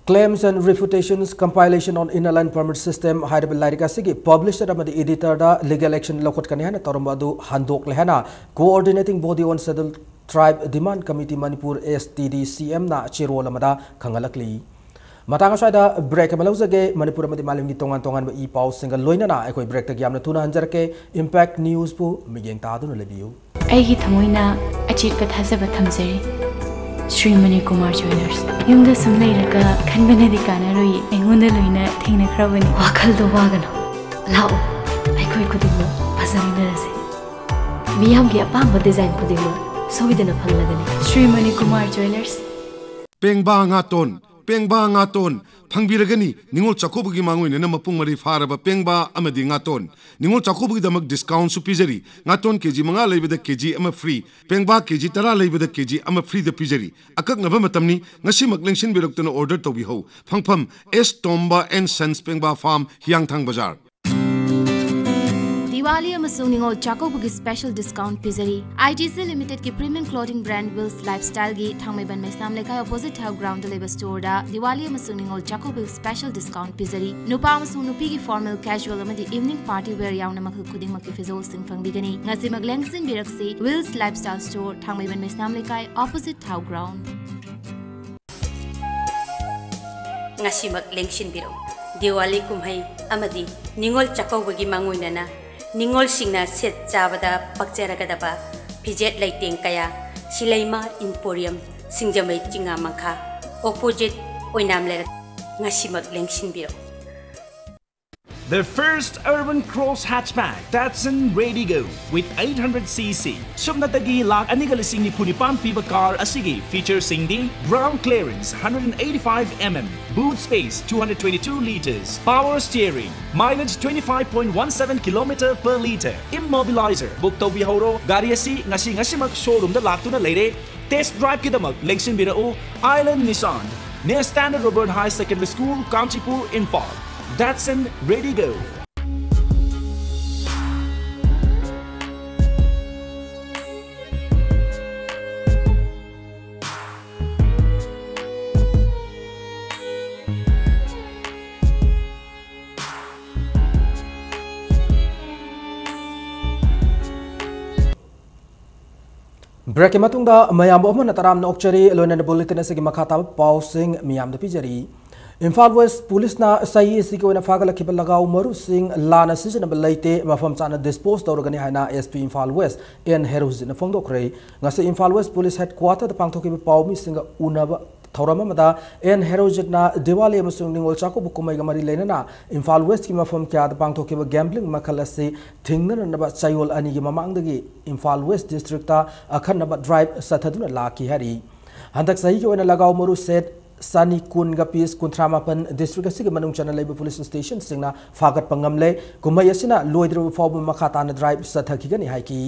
Claims and Refutations, Compilation on Inner Line Permit System ꯍꯥꯏꯔꯤꯕ ꯂꯥꯏꯔꯤꯛ ꯑꯁꯤꯒꯤ publisher ꯑꯃꯗꯤ editorꯗ legal action ꯂꯧꯈꯠꯀꯅꯤ ꯍꯥꯏꯅ ꯇꯧꯔꯝꯕ ꯑꯗꯨ ꯍꯟꯗꯣꯛꯂꯦ ꯍꯥꯏꯅ Coordinating Body on Scheduled Tribe Demand Committee Manipur, STDCMꯅ ꯆꯦꯔꯣꯜ ꯑꯃꯗ ꯈꯪꯍꯜꯂꯛꯂꯤ꯫ ꯃꯇꯥꯡ ꯑꯁ꯭ꯋꯥꯏꯗ break ꯑꯃ ꯂꯧꯖꯒꯦ꯫ ꯃꯅꯤꯄꯨꯔ ꯑꯃꯗꯤ ꯃꯥꯂꯦꯝꯒꯤ ꯇꯣꯉꯥꯟ ꯇꯣꯉꯥꯟꯕ ꯏ ꯄꯥꯎꯁꯤꯡꯒ ꯂꯣꯏꯅꯅ ꯑꯩꯈꯣꯏ breakꯇꯒꯤ ꯌꯥꯝꯅ ꯊꯨꯅ ꯍꯟꯖꯔꯛꯀꯦ꯫ Impact Newsꯄꯨ ꯃꯤꯠꯌꯦꯡ ꯇꯥꯗꯨꯅ ꯂꯩꯕꯤꯌꯨ꯫ ꯑꯩꯒꯤ ꯊꯃꯣꯏꯅ ꯑꯆꯦꯠꯄ ꯊꯥꯖꯕ ꯊꯝꯖꯔꯤ꯫ ꯁ꯭ꯔꯤ ꯃꯅꯤꯀꯨꯃꯥꯔ ꯖꯨꯋꯦꯂꯔꯁ꯫ ꯌꯨꯝꯗ ꯁꯨꯝ ꯂꯩꯔꯒ ꯈꯟꯕꯅꯗꯤ ꯀꯥꯟꯅꯔꯣꯏ, ꯑꯩꯉꯣꯟꯗ ꯂꯣꯏꯅ ꯊꯦꯡꯅꯈ꯭ꯔꯕꯅꯤ꯫ ꯋꯥꯈꯜꯗꯣ ꯋꯥꯒꯅꯨ, ꯂꯥꯛꯑꯣ꯫ ꯑꯩꯈꯣꯏ ꯈꯨꯗꯤꯡꯃꯛ ꯐꯖꯃꯤꯟꯅꯔꯁꯦ꯫ ꯃꯤꯌꯥꯝꯒꯤ ꯑꯄꯥꯝꯕ ꯗꯤꯖꯥꯏꯟ ꯈꯨꯗꯤꯡꯃꯛ ꯁꯣꯏꯗꯅ ꯐꯪꯂꯒꯅꯤ꯫ ꯁ꯭ꯔꯤ ꯃꯅꯤꯀꯨꯃꯥꯔ ꯖ꯭ꯋꯦꯂꯔꯁ꯫ ꯄꯦꯡꯕꯥ ꯉꯥꯇꯣꯟ, ꯄꯦꯡꯕꯥ ꯉꯥꯇꯣꯟ ꯐꯪꯕꯤꯔꯒꯅꯤ꯫ ꯅꯤꯉꯣꯜ ꯆꯥꯛꯀꯧꯕꯒꯤ ꯃꯥꯡꯑꯣꯏꯅꯅ ꯃꯄꯨꯡ ꯃꯔꯩ ꯐꯥꯔꯕ ꯄꯦꯡꯕꯥ ꯑꯃꯗꯤ ꯉꯥꯇꯣꯟ꯫ ꯅꯤꯉꯣꯜ ꯆꯥꯛꯀꯧꯕꯒꯤꯗꯃꯛ ꯗꯤꯁꯀꯥꯎꯟꯁꯨ ꯄꯤꯖꯔꯤ꯫ ꯉꯥꯇꯣꯟ ꯀꯦ ꯖꯤ ꯃꯉꯥ ꯂꯩꯕꯗ ꯀꯦ ꯖꯤ ꯑꯃ ꯐ꯭ꯔꯤ, ꯄꯦꯡꯕꯥ ꯀꯦ ꯖꯤ ꯇꯔꯥ ꯂꯩꯕꯗ ꯀꯦ ꯖꯤ ꯑꯃ ꯐ꯭ꯔꯤꯗ ꯄꯤꯖꯔꯤ꯫ ꯑꯀꯛꯅꯕ ꯃꯇꯝꯅꯤ, ꯉꯁꯤꯃꯛ ꯂꯦꯡꯁꯤꯟꯕꯤꯔꯛꯇꯨꯅ ꯑꯣꯔꯗꯔ ꯇꯧꯕꯤꯍꯧ꯫ ꯐꯪꯐꯝ, ꯑꯦꯁ ꯇꯣꯝꯕ ꯑꯦꯟ ꯁꯟꯁ, ꯄꯦꯡꯕꯥ ꯐꯥꯔꯝ, ꯍꯤꯌꯥꯡꯊꯥꯡ ꯕꯖꯥꯔ꯫ ꯗꯤꯋꯥꯂꯤ ꯑꯃꯁꯨꯡ ꯅꯤꯉꯣꯜ ꯆꯥꯛꯀꯧꯕꯒꯤ ꯁ꯭ꯄꯦꯁꯦꯜ ꯗꯤꯁꯀꯥꯎꯟꯠ ꯄꯤꯖꯔꯤ꯫ ꯑꯥꯏ ꯇꯤ ꯁꯤ ꯂꯤꯃꯤꯇꯦꯗꯀꯤ ꯄ꯭ꯔꯤꯃꯤꯌꯝ ꯀ꯭ꯂꯣꯊꯤꯡ ꯕ꯭ꯔꯥꯟꯗ ꯋꯤꯜꯁ ꯂꯥꯏꯐꯁ꯭ꯇꯥꯏꯜꯒꯤ ꯊꯥꯡꯃꯩꯕꯟ ꯃꯩꯁꯅꯥꯝ ꯂꯩꯀꯥꯏ ꯑꯣꯄꯣꯖꯤꯠ ꯊꯥꯎ ꯒ꯭ꯔꯥꯎꯟꯗ ꯂꯩꯕ ꯁ꯭ꯇꯣꯔꯗ ꯗꯤꯋꯥꯂꯤ ꯑꯃꯁꯨꯡ ꯅꯤꯉꯣꯜ ꯆꯥꯛꯀꯧꯕꯒꯤ ꯁ꯭ꯄꯦꯁꯦꯜ ꯗꯤꯁꯀꯥꯎꯟꯠ ꯄꯤꯖꯔꯤ꯫ ꯅꯨꯄꯥ ꯑꯃꯁꯨꯡ ꯅꯨꯄꯤꯒꯤ ꯐꯣꯔꯃꯦꯜ, ꯀꯦꯖꯨꯋꯦꯜ ꯑꯃꯗꯤ ꯏꯚꯤꯅꯤꯡ ꯄꯥꯔꯇꯤ ꯋꯦꯌꯔ ꯌꯥꯎꯅ ꯃꯈꯜ ꯈꯨꯗꯤꯡꯃꯛꯀꯤ ꯐꯤꯖꯣꯜꯁꯤꯡ ꯐꯪꯕꯤꯒꯅꯤ꯫ ꯉꯁꯤꯃꯛ ꯂꯦꯡꯁꯤꯟꯕꯤꯔꯛꯁꯤ ꯋꯤꯜꯁ ꯂꯥꯏꯐꯁ꯭ꯇꯥꯏꯜ ꯁ꯭ꯇꯣꯔ, ꯊꯥꯡꯃꯩꯕꯟ ꯃꯩꯁꯅꯥꯝ ꯂꯩꯀꯥꯏ, ꯑꯣꯄꯣꯖꯤꯠ ꯊꯥꯎ ꯒ꯭ꯔꯥꯎꯟ꯫ ꯉꯁꯤꯃꯛ ꯂꯦꯡꯁꯤꯟꯕꯤꯔꯛꯎ꯫ ꯗꯤꯋꯥꯂꯤ ꯀꯨꯝꯍꯩ ꯑꯃꯗꯤ ꯅꯤꯉꯣꯜ ꯆꯥꯛꯀꯧꯕꯒꯤ ꯃꯥꯡꯑꯣꯏꯅꯅ ꯅꯤꯉꯣꯜꯁꯤꯡꯅ ꯁꯦꯠ ꯆꯥꯕꯗ ꯄꯛꯆꯔꯒꯗꯕ ꯐꯤꯖꯦꯠ ꯂꯩꯇꯦꯡ ꯀꯌꯥ ꯁꯤꯂꯩꯃ ꯏꯝꯄꯣꯔꯤꯌꯝ, ꯁꯤꯡꯖꯃꯩ ꯆꯤꯉꯥ ꯃꯈꯥ, ꯑꯣꯄꯣꯖꯤꯠ ꯑꯣꯏꯅꯥꯝ ꯂꯩꯔꯛ꯫ ꯉꯁꯤꯃꯛ ꯂꯦꯡꯁꯤꯟꯕꯤꯔꯛꯎ꯫ The first urban cross hatchback, Datsun Redigo, with eight hundred C C. ꯁꯨꯞꯅꯇꯒꯤ ꯂꯥꯈ ꯑꯅꯤꯒ ꯂꯤꯁꯤꯡ ꯅꯤꯐꯨ ꯅꯤꯄꯥꯟ ꯄꯤꯕ ꯀꯥꯔ ꯑꯁꯤꯒꯤ ꯐꯤꯆꯔꯁꯤꯡꯗꯤ: ground clearance hundred and eighty-five mm, boot space two hundred twenty-two liters, power steering, mileage twenty-five point one seven kilometer per liter, immobilizer꯫ Book ꯇꯧꯕꯤꯍꯧꯔꯣ꯫ ꯒꯥꯔꯤ ꯑꯁꯤ ꯉꯁꯤ ꯉꯁꯤꯃꯛ ꯁꯣꯔꯨꯝꯗ ꯂꯥꯛꯇꯨꯅ ꯂꯩꯔꯦ꯫ ꯇꯦꯁ ꯗ꯭ꯔꯥꯏꯚꯀꯤꯗꯃꯛ ꯂꯦꯡꯁꯤꯟꯕꯤꯔꯛꯎ Island Nissan, near Standard Robert High Secondary School, Kanchipur, Imphal. Datsun Redigo. ꯕ꯭ꯔꯦꯛꯀꯤ ꯃꯇꯨꯡꯗ ꯃꯌꯥꯝꯕꯨ ꯑꯃꯨꯛ ꯍꯟꯅ ꯇꯔꯥꯝꯅ ꯑꯣꯛꯆꯔꯤ꯫ ꯂꯣꯏꯅꯅ ꯕꯨꯂꯦꯇꯤꯟ ꯑꯁꯤꯒꯤ ꯃꯈꯥ ꯇꯥꯕ ꯄꯥꯎꯁꯤꯡ ꯃꯤꯌꯥꯝꯗ ꯄꯤꯖꯔꯤ꯫ ꯏꯝꯐꯥꯜ ꯋꯦꯁ ꯄꯨꯂꯤꯁꯅ ꯆꯍꯤ ꯑꯁꯤꯒꯤ ꯑꯣꯏꯅ ꯐꯥꯒꯠꯂꯛꯈꯤꯕ ꯂꯒꯥꯎ ꯃꯔꯨꯁꯤꯡ ꯂꯥꯟꯅ ꯁꯤꯖꯤꯟꯅꯕ ꯂꯩꯇꯦ, ꯃꯐꯝ ꯆꯥꯅ ꯗꯤꯁꯄꯣꯖ ꯇꯧꯔꯒꯅꯤ ꯍꯥꯏꯅ S P Imphal west N ꯍꯦꯔꯣꯖꯤꯠꯅ ꯐꯣꯡꯗꯣꯛꯈ꯭ꯔꯦ꯫ ꯉꯁꯤ ꯏꯝꯐꯥꯜ ꯋꯦꯁ ꯄꯨꯂꯤꯁ ꯍꯦꯗꯀ꯭ꯋꯥꯇꯔꯗ ꯄꯥꯡꯊꯣꯛꯈꯤꯕ ꯄꯥꯎꯃꯤꯁꯤꯡꯒ ꯎꯅꯕ ꯊꯧꯔꯝ ꯑꯃꯗ ꯑꯦꯟ ꯍꯦꯔꯣꯖꯤꯠꯅ ꯗꯤꯋꯥꯂꯤ ꯑꯃꯁꯨꯡ ꯅꯤꯉꯣꯜ ꯆꯥꯛꯀꯧꯕ ꯀꯨꯝꯍꯩꯒ ꯃꯔꯤ ꯂꯩꯅꯅ ꯏꯝꯐꯥꯜ ꯋꯦꯁ꯭ꯠꯀꯤ ꯃꯐꯝ ꯀꯌꯥꯗ ꯄꯥꯡꯊꯣꯛꯈꯤꯕ gambling ꯃꯈꯜ ꯑꯁꯤ ꯊꯤꯡꯅꯅꯕ ꯆꯌꯣꯜ ꯑꯅꯤꯒꯤ ꯃꯃꯥꯡꯗꯒꯤ ꯏꯝꯐꯥꯜ ꯋꯦꯁ꯭ꯠ district ꯑꯈꯟꯅꯕ drive ꯆꯠꯊꯗꯨꯅ ꯂꯥꯛꯈꯤ ꯍꯥꯏꯔꯤ꯫ ꯍꯟꯗꯛ ꯆꯍꯤꯒꯤ ꯑꯣꯏꯅ ꯂꯒꯥꯎ ꯃꯔꯨ ꯁꯦꯠ ꯆꯅꯤ ꯀꯨꯟꯒ piece ꯀꯨꯟꯊ꯭ꯔꯥ ꯃꯥꯄꯟ district ꯑꯁꯤꯒꯤ ꯃꯅꯨꯡ ꯆꯟꯅ ꯂꯩꯕ police stationꯁꯤꯡꯅ ꯐꯥꯒꯠꯄ ꯉꯝꯂꯦ꯫ ꯀꯨꯝꯍꯩ ꯑꯁꯤꯅ ꯂꯣꯏꯗ꯭ꯔꯤꯕ ꯐꯥꯎꯕ ꯃꯈꯥ ꯇꯥꯅ drive ꯆꯠꯊꯈꯤꯒꯅꯤ ꯍꯥꯏꯈꯤ꯫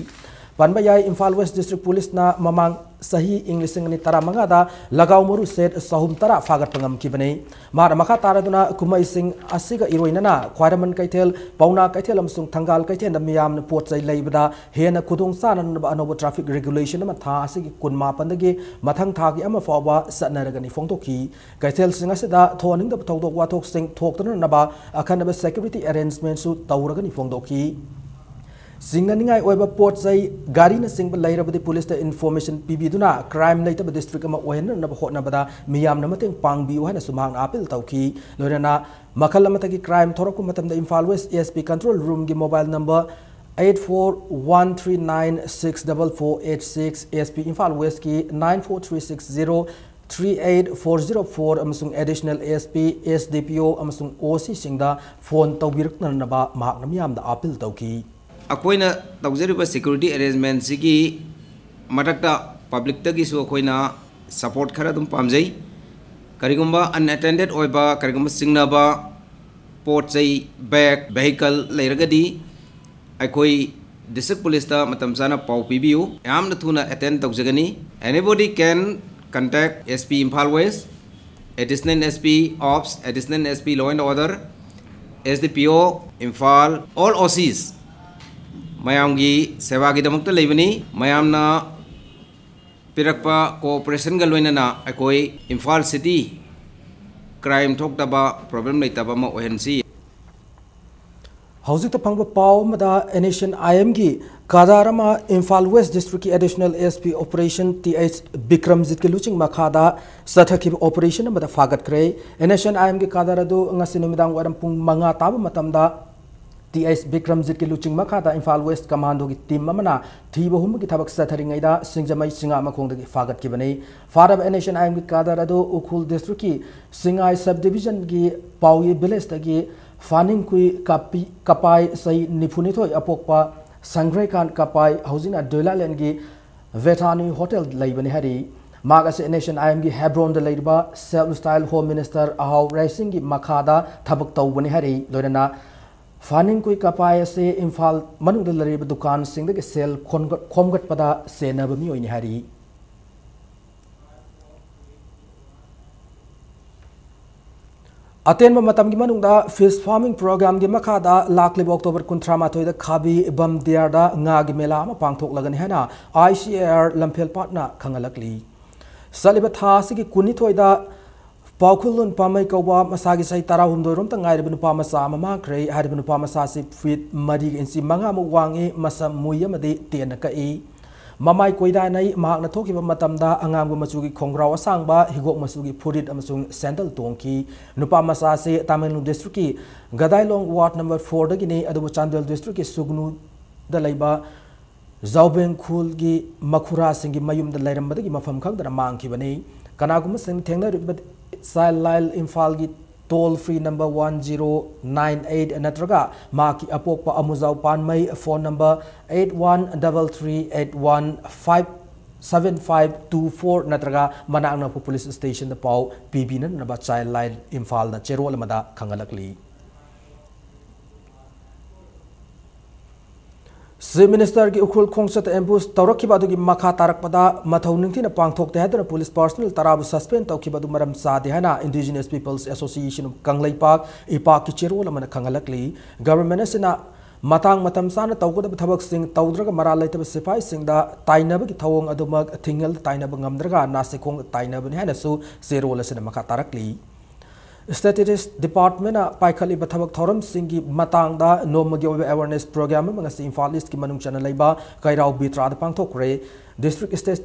ꯄꯟꯕ ꯌꯥꯏ, ꯏꯝꯐꯥꯜ ꯋꯦꯁ꯭ꯠ district policeꯅ ꯃꯃꯥꯡ ꯆꯍꯤ ꯏꯪ ꯂꯤꯁꯤꯡ ꯑꯅꯤ ꯇꯔꯥꯃꯉꯥꯗ ꯂꯒꯥꯎ ꯃꯔꯨ ꯁꯦꯠ ꯆꯍꯨꯝ ꯇꯔꯥ ꯐꯥꯒꯠꯄ ꯉꯝꯈꯤꯕꯅꯤ꯫ ꯃꯥꯅ ꯃꯈꯥ ꯇꯥꯔꯗꯨꯅ ꯀꯨꯝꯍꯩꯁꯤꯡ ꯑꯁꯤꯒ ꯏꯔꯣꯏꯅꯅ ꯈ꯭ꯋꯥꯏꯔꯝꯕꯟ ꯀꯩꯊꯦꯜ, ꯄꯥꯎꯅꯥ ꯀꯩꯊꯦꯜ ꯑꯃꯁꯨꯡ ꯊꯪꯒꯥꯜ ꯀꯩꯊꯦꯜꯗ ꯃꯤꯌꯥꯝꯅ ꯄꯣꯠ ꯆꯩ ꯂꯩꯕꯗ ꯍꯦꯟꯅ ꯈꯨꯗꯣꯡ ꯆꯥꯅꯅꯕ ꯑꯅꯧꯕ traffic regulation ꯑꯃ ꯊꯥ ꯑꯁꯤꯒꯤ ꯀꯨꯟꯃꯥꯄꯟꯗꯒꯤ ꯃꯊꯪ ꯊꯥꯒꯤ ꯑꯃ ꯐꯥꯎꯕ ꯆꯠꯅꯔꯒꯅꯤ ꯐꯣꯡꯗꯣꯛꯈꯤ꯫ ꯀꯩꯊꯦꯜꯁꯤꯡ ꯑꯁꯤꯗ ꯊꯣꯛꯍꯟꯅꯤꯡꯗꯕ ꯊꯧꯗꯣꯛ ꯋꯥꯊꯣꯛꯁꯤꯡ ꯊꯣꯛꯇꯅꯅꯕ ꯑꯈꯟꯅꯕ security arrangementꯁꯨ ꯇꯧꯔꯒꯅꯤ ꯐꯣꯡꯗꯣꯛꯈꯤ꯫ ꯆꯤꯡꯅꯅꯤꯡꯉꯥꯏ ꯑꯣꯏꯕ ꯄꯣꯠ ꯆꯩ, ꯒꯥꯔꯤꯅꯆꯤꯡꯕ ꯂꯩꯔꯕꯗꯤ policeꯇ information ꯄꯤꯕꯤꯗꯨꯅ crime ꯂꯩꯇꯕ district ꯑꯃ ꯑꯣꯏꯍꯟꯅꯅꯕ ꯍꯣꯠꯅꯕꯗ ꯃꯤꯌꯥꯝꯅ ꯃꯇꯦꯡ ꯄꯥꯡꯕꯤꯌꯨ ꯍꯥꯏꯅꯁꯨ ꯃꯍꯥꯛꯅ appeal ꯇꯧꯈꯤ꯫ ꯂꯣꯏꯅꯅ ꯃꯈꯜ ꯑꯃꯠꯇꯒꯤ crime ꯊꯣꯔꯛꯄ ꯃꯇꯝꯗ Imphal West ASP control roomꯒꯤ mobile number eight four one three nine six double four eight six, ASP Imphal ꯋꯦꯁ꯭ꯠꯀꯤ nine four three six zero three eight four zero four ꯑꯃꯁꯨꯡ additional ASP, SDPO ꯑꯃꯁꯨꯡ OCꯁꯤꯡꯗ phone ꯇꯧꯕꯤꯔꯛꯅꯅꯕ ꯃꯍꯥꯛꯅ ꯃꯤꯌꯥꯝꯗ appeal ꯇꯧꯈꯤ꯫ ꯑꯩꯈꯣꯏꯅ ꯇꯧꯖꯔꯤꯕ security arrangementꯁꯤꯒꯤ ꯃꯊꯛꯇ publicꯇꯒꯤꯁꯨ ꯑꯩꯈꯣꯏꯅ support ꯈꯔ ꯑꯗꯨꯝ ꯄꯥꯝꯖꯩ꯫ ꯀꯔꯤꯒꯨꯝꯕ unattended ꯑꯣꯏꯕ, ꯀꯔꯤꯒꯨꯝꯕ ꯆꯤꯡꯅꯕ ꯄꯣꯠ ꯆꯩ, bag, vehicle ꯂꯩꯔꯒꯗꯤ ꯑꯩꯈꯣꯏ district policeꯇ ꯃꯇꯝ ꯆꯥꯅ ꯄꯥꯎ ꯄꯤꯕꯤꯌꯨ꯫ ꯌꯥꯝꯅ ꯊꯨꯅ attend ꯇꯧꯖꯒꯅꯤ꯫ Anybody can contact SP Imphal West, Additional SP Ops, Additional SP Law and Order, SDPO Imphal, all OCs ꯃꯌꯥꯝꯒꯤ ꯁꯦꯕꯥꯒꯤꯗꯃꯛꯇ ꯂꯩꯕꯅꯤ꯫ ꯃꯌꯥꯝꯅ ꯄꯤꯔꯛꯄ cooperationꯒ ꯂꯣꯏꯅꯅ ꯑꯩꯈꯣꯏ ꯏꯝꯐꯥꯜ city crime ꯊꯣꯛꯇꯕ, problem ꯂꯩꯇꯕ ꯑꯃ ꯑꯣꯏꯍꯟꯁꯤ꯫ ꯍꯧꯖꯤꯛꯇ ꯐꯪꯕ ꯄꯥꯎ ꯑꯃꯗ NSCN-IMꯒꯤ cadre ꯑꯃ ꯏꯝꯐꯥꯜ ꯋꯦꯁ꯭ꯠ districtꯀꯤ additional SP operation th ꯕꯤꯀ꯭ꯔꯝꯖꯤꯠꯀꯤ ꯂꯨꯆꯤꯡ ꯃꯈꯥꯗ ꯆꯠꯊꯈꯤꯕ operation ꯑꯃꯗ ꯐꯥꯒꯠꯈ꯭ꯔꯦ꯫ NSCN-IMꯒꯤ cadre ꯑꯗꯨ ꯉꯁꯤ ꯅꯨꯃꯤꯗꯥꯡ ꯋꯥꯏꯔꯝ ꯄꯨꯡ ꯃꯉꯥ ꯇꯥꯕ ꯃꯇꯝꯗ ꯇꯤ ꯑꯩꯆ ꯕꯤꯀ꯭ꯔꯝꯖꯤꯠꯀꯤ ꯂꯨꯆꯤꯡ ꯃꯈꯥꯗ ꯏꯝꯐꯥꯜ ꯋꯦꯁ ꯀꯃꯥꯟꯗꯣꯒꯤ ꯇꯤꯝ ꯑꯃꯅ ꯊꯤꯕ ꯍꯨꯝꯕꯒꯤ ꯊꯕꯛ ꯆꯠꯊꯔꯤꯉꯩꯗ ꯁꯤꯡꯖꯃꯩ ꯆꯤꯡꯉꯥ ꯃꯈꯣꯡꯗꯒꯤ ꯐꯥꯒꯠꯈꯤꯕꯅꯤ꯫ ꯐꯥꯔꯕ ꯑꯦꯟ ꯑꯦꯁ ꯑꯦꯟ ꯑꯥꯏ ꯑꯦꯝꯒꯤ ꯀꯥꯗꯔ ꯑꯗꯨ ꯎꯈ꯭ꯔꯨꯜ ꯗꯤꯁꯇ꯭ꯔꯤꯛꯀꯤ ꯁꯤꯡꯉꯥꯏ ꯁꯕ ꯗꯤꯕꯤꯖꯟꯒꯤ ꯄꯥꯎꯌꯤ ꯚꯤꯂꯦꯖꯇꯒꯤ ꯐꯥꯅꯤꯡꯀꯨꯏ ꯀꯥꯄꯤ-, ꯀꯄꯥꯏ ꯆꯍꯤ ꯅꯤꯐꯨꯅꯤꯊꯣꯏ ꯑꯄꯣꯛꯄ ꯁꯪꯒ꯭ꯔꯩꯀꯥꯟ ꯀꯄꯥꯏ, ꯍꯧꯖꯤꯛꯅ ꯗꯣꯏꯂꯥꯂꯦꯟꯒꯤ ꯚꯦꯊꯥꯅꯤ ꯍꯣꯇꯦꯜ ꯂꯩꯕꯅꯤ ꯍꯥꯏꯔꯤ꯫ ꯃꯍꯥꯛ ꯑꯁꯤ ꯑꯦꯟ ꯑꯦꯁ ꯑꯦꯟ ꯑꯥꯏ ꯑꯦꯝꯒꯤ ꯍꯦꯕ꯭ꯔꯣꯟꯗ ꯂꯩꯔꯤꯕ ꯁꯦꯜꯐ ꯁ꯭ꯇꯥꯏꯜ ꯍꯣꯝ ꯃꯤꯅꯤꯁꯇꯔ ꯑꯍꯥꯎ ꯔꯥꯏꯁꯤꯡꯒꯤ ꯃꯈꯥꯗ ꯊꯕꯛ ꯇꯧꯕꯅꯤ ꯍꯥꯏꯔꯤ꯫ ꯂꯣꯏꯅꯅ ꯐꯥꯅꯤꯡꯀꯨꯏ ꯀꯄꯥꯏ ꯑꯁꯤ ꯏꯝꯐꯥꯜ ꯃꯅꯨꯡꯗ ꯂꯩꯔꯤꯕ ꯗꯨꯀꯥꯟꯁꯤꯡꯗꯒꯤ ꯁꯦꯜ ꯈꯣꯝꯒꯠ-, ꯈꯣꯝꯒꯠꯄꯗ ꯁꯦꯟꯅꯕ ꯃꯤꯑꯣꯏꯅꯤ ꯍꯥꯏꯔꯤ꯫ ꯑꯇꯦꯟꯕ ꯃꯇꯝꯒꯤ ꯃꯅꯨꯡꯗ ꯐꯤꯁ ꯐꯥꯔꯃꯤꯡ ꯄ꯭ꯔꯣꯒ꯭ꯔꯥꯝꯒꯤ ꯃꯈꯥꯗ ꯂꯥꯛꯂꯤꯕ ꯑꯣꯛꯇꯣꯕꯔ ꯀꯨꯟꯊ꯭ꯔꯥ ꯃꯥꯊꯣꯏꯗ ꯈꯥꯕꯤ ꯕꯝꯗꯤꯌꯥꯔꯗ ꯉꯥꯒꯤ ꯃꯦꯂꯥ ꯑꯃ ꯄꯥꯡꯊꯣꯛꯂꯒꯅꯤ ꯍꯥꯏꯅ ꯑꯥꯏ ꯁꯤ ꯑꯦ ꯑꯥꯔ ꯂꯝꯐꯦꯜꯄꯥꯠꯅ ꯈꯪꯍꯜꯂꯛꯂꯤ꯫ ꯆꯠꯂꯤꯕ ꯊꯥ ꯑꯁꯤꯒꯤ ꯀꯨꯟꯅꯤꯊꯣꯏꯗ ꯄꯥꯎꯈꯨꯜꯂꯣꯟ ꯄꯥꯝꯃꯩ ꯀꯧꯕ ꯃꯁꯥꯒꯤ ꯆꯍꯤ ꯇꯔꯥꯍꯨꯝꯗꯣꯏ ꯔꯣꯝꯇ ꯉꯥꯏꯔꯕ ꯅꯨꯄꯥ ꯃꯆꯥ ꯑꯃ ꯃꯥꯡꯈ꯭ꯔꯦ꯫ ꯍꯥꯏꯔꯤꯕ ꯅꯨꯄꯥ ꯃꯆꯥ ꯑꯁꯤ ꯐꯤꯠ ꯃꯔꯤꯒ ꯏꯟꯆꯤ ꯃꯉꯥꯃꯨꯛ ꯋꯥꯡꯏ, ꯃꯁꯝ ꯃꯨꯏ ꯑꯃꯗꯤ ꯇꯦꯟꯅ ꯀꯛꯏ꯫ ꯃꯃꯥꯏ ꯀꯣꯏꯗꯥꯅꯩ꯫ ꯃꯍꯥꯛꯅ ꯊꯣꯛꯈꯤꯕ ꯃꯇꯝꯗ ꯑꯉꯥꯡꯕ ꯃꯆꯨꯒꯤ ꯈꯣꯡꯒ꯭ꯔꯥꯎ ꯑꯁꯥꯡꯕ, ꯍꯤꯒꯣꯛ ꯃꯆꯨꯒꯤ ꯐꯨꯔꯤꯠ ꯑꯃꯁꯨꯡ ꯁꯦꯟꯗꯜ ꯇꯣꯡꯈꯤ꯫ ꯅꯨꯄꯥ ꯃꯆꯥ ꯑꯁꯤ ꯇꯥꯃꯦꯡꯂꯣꯡ ꯗꯤꯁꯇ꯭ꯔꯤꯛꯀꯤ ꯒꯗꯥꯏꯂꯣꯡ ꯋꯥꯔꯗ ꯅꯝꯕꯔ ꯐꯣꯔꯗꯒꯤꯅꯤ, ꯑꯗꯨꯕꯨ ꯆꯥꯟꯗꯦꯜ ꯗꯤꯁꯇ꯭ꯔꯤꯛꯀꯤ ꯁꯨꯒꯅꯨꯗ ꯂꯩꯕ ꯖꯥꯎꯕꯦꯡ ꯈꯨꯜꯒꯤ ꯃꯈꯨꯔꯥꯁꯤꯡꯒꯤ ꯃꯌꯨꯝꯗ ꯂꯩꯔꯝꯕꯗꯒꯤ ꯃꯐꯝ ꯈꯪꯗꯅ ꯃꯥꯡꯈꯤꯕꯅꯤ꯫ ꯀꯅꯥꯒꯨꯝꯕꯁꯤꯡ ꯊꯦꯡꯅꯔꯤꯕ ꯆꯥꯏꯜ ꯂꯥꯏꯟ ꯏꯝꯐꯥꯜꯒꯤ toll free number one zero nine eight ꯅꯠꯇ꯭ꯔꯒ ꯃꯍꯥꯛꯀꯤ ꯑꯄꯣꯛꯄ ꯑꯃꯨꯖꯥꯎ ꯄꯥꯟꯃꯩ phone number eight one double three eight one five seven five two four ꯅꯠꯇ꯭ꯔꯒ ꯃꯅꯥꯛ ꯅꯛꯄ ꯄꯨꯂꯤꯁ ꯁ꯭ꯇꯦꯁꯟꯗ ꯄꯥꯎ ꯄꯤꯕꯤꯅꯅꯕ ꯆꯥꯏꯜ ꯂꯥꯏꯟ ꯏꯝꯐꯥꯜꯅ ꯆꯦꯔꯣꯜ ꯑꯃꯗ ꯈꯪꯍꯜꯂꯛꯂꯤ꯫ ꯆꯤꯐ ꯃꯤꯅꯤꯁꯇꯔꯒꯤ ꯎꯈ꯭ꯔꯨꯜ ꯈꯣꯡꯆꯠꯇ ꯑꯦꯝꯕꯨꯁ ꯇꯧꯔꯛꯈꯤꯕ ꯑꯗꯨꯒꯤ ꯃꯈꯥ ꯇꯥꯔꯛꯄꯗ ꯃꯊꯧ ꯅꯤꯡꯊꯤꯅ ꯄꯥꯡꯊꯣꯛꯇꯦ ꯍꯥꯏꯗꯨꯅ ꯄꯨꯂꯤꯁ ꯄꯔꯁꯅꯦꯜ ꯇꯔꯥꯕꯨ ꯁꯁꯄꯦꯟ ꯇꯧꯈꯤꯕ ꯑꯗꯨ ꯃꯔꯝ ꯆꯥꯗꯦ ꯍꯥꯏꯅ Indigenous Peoples Association of Kangleipak, ꯏꯄꯥꯛꯀꯤ ꯆꯦꯔꯣꯜ ꯑꯃꯅ ꯈꯪꯍꯜꯂꯛꯂꯤ꯫ ꯒꯚꯔꯟꯃꯦꯟꯠ ꯑꯁꯤꯅ ꯃꯇꯥꯡ ꯃꯇꯝ ꯆꯥꯅ ꯇꯧꯒꯗꯕ ꯊꯕꯛꯁꯤꯡ ꯇꯧꯗ꯭ꯔꯒ ꯃꯔꯥꯜ ꯂꯩꯇꯕ ꯁꯤꯐꯥꯏꯁꯤꯡꯗ ꯇꯥꯏꯅꯕꯒꯤ ꯊꯧꯑꯣꯡ ꯑꯗꯨꯃꯛ ꯊꯤꯡꯍꯜ ꯇꯥꯏꯅꯕ ꯉꯝꯗ꯭ꯔꯒ ꯅꯥꯁꯦꯈꯣꯡ ꯇꯥꯏꯅꯕꯅꯤ ꯍꯥꯏꯅꯁꯨ ꯆꯦꯔꯣꯜ ꯑꯁꯤꯅ ꯃꯈꯥ ꯇꯥꯔꯛꯂꯤ꯫ ꯁ꯭ꯇꯦꯇꯤꯁꯇꯤꯛꯁ ꯗꯤꯄꯥꯔꯠꯃꯦꯟꯠꯅ ꯄꯥꯏꯈꯠꯂꯤꯕ ꯊꯕꯛ ꯊꯧꯔꯝꯁꯤꯡꯒꯤ ꯃꯇꯥꯡꯗ ꯅꯣꯡꯃꯒꯤ ꯑꯣꯏꯕ ꯑꯦꯋꯥꯔꯅꯦꯁ ꯄ꯭ꯔꯣꯒ꯭ꯔꯥꯝ ꯑꯃ ꯉꯁꯤ ꯏꯝꯐꯥꯜ ꯏꯁ꯭ꯠꯀꯤ ꯃꯅꯨꯡ ꯆꯟꯅ ꯂꯩꯕ ꯀꯩꯔꯥꯎ ꯕꯤꯇ꯭ꯔꯥꯗ ꯄꯥꯡꯊꯣꯛꯈ꯭ꯔꯦ꯫ District state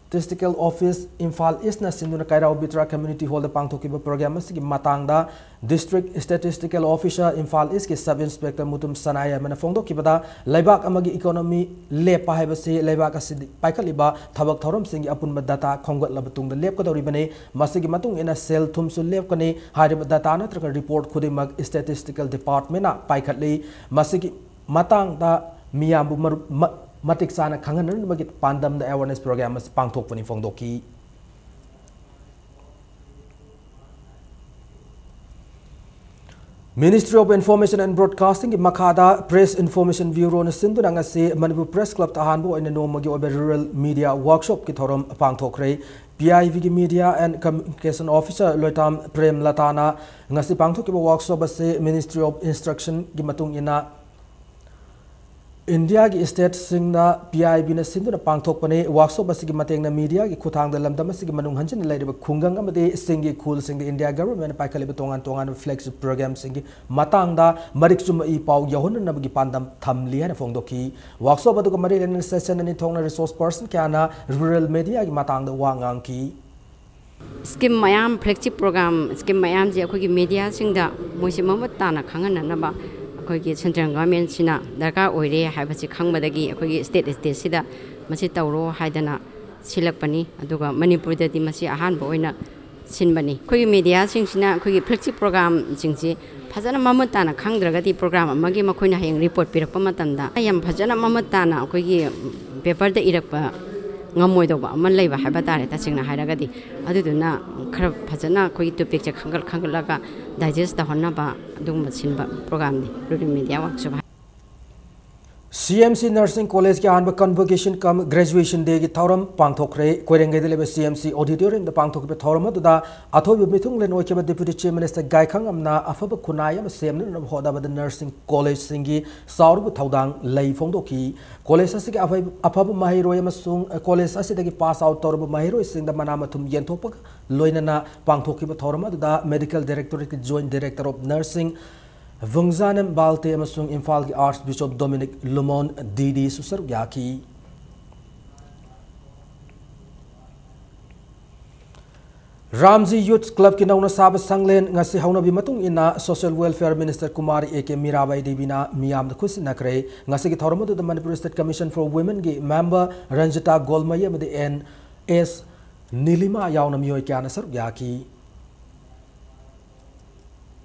Statistical Office Imphal East ꯅ ꯁꯤꯟꯗꯨꯅ ꯀꯩꯔꯥꯎ ꯕꯤꯇ꯭ꯔꯥ Community Hall ꯗ ꯄꯥꯡꯊꯣꯛꯈꯤꯕ program ꯑꯁꯤꯒꯤ ꯃꯇꯥꯡꯗ District Statistical Officer Imphal East ꯀꯤ Sub Inspector ꯃꯨꯇꯨꯝ ꯁꯅꯥꯌꯥꯏꯃ ꯅ ꯐꯣꯡꯗꯣꯛꯈꯤꯕꯗ, ꯂꯩꯕꯥꯛ ꯑꯃꯒꯤ economy ꯂꯦꯞꯄ ꯍꯥꯏꯕꯁꯤ ꯂꯩꯕꯥꯛ ꯑꯁꯤꯗ ꯄꯥꯏꯈꯠꯂꯤꯕ ꯊꯕꯛ ꯊꯧꯔꯝꯁꯤꯡꯒꯤ ꯑꯄꯨꯟꯕ data ꯈꯣꯝꯒꯠꯂꯕ ꯇꯨꯡꯗ ꯂꯦꯞꯀꯗꯧꯔꯤꯕꯅꯤ꯫ ꯃꯁꯤꯒꯤ ꯃꯇꯨꯡ ꯏꯟꯅ ꯁꯦꯜ ꯊꯨꯝꯁꯨ ꯂꯦꯞꯀꯅꯤ꯫ ꯍꯥꯏꯔꯤꯕ data ꯅꯠꯇ꯭ꯔꯒ report ꯈꯨꯗꯤꯡꯃꯛ Statistical Department ꯅ ꯄꯥꯏꯈꯠꯂꯤ꯫ ꯃꯁꯤꯒꯤ ꯃꯇꯥꯡꯗ ꯃꯤꯌꯥꯝꯕꯨ ꯃꯔꯨ-, ꯃ-, ꯃꯇꯤꯛ ꯆꯥꯅ ꯈꯪꯍꯟꯅꯕꯒꯤ ꯄꯥꯟꯗꯝꯗ awareness program ꯑꯁꯤ ꯄꯥꯡꯊꯣꯛꯄꯅꯤ ꯐꯣꯡꯗꯣꯛꯈꯤ꯫ Ministry of Information and Broadcasting ꯒꯤ ꯃꯈꯥꯗ Press Information Bureau ꯅ ꯁꯤꯟꯗꯨꯅ ꯉꯁꯤ ꯃꯅꯤꯄꯨꯔ Press Club ꯇ ꯑꯍꯥꯟꯕ ꯑꯣꯏꯅ ꯅꯣꯡꯃꯒꯤ ꯑꯣꯏꯕ Rural Media Workshop ꯀꯤ ꯊꯧꯔꯝ ꯄꯥꯡꯊꯣꯛꯈ꯭ꯔꯦ꯫ P I B ꯒꯤ Media and Communication Officer ꯂꯣꯏꯇꯥꯝ ꯄ꯭ꯔꯦꯝꯂꯇꯥꯅ ꯉꯁꯤ ꯄꯥꯡꯊꯣꯛꯈꯤꯕ workshop ꯑꯁꯤ Ministry of Instruction ꯒꯤ ꯃꯇꯨꯡ ꯏꯟꯅ ꯏꯟꯗꯤꯌꯥꯒꯤ state ꯁꯤꯡꯅ P I B ꯅ ꯁꯤꯟꯗꯨꯅ ꯄꯥꯡꯊꯣꯛꯄꯅꯤ꯫ Workshop ꯑꯁꯤꯒꯤ ꯃꯇꯦꯡꯅ media ꯒꯤ ꯈꯨꯠꯊꯥꯡꯗ ꯂꯝꯗꯝ ꯑꯁꯤꯒꯤ ꯃꯅꯨꯡ ꯍꯟꯖꯤꯟꯅ ꯂꯩꯔꯤꯕ ꯈꯨꯡꯒꯪ ꯑꯃꯗꯤ ꯆꯤꯡꯒꯤ ꯈꯨꯜꯁꯤꯡꯗ ꯏꯟꯗꯤꯌꯥ government ꯅ ꯄꯥꯏꯈꯠꯂꯤꯕ ꯇꯣꯉꯥꯟ ꯇꯣꯉꯥꯟꯕ flagship program ꯁꯤꯡꯒꯤ ꯃꯇꯥꯡꯗ ꯃꯔꯤꯛ ꯆꯨꯝꯕ ꯏ ꯄꯥꯎ ꯌꯧꯍꯟꯅꯅꯕꯒꯤ ꯄꯥꯟꯗꯝ ꯊꯝꯂꯤ ꯍꯥꯏꯅ ꯐꯣꯡꯗꯣꯛꯈꯤ꯫ Workshop ꯑꯗꯨꯒ ꯃꯔꯤ ꯂꯩꯅꯅ session ꯑꯅꯤ ꯊꯣꯛꯅ resource person ꯀꯌꯥꯅ rural media ꯒꯤ ꯃꯇꯥꯡꯗ ꯋꯥ ꯉꯥꯡꯈꯤ꯫ Scheme ꯃꯌꯥꯝ, flagship program scheme ꯃꯌꯥꯝꯁꯦ ꯑꯩꯈꯣꯏꯒꯤ media ꯁꯤꯡꯗ ꯃꯣꯏꯁꯦ ꯃꯃꯨꯠ ꯇꯥꯅ ꯈꯪꯍꯟꯅꯅꯕ ꯑꯩꯈꯣꯏꯒꯤ central government ꯁꯤꯅ ꯗꯔꯀꯥꯔ ꯑꯣꯏꯔꯦ ꯍꯥꯏꯕꯁꯤ ꯈꯪꯕꯗꯒꯤ ꯑꯩꯈꯣꯏꯒꯤ state state ꯁꯤꯗ ꯃꯁꯤ ꯇꯧꯔꯣ ꯍꯥꯏꯗꯅ ꯁꯤꯜꯂꯛꯄꯅꯤ꯫ ꯑꯗꯨꯒ ꯃꯅꯤꯄꯨꯔꯗꯗꯤ ꯃꯁꯤ ꯑꯍꯥꯟꯕ ꯑꯣꯏꯅ ꯁꯤꯟꯕꯅꯤ꯫ ꯑꯩꯈꯣꯏꯒꯤ media ꯁꯤꯡꯁꯤꯅ ꯑꯩꯈꯣꯏꯒꯤ flagship program ꯁꯤꯡꯁꯤ ꯐꯖꯅ ꯃꯃꯨꯠ ꯇꯥꯅ ꯈꯪꯗ꯭ꯔꯒꯗꯤ program ꯑꯃꯒꯤ ꯃꯈꯣꯏꯅ ꯍꯌꯦꯡ report ꯄꯤꯔꯛꯄ ꯃꯇꯝꯗ ꯌꯥꯝ ꯐꯖꯅ ꯃꯃꯨꯠ ꯇꯥꯅ ꯑꯩꯈꯣꯏꯒꯤ paper ꯗ ꯏꯔꯛꯄ ꯉꯝꯃꯣꯏꯗꯧꯕ ꯑꯃ ꯂꯩꯕ ꯍꯥꯏꯕ ꯇꯥꯔꯦ꯫ ꯇꯁꯦꯡꯅ ꯍꯥꯏꯔꯒꯗꯤ ꯑꯗꯨꯗꯨꯅ ꯈꯔ ꯐꯖꯅ ꯑꯩꯈꯣꯏꯒꯤ topic ꯁꯦ ꯈꯪꯒꯠ ꯈꯪꯒꯠꯂꯒ digest ꯇꯧꯍꯟꯅꯕ ꯑꯗꯨꯒꯨꯝꯕ ꯁꯤꯟꯕ program ꯅꯤ Rural Media Workshop꯫ C M C Nursing College ꯀꯤ ꯑꯍꯥꯟꯕ Convocation cum Graduation Day ꯒꯤ ꯊꯧꯔꯝ ꯄꯥꯡꯊꯣꯛꯈ꯭ꯔꯦ꯫ ꯀꯣꯏꯔꯦꯡꯒꯩꯗ ꯂꯩꯕ C M C Auditorium ꯗ ꯄꯥꯡꯊꯣꯛꯈꯤꯕ ꯊꯧꯔꯝ ꯑꯗꯨꯗ ꯑꯊꯣꯏꯕ ꯃꯤꯊꯨꯡꯂꯦꯟ ꯑꯣꯏꯈꯤꯕ Deputy Chief Minister ꯒꯥꯏꯈꯪꯉꯝꯅ ꯑꯐꯕ ꯈꯨꯟꯅꯥꯏ ꯑꯃ ꯁꯦꯝꯅꯅꯕ ꯍꯣꯠꯅꯕꯗ nursing college ꯁꯤꯡꯒꯤ ꯆꯥꯎꯔꯕ ꯊꯧꯗꯥꯡ ꯂꯩ ꯐꯣꯡꯗꯣꯛꯈꯤ꯫ College ꯑꯁꯤꯒꯤ ꯑꯐ-, ꯑꯐꯕ ꯃꯍꯩꯔꯣꯏ ꯑꯃꯁꯨꯡ college ꯑꯁꯤꯗꯒꯤ pass out ꯇꯧꯔꯕ ꯃꯍꯩꯔꯣꯏꯁꯤꯡꯗ ꯃꯅꯥ ꯃꯊꯨꯝ ꯌꯦꯟꯊꯣꯛꯄꯒ ꯂꯣꯏꯅꯅ ꯄꯥꯡꯊꯣꯛꯈꯤꯕ ꯊꯧꯔꯝ ꯑꯗꯨꯗ Medical Directorate ꯀꯤ Joint Director of Nursing ꯚꯨꯡꯖꯥꯅꯦꯝ Valte ꯑꯃꯁꯨꯡ ꯏꯝꯐꯥꯜꯒꯤ Archbishop Dominic Lumon D D ꯁꯨ ꯁꯔꯨꯛ ꯌꯥꯈꯤ꯫ ꯔꯥꯝꯖꯤ ꯌꯨꯊ ꯀ꯭ꯂꯕꯀꯤ ꯅꯧꯅ ꯁꯥꯕ ꯁꯪꯂꯦꯟ ꯉꯁꯤ ꯍꯧꯅꯕꯤ ꯃꯇꯨꯡ ꯏꯟꯅ social welfare minister Kumari A K Mirabai ꯗꯦꯕꯤꯅ ꯃꯤꯌꯥꯝꯗ ꯈꯨꯠꯁꯤꯟꯅꯈ꯭ꯔꯦ꯫ ꯉꯁꯤꯒꯤ ꯊꯧꯔꯝ ꯑꯗꯨꯗ ꯃꯅꯤꯄꯨꯔ ꯁ꯭ꯇꯦꯠ ꯀꯃꯤꯁꯟ ꯐꯣꯔ ꯋꯨꯃꯦꯟꯒꯤ ꯃꯦꯝꯕꯔ ꯔꯟꯖꯤꯇꯥ ꯒꯣꯜꯃꯩ ꯑꯃꯗꯤ ꯑꯦꯟ ꯑꯦꯁ ꯅꯤꯂꯤꯃꯥ ꯌꯥꯎꯅ ꯃꯤꯑꯣꯏ ꯀꯌꯥꯅ ꯁꯔꯨꯛ ꯌꯥꯈꯤ꯫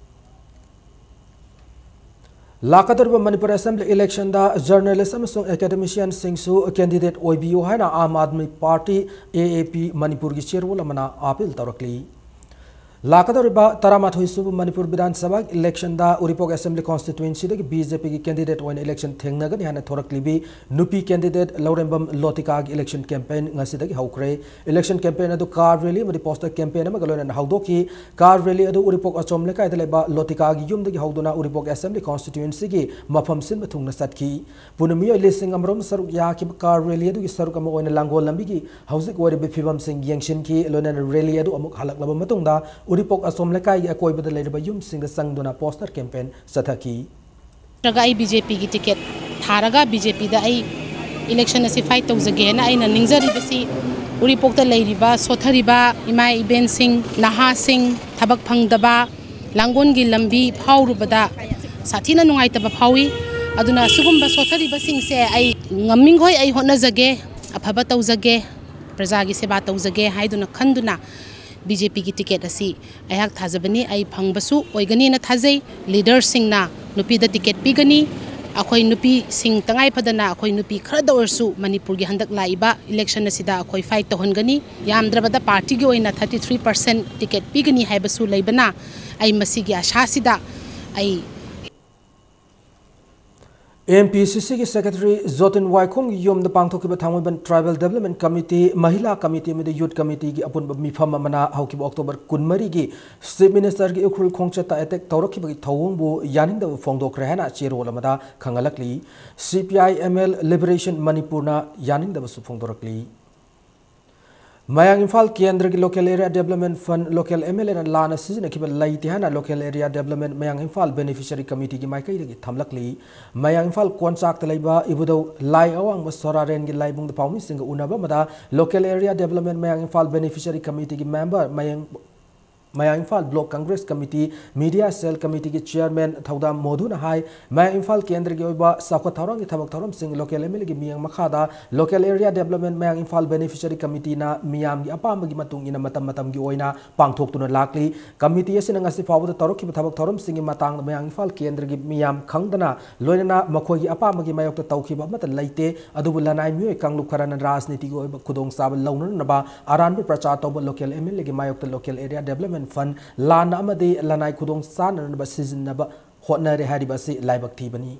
ꯂꯥꯛꯀꯗꯧꯔꯤꯕ ꯃꯅꯤꯄꯨꯔ ꯑꯦꯁꯦꯝꯕ꯭ꯂꯤ ꯏꯂꯦꯛꯁꯟꯗ ꯖꯔꯅꯦꯂꯤꯁ ꯑꯃꯁꯨꯡ ꯑꯦꯀꯥꯗꯦꯃꯤꯁꯤꯌꯟꯁꯤꯡꯁꯨ ꯀꯦꯟꯗꯤꯗꯦꯠ ꯑꯣꯏꯕꯤꯌꯨ ꯍꯥꯏꯅ ꯑꯥꯝ ꯑꯥꯗꯃꯤ ꯄꯥꯔꯇꯤ, ꯑꯦ ꯑꯦ ꯄꯤ, ꯃꯅꯤꯄꯨꯔꯒꯤ ꯆꯦꯔꯣꯜ ꯑꯃꯅ ꯑꯥꯄꯤꯜ ꯇꯧꯔꯛꯂꯤ꯫ ꯂꯥꯛꯀꯗꯧꯔꯤꯕ ꯇꯔꯥꯃꯥꯊꯣꯏ ꯁꯨꯕ ꯃꯅꯤꯄꯨꯔ ꯕꯤꯙꯥꯟ ꯁꯚꯥ ꯏꯂꯦꯛꯁꯟꯗ ꯎꯔꯤꯄꯣꯛ ꯑꯦꯁꯦꯝꯕ꯭ꯂꯤ ꯀꯣꯟꯁꯇꯤꯇ꯭ꯋꯦꯟꯁꯤꯗꯒꯤ ꯕꯤ ꯖꯦ ꯄꯤꯒꯤ ꯀꯦꯟꯗꯤꯗꯦꯠ ꯑꯣꯏꯅ ꯏꯂꯦꯛꯁꯟ ꯊꯦꯡꯅꯒꯅꯤ ꯍꯥꯏꯅ ꯊꯣꯔꯛꯂꯤꯕꯤ ꯅꯨꯄꯤ ꯀꯦꯟꯗꯤꯗꯦꯠ ꯂꯧꯔꯦꯝꯕꯝ ꯂꯣꯇꯤꯀꯥꯒꯤ ꯏꯂꯦꯛꯁꯟ ꯀꯦꯝꯄꯦꯟ ꯉꯁꯤꯗꯒꯤ ꯍꯧꯈ꯭ꯔꯦ꯫ ꯏꯂꯦꯛꯁꯟ ꯀꯦꯝꯄꯦꯟ ꯑꯗꯨ ꯀꯥꯔ ꯔꯦꯂꯤ ꯑꯃꯗꯤ ꯄꯣꯁꯇꯔ ꯀꯦꯝꯄꯦꯟ ꯑꯃꯒ ꯂꯣꯏꯅꯅ ꯍꯧꯗꯣꯛꯈꯤ꯫ ꯀꯥꯔ ꯔꯦꯂꯤ ꯑꯗꯨ ꯎꯔꯤꯄꯣꯛ ꯑꯆꯣꯝ ꯂꯩꯀꯥꯏꯗ ꯂꯩꯕ ꯂꯣꯇꯤꯀꯥꯒꯤ ꯌꯨꯝꯗꯒꯤ ꯍꯧꯗꯨꯅ ꯎꯔꯤꯄꯣꯛ ꯑꯦꯁꯦꯝꯕ꯭ꯂꯤ ꯀꯣꯟꯁꯇꯤꯇ꯭ꯋꯦꯟꯁꯤꯒꯤ ꯃꯐꯝ ꯁꯤꯟꯕ ꯊꯨꯡꯅ ꯆꯠꯈꯤ꯫ ꯄꯨꯟꯅ ꯃꯤꯑꯣꯏ ꯂꯤꯁꯤꯡ ꯑꯃꯔꯣꯝ ꯁꯔꯨꯛ ꯌꯥꯈꯤꯕ ꯀꯥꯔ ꯔꯦꯂꯤ ꯑꯗꯨꯒꯤ ꯁꯔꯨꯛ ꯑꯃ ꯑꯣꯏꯅ ꯂꯥꯡꯒꯣꯜ ꯂꯝꯕꯤꯒꯤ ꯍꯧꯖꯤꯛ ꯑꯣꯏꯔꯤꯕ ꯐꯤꯕꯝꯁꯤꯡ ꯌꯦꯡꯁꯤꯟꯈꯤ꯫ ꯂꯣꯏꯅꯅ ꯔꯦꯂꯤ ꯑꯗꯨ ꯑꯃꯨꯛ ꯍꯜꯂꯛꯂꯕ ꯃꯇꯨꯡꯗ ꯎꯔꯤꯄꯣꯛ ꯑꯆꯣꯝ ꯂꯩꯀꯥꯏꯒꯤ ꯑꯀꯣꯏꯕꯗ ꯂꯩꯔꯤꯕ ꯌꯨꯝꯁꯤꯡꯗ ꯆꯪꯗꯨꯅ ꯄꯣꯁꯇꯔ ꯀꯦꯝꯄꯦꯟ ꯆꯠꯊꯈꯤ꯫ ꯅꯠꯇ꯭ꯔꯒ ꯑꯩ ꯕꯤ ꯖꯦ ꯄꯤꯒꯤ ꯇꯤꯀꯦꯠ ꯊꯥꯔꯒ ꯕꯤ ꯖꯦ ꯄꯤꯗ ꯑꯩ ꯏꯂꯦꯛꯁꯟ ꯑꯁꯤ ꯐꯥꯏꯠ ꯇꯧꯖꯒꯦꯅ ꯑꯩꯅ ꯅꯤꯡꯖꯔꯤꯕꯁꯤ ꯎꯔꯤꯄꯣꯛꯇ ꯂꯩꯔꯤꯕ ꯁꯣꯠꯊꯔꯤꯕ ꯏꯃꯥ ꯏꯕꯦꯟꯁꯤꯡ, ꯅꯍꯥꯁꯤꯡ, ꯊꯕꯛ ꯐꯪꯗꯕ, ꯂꯥꯡꯒꯣꯜꯒꯤ ꯂꯝꯕꯤ ꯐꯥꯎꯔꯨꯕꯗ ꯁꯥꯊꯤꯅ ꯅꯨꯡꯉꯥꯏꯇꯕ ꯐꯥꯎꯏ꯫ ꯑꯗꯨꯅ ꯁꯤꯒꯨꯝꯕ ꯁꯣꯠꯊꯔꯤꯕꯁꯤꯡꯁꯦ ꯑꯩ ꯉꯝꯃꯤꯈꯣꯏ ꯑꯩ ꯍꯣꯠꯅꯖꯒꯦ, ꯑꯐꯕ ꯇꯧꯖꯒꯦ, ꯄ꯭ꯔꯖꯥꯒꯤ ꯁꯦꯕꯥ ꯇꯧꯖꯒꯦ ꯍꯥꯏꯗꯨꯅ ꯈꯟꯗꯨꯅ ꯕꯤ ꯖꯦ ꯄꯤꯒꯤ ꯇꯤꯀꯦꯠ ꯑꯁꯤ ꯑꯩꯍꯥꯛ ꯊꯥꯖꯕꯅꯤ꯫ ꯑꯩ ꯐꯪꯕꯁꯨ ꯑꯣꯏꯒꯅꯤꯅ ꯊꯥꯖꯩ꯫ ꯂꯤꯗꯔꯁꯤꯡꯅ ꯅꯨꯄꯤꯗ ꯇꯤꯀꯦꯠ ꯄꯤꯒꯅꯤ꯫ ꯑꯩꯈꯣꯏ ꯅꯨꯄꯤꯁꯤꯡ ꯇꯉꯥꯏ ꯐꯗꯅ ꯑꯩꯈꯣꯏ ꯅꯨꯄꯤ ꯈꯔꯗ ꯑꯣꯏꯔꯁꯨ ꯃꯅꯤꯄꯨꯔꯒꯤ ꯍꯟꯗꯛ ꯂꯥꯛꯏꯕ ꯏꯂꯦꯛꯁꯟ ꯑꯁꯤꯗ ꯑꯩꯈꯣꯏ ꯐꯥꯏꯠ ꯇꯧꯍꯟꯒꯅꯤ꯫ ꯌꯥꯝꯗ꯭ꯔꯕꯗ ꯄꯥꯔꯇꯤꯒꯤ ꯑꯣꯏꯅ ꯊꯥꯔꯇꯤ ꯊ꯭ꯔꯤ ꯄꯥꯔꯁꯦꯟ ꯇꯤꯀꯦꯠ ꯄꯤꯒꯅꯤ ꯍꯥꯏꯕꯁꯨ ꯂꯩꯕꯅ ꯑꯩ ꯃꯁꯤꯒꯤ ꯑꯁꯥꯁꯤꯗ ꯑꯩ ꯑꯦꯝ ꯄꯤ ꯁꯤ ꯁꯤꯒꯤ ꯁꯦꯀ꯭ꯔꯦꯇꯔꯤ ꯖꯣꯇꯤꯟ ꯋꯥꯏꯈꯣꯝꯒꯤ ꯌꯨꯝꯗ ꯄꯥꯡꯊꯣꯛꯈꯤꯕ ꯊꯥꯡꯃꯩꯕꯟ ꯇ꯭ꯔꯥꯏꯕꯦꯜ ꯗꯦꯕꯂꯞꯃꯦꯟ ꯀꯃꯤꯇꯤ, ꯃꯍꯤꯂꯥ ꯀꯃꯤꯇꯤ ꯑꯃꯗꯤ ꯌꯨꯠ ꯀꯃꯤꯇꯤꯒꯤ ꯑꯄꯨꯟꯕ ꯃꯤꯐꯝ ꯑꯃꯅ ꯍꯧꯈꯤꯕ ꯑꯣꯛꯇꯣꯕꯔ ꯀꯨꯟꯃꯔꯤꯒꯤ ꯆꯤꯐ ꯃꯤꯅꯤꯁꯇꯔꯒꯤ ꯎꯈ꯭ꯔꯨꯜ ꯈꯣꯡꯆꯠꯇ ꯑꯦꯇꯦꯛ ꯇꯧꯔꯛꯈꯤꯕꯒꯤ ꯊꯧꯑꯣꯡꯕꯨ ꯌꯥꯅꯤꯡꯗꯕ ꯐꯣꯡꯗꯣꯛꯈ꯭ꯔꯦ ꯍꯥꯏꯅ ꯆꯦꯔꯣꯜ ꯑꯃꯗ ꯈꯪꯍꯜꯂꯛꯂꯤ꯫ ꯁꯤ P I M L liberation ꯃꯅꯤꯄꯨꯔꯅ ꯌꯥꯅꯤꯡꯗꯕꯁꯨ ꯐꯣꯡꯗꯣꯔꯛꯂꯤ꯫ ꯃꯌꯥꯡ ꯏꯝꯐꯥꯜ ꯀꯦꯟꯗ꯭ꯔꯒꯤ Local Area Development Fund local M L Aꯅ ꯂꯥꯟꯅ ꯁꯤꯖꯤꯟꯅꯈꯤꯕ ꯂꯩꯇꯦ ꯍꯥꯏꯅ Local Area Development ꯃꯌꯥꯡ ꯏꯝꯐꯥꯜ Beneficiary Committeeꯒꯤ ꯃꯥꯏꯀꯩꯗꯒꯤ ꯊꯝꯂꯛꯂꯤ꯫ ꯃꯌꯥꯡ ꯏꯝꯐꯥꯜ ꯀꯣꯟꯆꯥꯛꯇ ꯂꯩꯕ ꯏꯕꯨꯙꯧ ꯂꯥꯏ ꯑꯋꯥꯡꯕ ꯁꯣꯔꯥꯔꯦꯟꯒꯤ ꯂꯥꯏꯕꯨꯡꯗ ꯄꯥꯎꯃꯤꯁꯤꯡꯒ ꯎꯅꯕ ꯑꯃꯗ Local Area Development ꯃꯌꯥꯡ ꯏꯝꯐꯥꯜ Beneficiary Committeeꯒꯤ member ꯃꯌꯥꯡ ꯃꯌꯥꯡ Imphal Block Congress Committee Media Cell Committeeꯒꯤ chairman ꯊꯧꯗꯥꯝ ꯃꯣꯙꯨꯅ ꯍꯥꯏ, ꯃꯌꯥꯡ ꯏꯝꯐꯥꯜ ꯀꯦꯟꯗ꯭ꯔꯒꯤ ꯑꯣꯏꯕ ꯆꯥꯎꯈꯠ ꯊꯧꯔꯥꯡꯒꯤ ꯊꯕꯛ ꯊꯧꯔꯝꯁꯤꯡ local M L Aꯒꯤ ꯃꯤꯠꯌꯦꯡ ꯃꯈꯥꯗ Local Area Development ꯃꯌꯥꯡ ꯏꯝꯐꯥꯜ Beneficiary Committeeꯅ ꯃꯤꯌꯥꯝꯒꯤ ꯑꯄꯥꯝꯕꯒꯤ ꯃꯇꯨꯡ ꯏꯟꯅ ꯃꯇꯝ ꯃꯇꯝꯒꯤ ꯑꯣꯏꯅ ꯄꯥꯡꯊꯣꯛꯇꯨꯅ ꯂꯥꯛꯂꯤ꯫ Committee ꯑꯁꯤꯅ ꯉꯁꯤ ꯐꯥꯎꯕꯗ ꯇꯧꯔꯛꯈꯤꯕ ꯊꯕꯛ ꯊꯧꯔꯝꯁꯤꯡꯒꯤ ꯃꯇꯥꯡꯗ ꯃꯌꯥꯡ ꯏꯝꯐꯥꯜ ꯀꯦꯟꯗ꯭ꯔꯒꯤ ꯃꯤꯌꯥꯝ ꯈꯪꯗꯅ, ꯂꯣꯏꯅꯅ ꯃꯈꯣꯏꯒꯤ ꯑꯄꯥꯝꯕꯒꯤ ꯃꯥꯌꯣꯛꯇ ꯇꯧꯈꯤꯕ ꯑꯃꯠꯇ ꯂꯩꯇꯦ꯫ ꯑꯗꯨꯕꯨ ꯂꯅꯥꯏ ꯃꯤꯑꯣꯏ ꯀꯥꯡꯂꯨꯞ ꯈꯔꯅ ꯔꯥꯖꯅꯤꯇꯤꯒꯤ ꯑꯣꯏꯕ ꯈꯨꯗꯣꯡꯆꯥꯕ ꯂꯧꯅꯅꯕ ꯑꯔꯥꯟꯕ ꯄ꯭ꯔꯆꯥꯔ ꯇꯧꯕ local M L Aꯒꯤ ꯃꯥꯌꯣꯛꯇ Local Area Development Fund ꯂꯥꯟꯅ ꯑꯃꯗꯤ ꯂꯅꯥꯏ ꯈꯨꯗꯣꯡ ꯆꯥꯅꯅꯕ ꯁꯤꯖꯤꯟꯅꯕ ꯍꯣꯠꯅꯔꯦ ꯍꯥꯏꯔꯤꯕ ꯑꯁꯤ ꯂꯥꯏꯕꯛ ꯊꯤꯕꯅꯤ꯫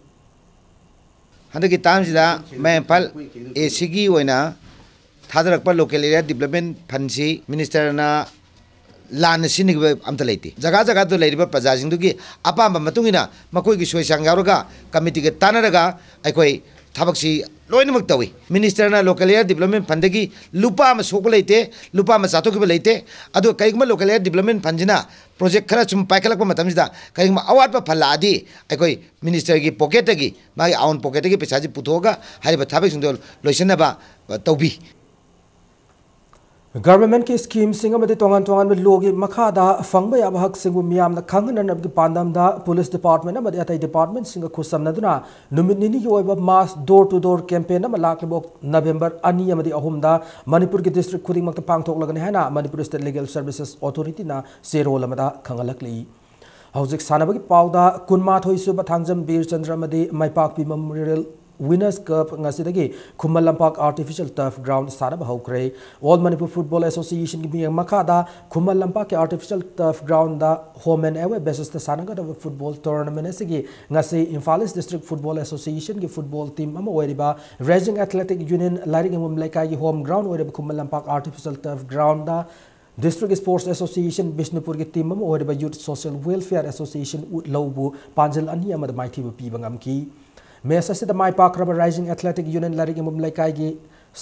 ꯍꯟꯗꯛꯀꯤ ꯇꯥꯝꯁꯤꯗ ꯃꯌꯥꯡ ꯏꯝꯐꯥꯜ ACꯒꯤ ꯑꯣꯏꯅ ꯊꯥꯗꯔꯛꯄ Local Area Development Fundꯁꯤ ministerꯅ ꯂꯥꯟꯅ ꯁꯤꯖꯤꯟꯅꯈꯤꯕ ꯑꯝꯇ ꯂꯩꯇꯦ꯫ ꯖꯒꯥ ꯖꯒꯥꯗ ꯂꯩꯔꯤꯕ ꯄ꯭ꯔꯖꯥꯁꯤꯡꯗꯨꯒꯤ ꯑꯄꯥꯝꯕ ꯃꯇꯨꯡ ꯏꯟꯅ ꯃꯈꯣꯏꯒꯤ ꯁꯣꯏ ꯆꯥꯡ ꯌꯥꯎꯔꯒ committeeꯒ ꯇꯥꯟꯅꯔꯒ ꯑꯩꯈꯣꯏ ꯊꯕꯛꯁꯤ ꯂꯣꯏꯅꯃꯛ ꯇꯧꯏ꯫ ministerꯅ Local Area Development Fundꯗꯒꯤ ꯂꯨꯄꯥ ꯑꯃ ꯁꯣꯛꯄ ꯂꯩꯇꯦ, ꯂꯨꯄꯥ ꯑꯃ ꯆꯥꯊꯣꯛꯈꯤꯕ ꯂꯩꯇꯦ꯫ ꯑꯗꯨꯒ ꯀꯔꯤꯒꯨꯝꯕ Local Area Development Fundꯁꯤꯅ project ꯈꯔ ꯁꯨꯝ ꯄꯥꯏꯈꯠꯂꯛꯄ ꯃꯇꯝꯁꯤꯗ ꯀꯔꯤꯒꯨꯝꯕ ꯑꯋꯥꯠꯄ ꯐꯜꯂꯛꯑꯗꯤ ꯑꯩꯈꯣꯏ ministerꯒꯤ pocketꯇꯒꯤ, ꯃꯥꯒꯤ own pocketꯇꯒꯤ ꯄꯩꯁꯥꯁꯤ ꯄꯨꯊꯣꯛꯑꯒ ꯍꯥꯏꯔꯤꯕ ꯊꯕꯛꯁꯤꯡꯗꯣ ꯂꯣꯏꯁꯤꯟꯅꯕ, ꯑ, ꯇꯧꯕꯤ꯫ Governmentꯀꯤ schemeꯁꯤꯡ ꯑꯃꯗꯤ ꯇꯣꯉꯥꯟ ꯇꯣꯉꯥꯟꯕ lawꯒꯤ ꯃꯈꯥꯗ ꯐꯪꯕ ꯌꯥꯕ ꯍꯛꯁꯤꯡꯕꯨ ꯃꯤꯌꯥꯝꯅ ꯈꯪꯍꯟꯅꯅꯕꯒꯤ ꯄꯥꯟꯗꯝꯗ police department ꯑꯃꯗꯤ ꯑꯇꯩ departmentꯁꯤꯡꯒ ꯈꯨꯠꯁꯝꯅꯗꯨꯅ ꯅꯨꯃꯤꯠ ꯅꯤꯅꯤꯒꯤ ꯑꯣꯏꯕ mass door to door campaign ꯑꯃ ꯂꯥꯛꯂꯤꯕ November ꯑꯅꯤ ꯑꯃꯗꯤ ꯑꯍꯨꯝꯗ ꯃꯅꯤꯄꯨꯔꯒꯤ district ꯈꯨꯗꯤꯡꯃꯛꯇ ꯄꯥꯡꯊꯣꯛꯂꯒꯅꯤ ꯍꯥꯏꯅ Manipur State Legal Services Authorityꯅ ꯆꯦꯔꯣꯜ ꯑꯃꯗ ꯈꯪꯍꯜꯂꯛꯂꯤ꯫ ꯍꯧꯖꯤꯛ ꯁꯥꯟꯅꯕꯒꯤ ꯄꯥꯎꯗ, ꯀꯨꯟꯃꯥꯊꯣꯏ ꯁꯨꯕ ꯊꯥꯡꯖꯝ ꯕꯤꯔ ꯆꯟꯗ꯭ꯔ ꯑꯃꯗꯤ ꯃꯥꯏꯄꯥꯛꯄꯤ Memorial Winners Cup ꯉꯁꯤꯗꯒꯤ Khuman Lampak Artificial Turf Ground ꯁꯥꯟꯅꯕ ꯍꯧꯈ꯭ꯔꯦ꯫ All Manipur Football Associationꯒꯤ ꯃꯤꯠꯌꯦꯡ ꯃꯈꯥꯗ ꯈꯨꯃꯟ ꯂꯝꯄꯥꯛꯀꯤ Artificial Turf Groundꯗ home and away basisꯇ ꯁꯥꯟꯅꯒꯗꯕ football tournament ꯑꯁꯤꯒꯤ ꯉꯁꯤ Imphal East District Football Associationꯒꯤ football team ꯑꯃ ꯑꯣꯏꯔꯤꯕ Rising Athletic Union ꯂꯥꯏꯔꯤꯛ ꯌꯦꯡꯐꯝ ꯂꯩꯀꯥꯏꯒꯤ home ground ꯑꯣꯏꯔꯤꯕ Khuman Lampak Artificial Turf Groundꯗ District Sports Association ꯕꯤꯁꯅꯨꯄꯨꯔꯒꯤ team ꯑꯃ ꯑꯣꯏꯔꯤꯕ Youth Social Welfare Association ꯎꯠꯂꯧꯕꯨ ꯄꯥꯟꯖꯜ ꯑꯅꯤ ꯑꯃꯗ ꯃꯥꯏꯊꯤꯕ ꯄꯤꯕ ꯉꯝꯈꯤ꯫ Match ꯑꯁꯤꯗ ꯃꯥꯏ ꯄꯥꯛꯈ꯭ꯔꯕ Rising Athletic Union ꯂꯥꯏꯔꯤꯛ ꯌꯦꯡꯐꯝ ꯂꯩꯀꯥꯏꯒꯤ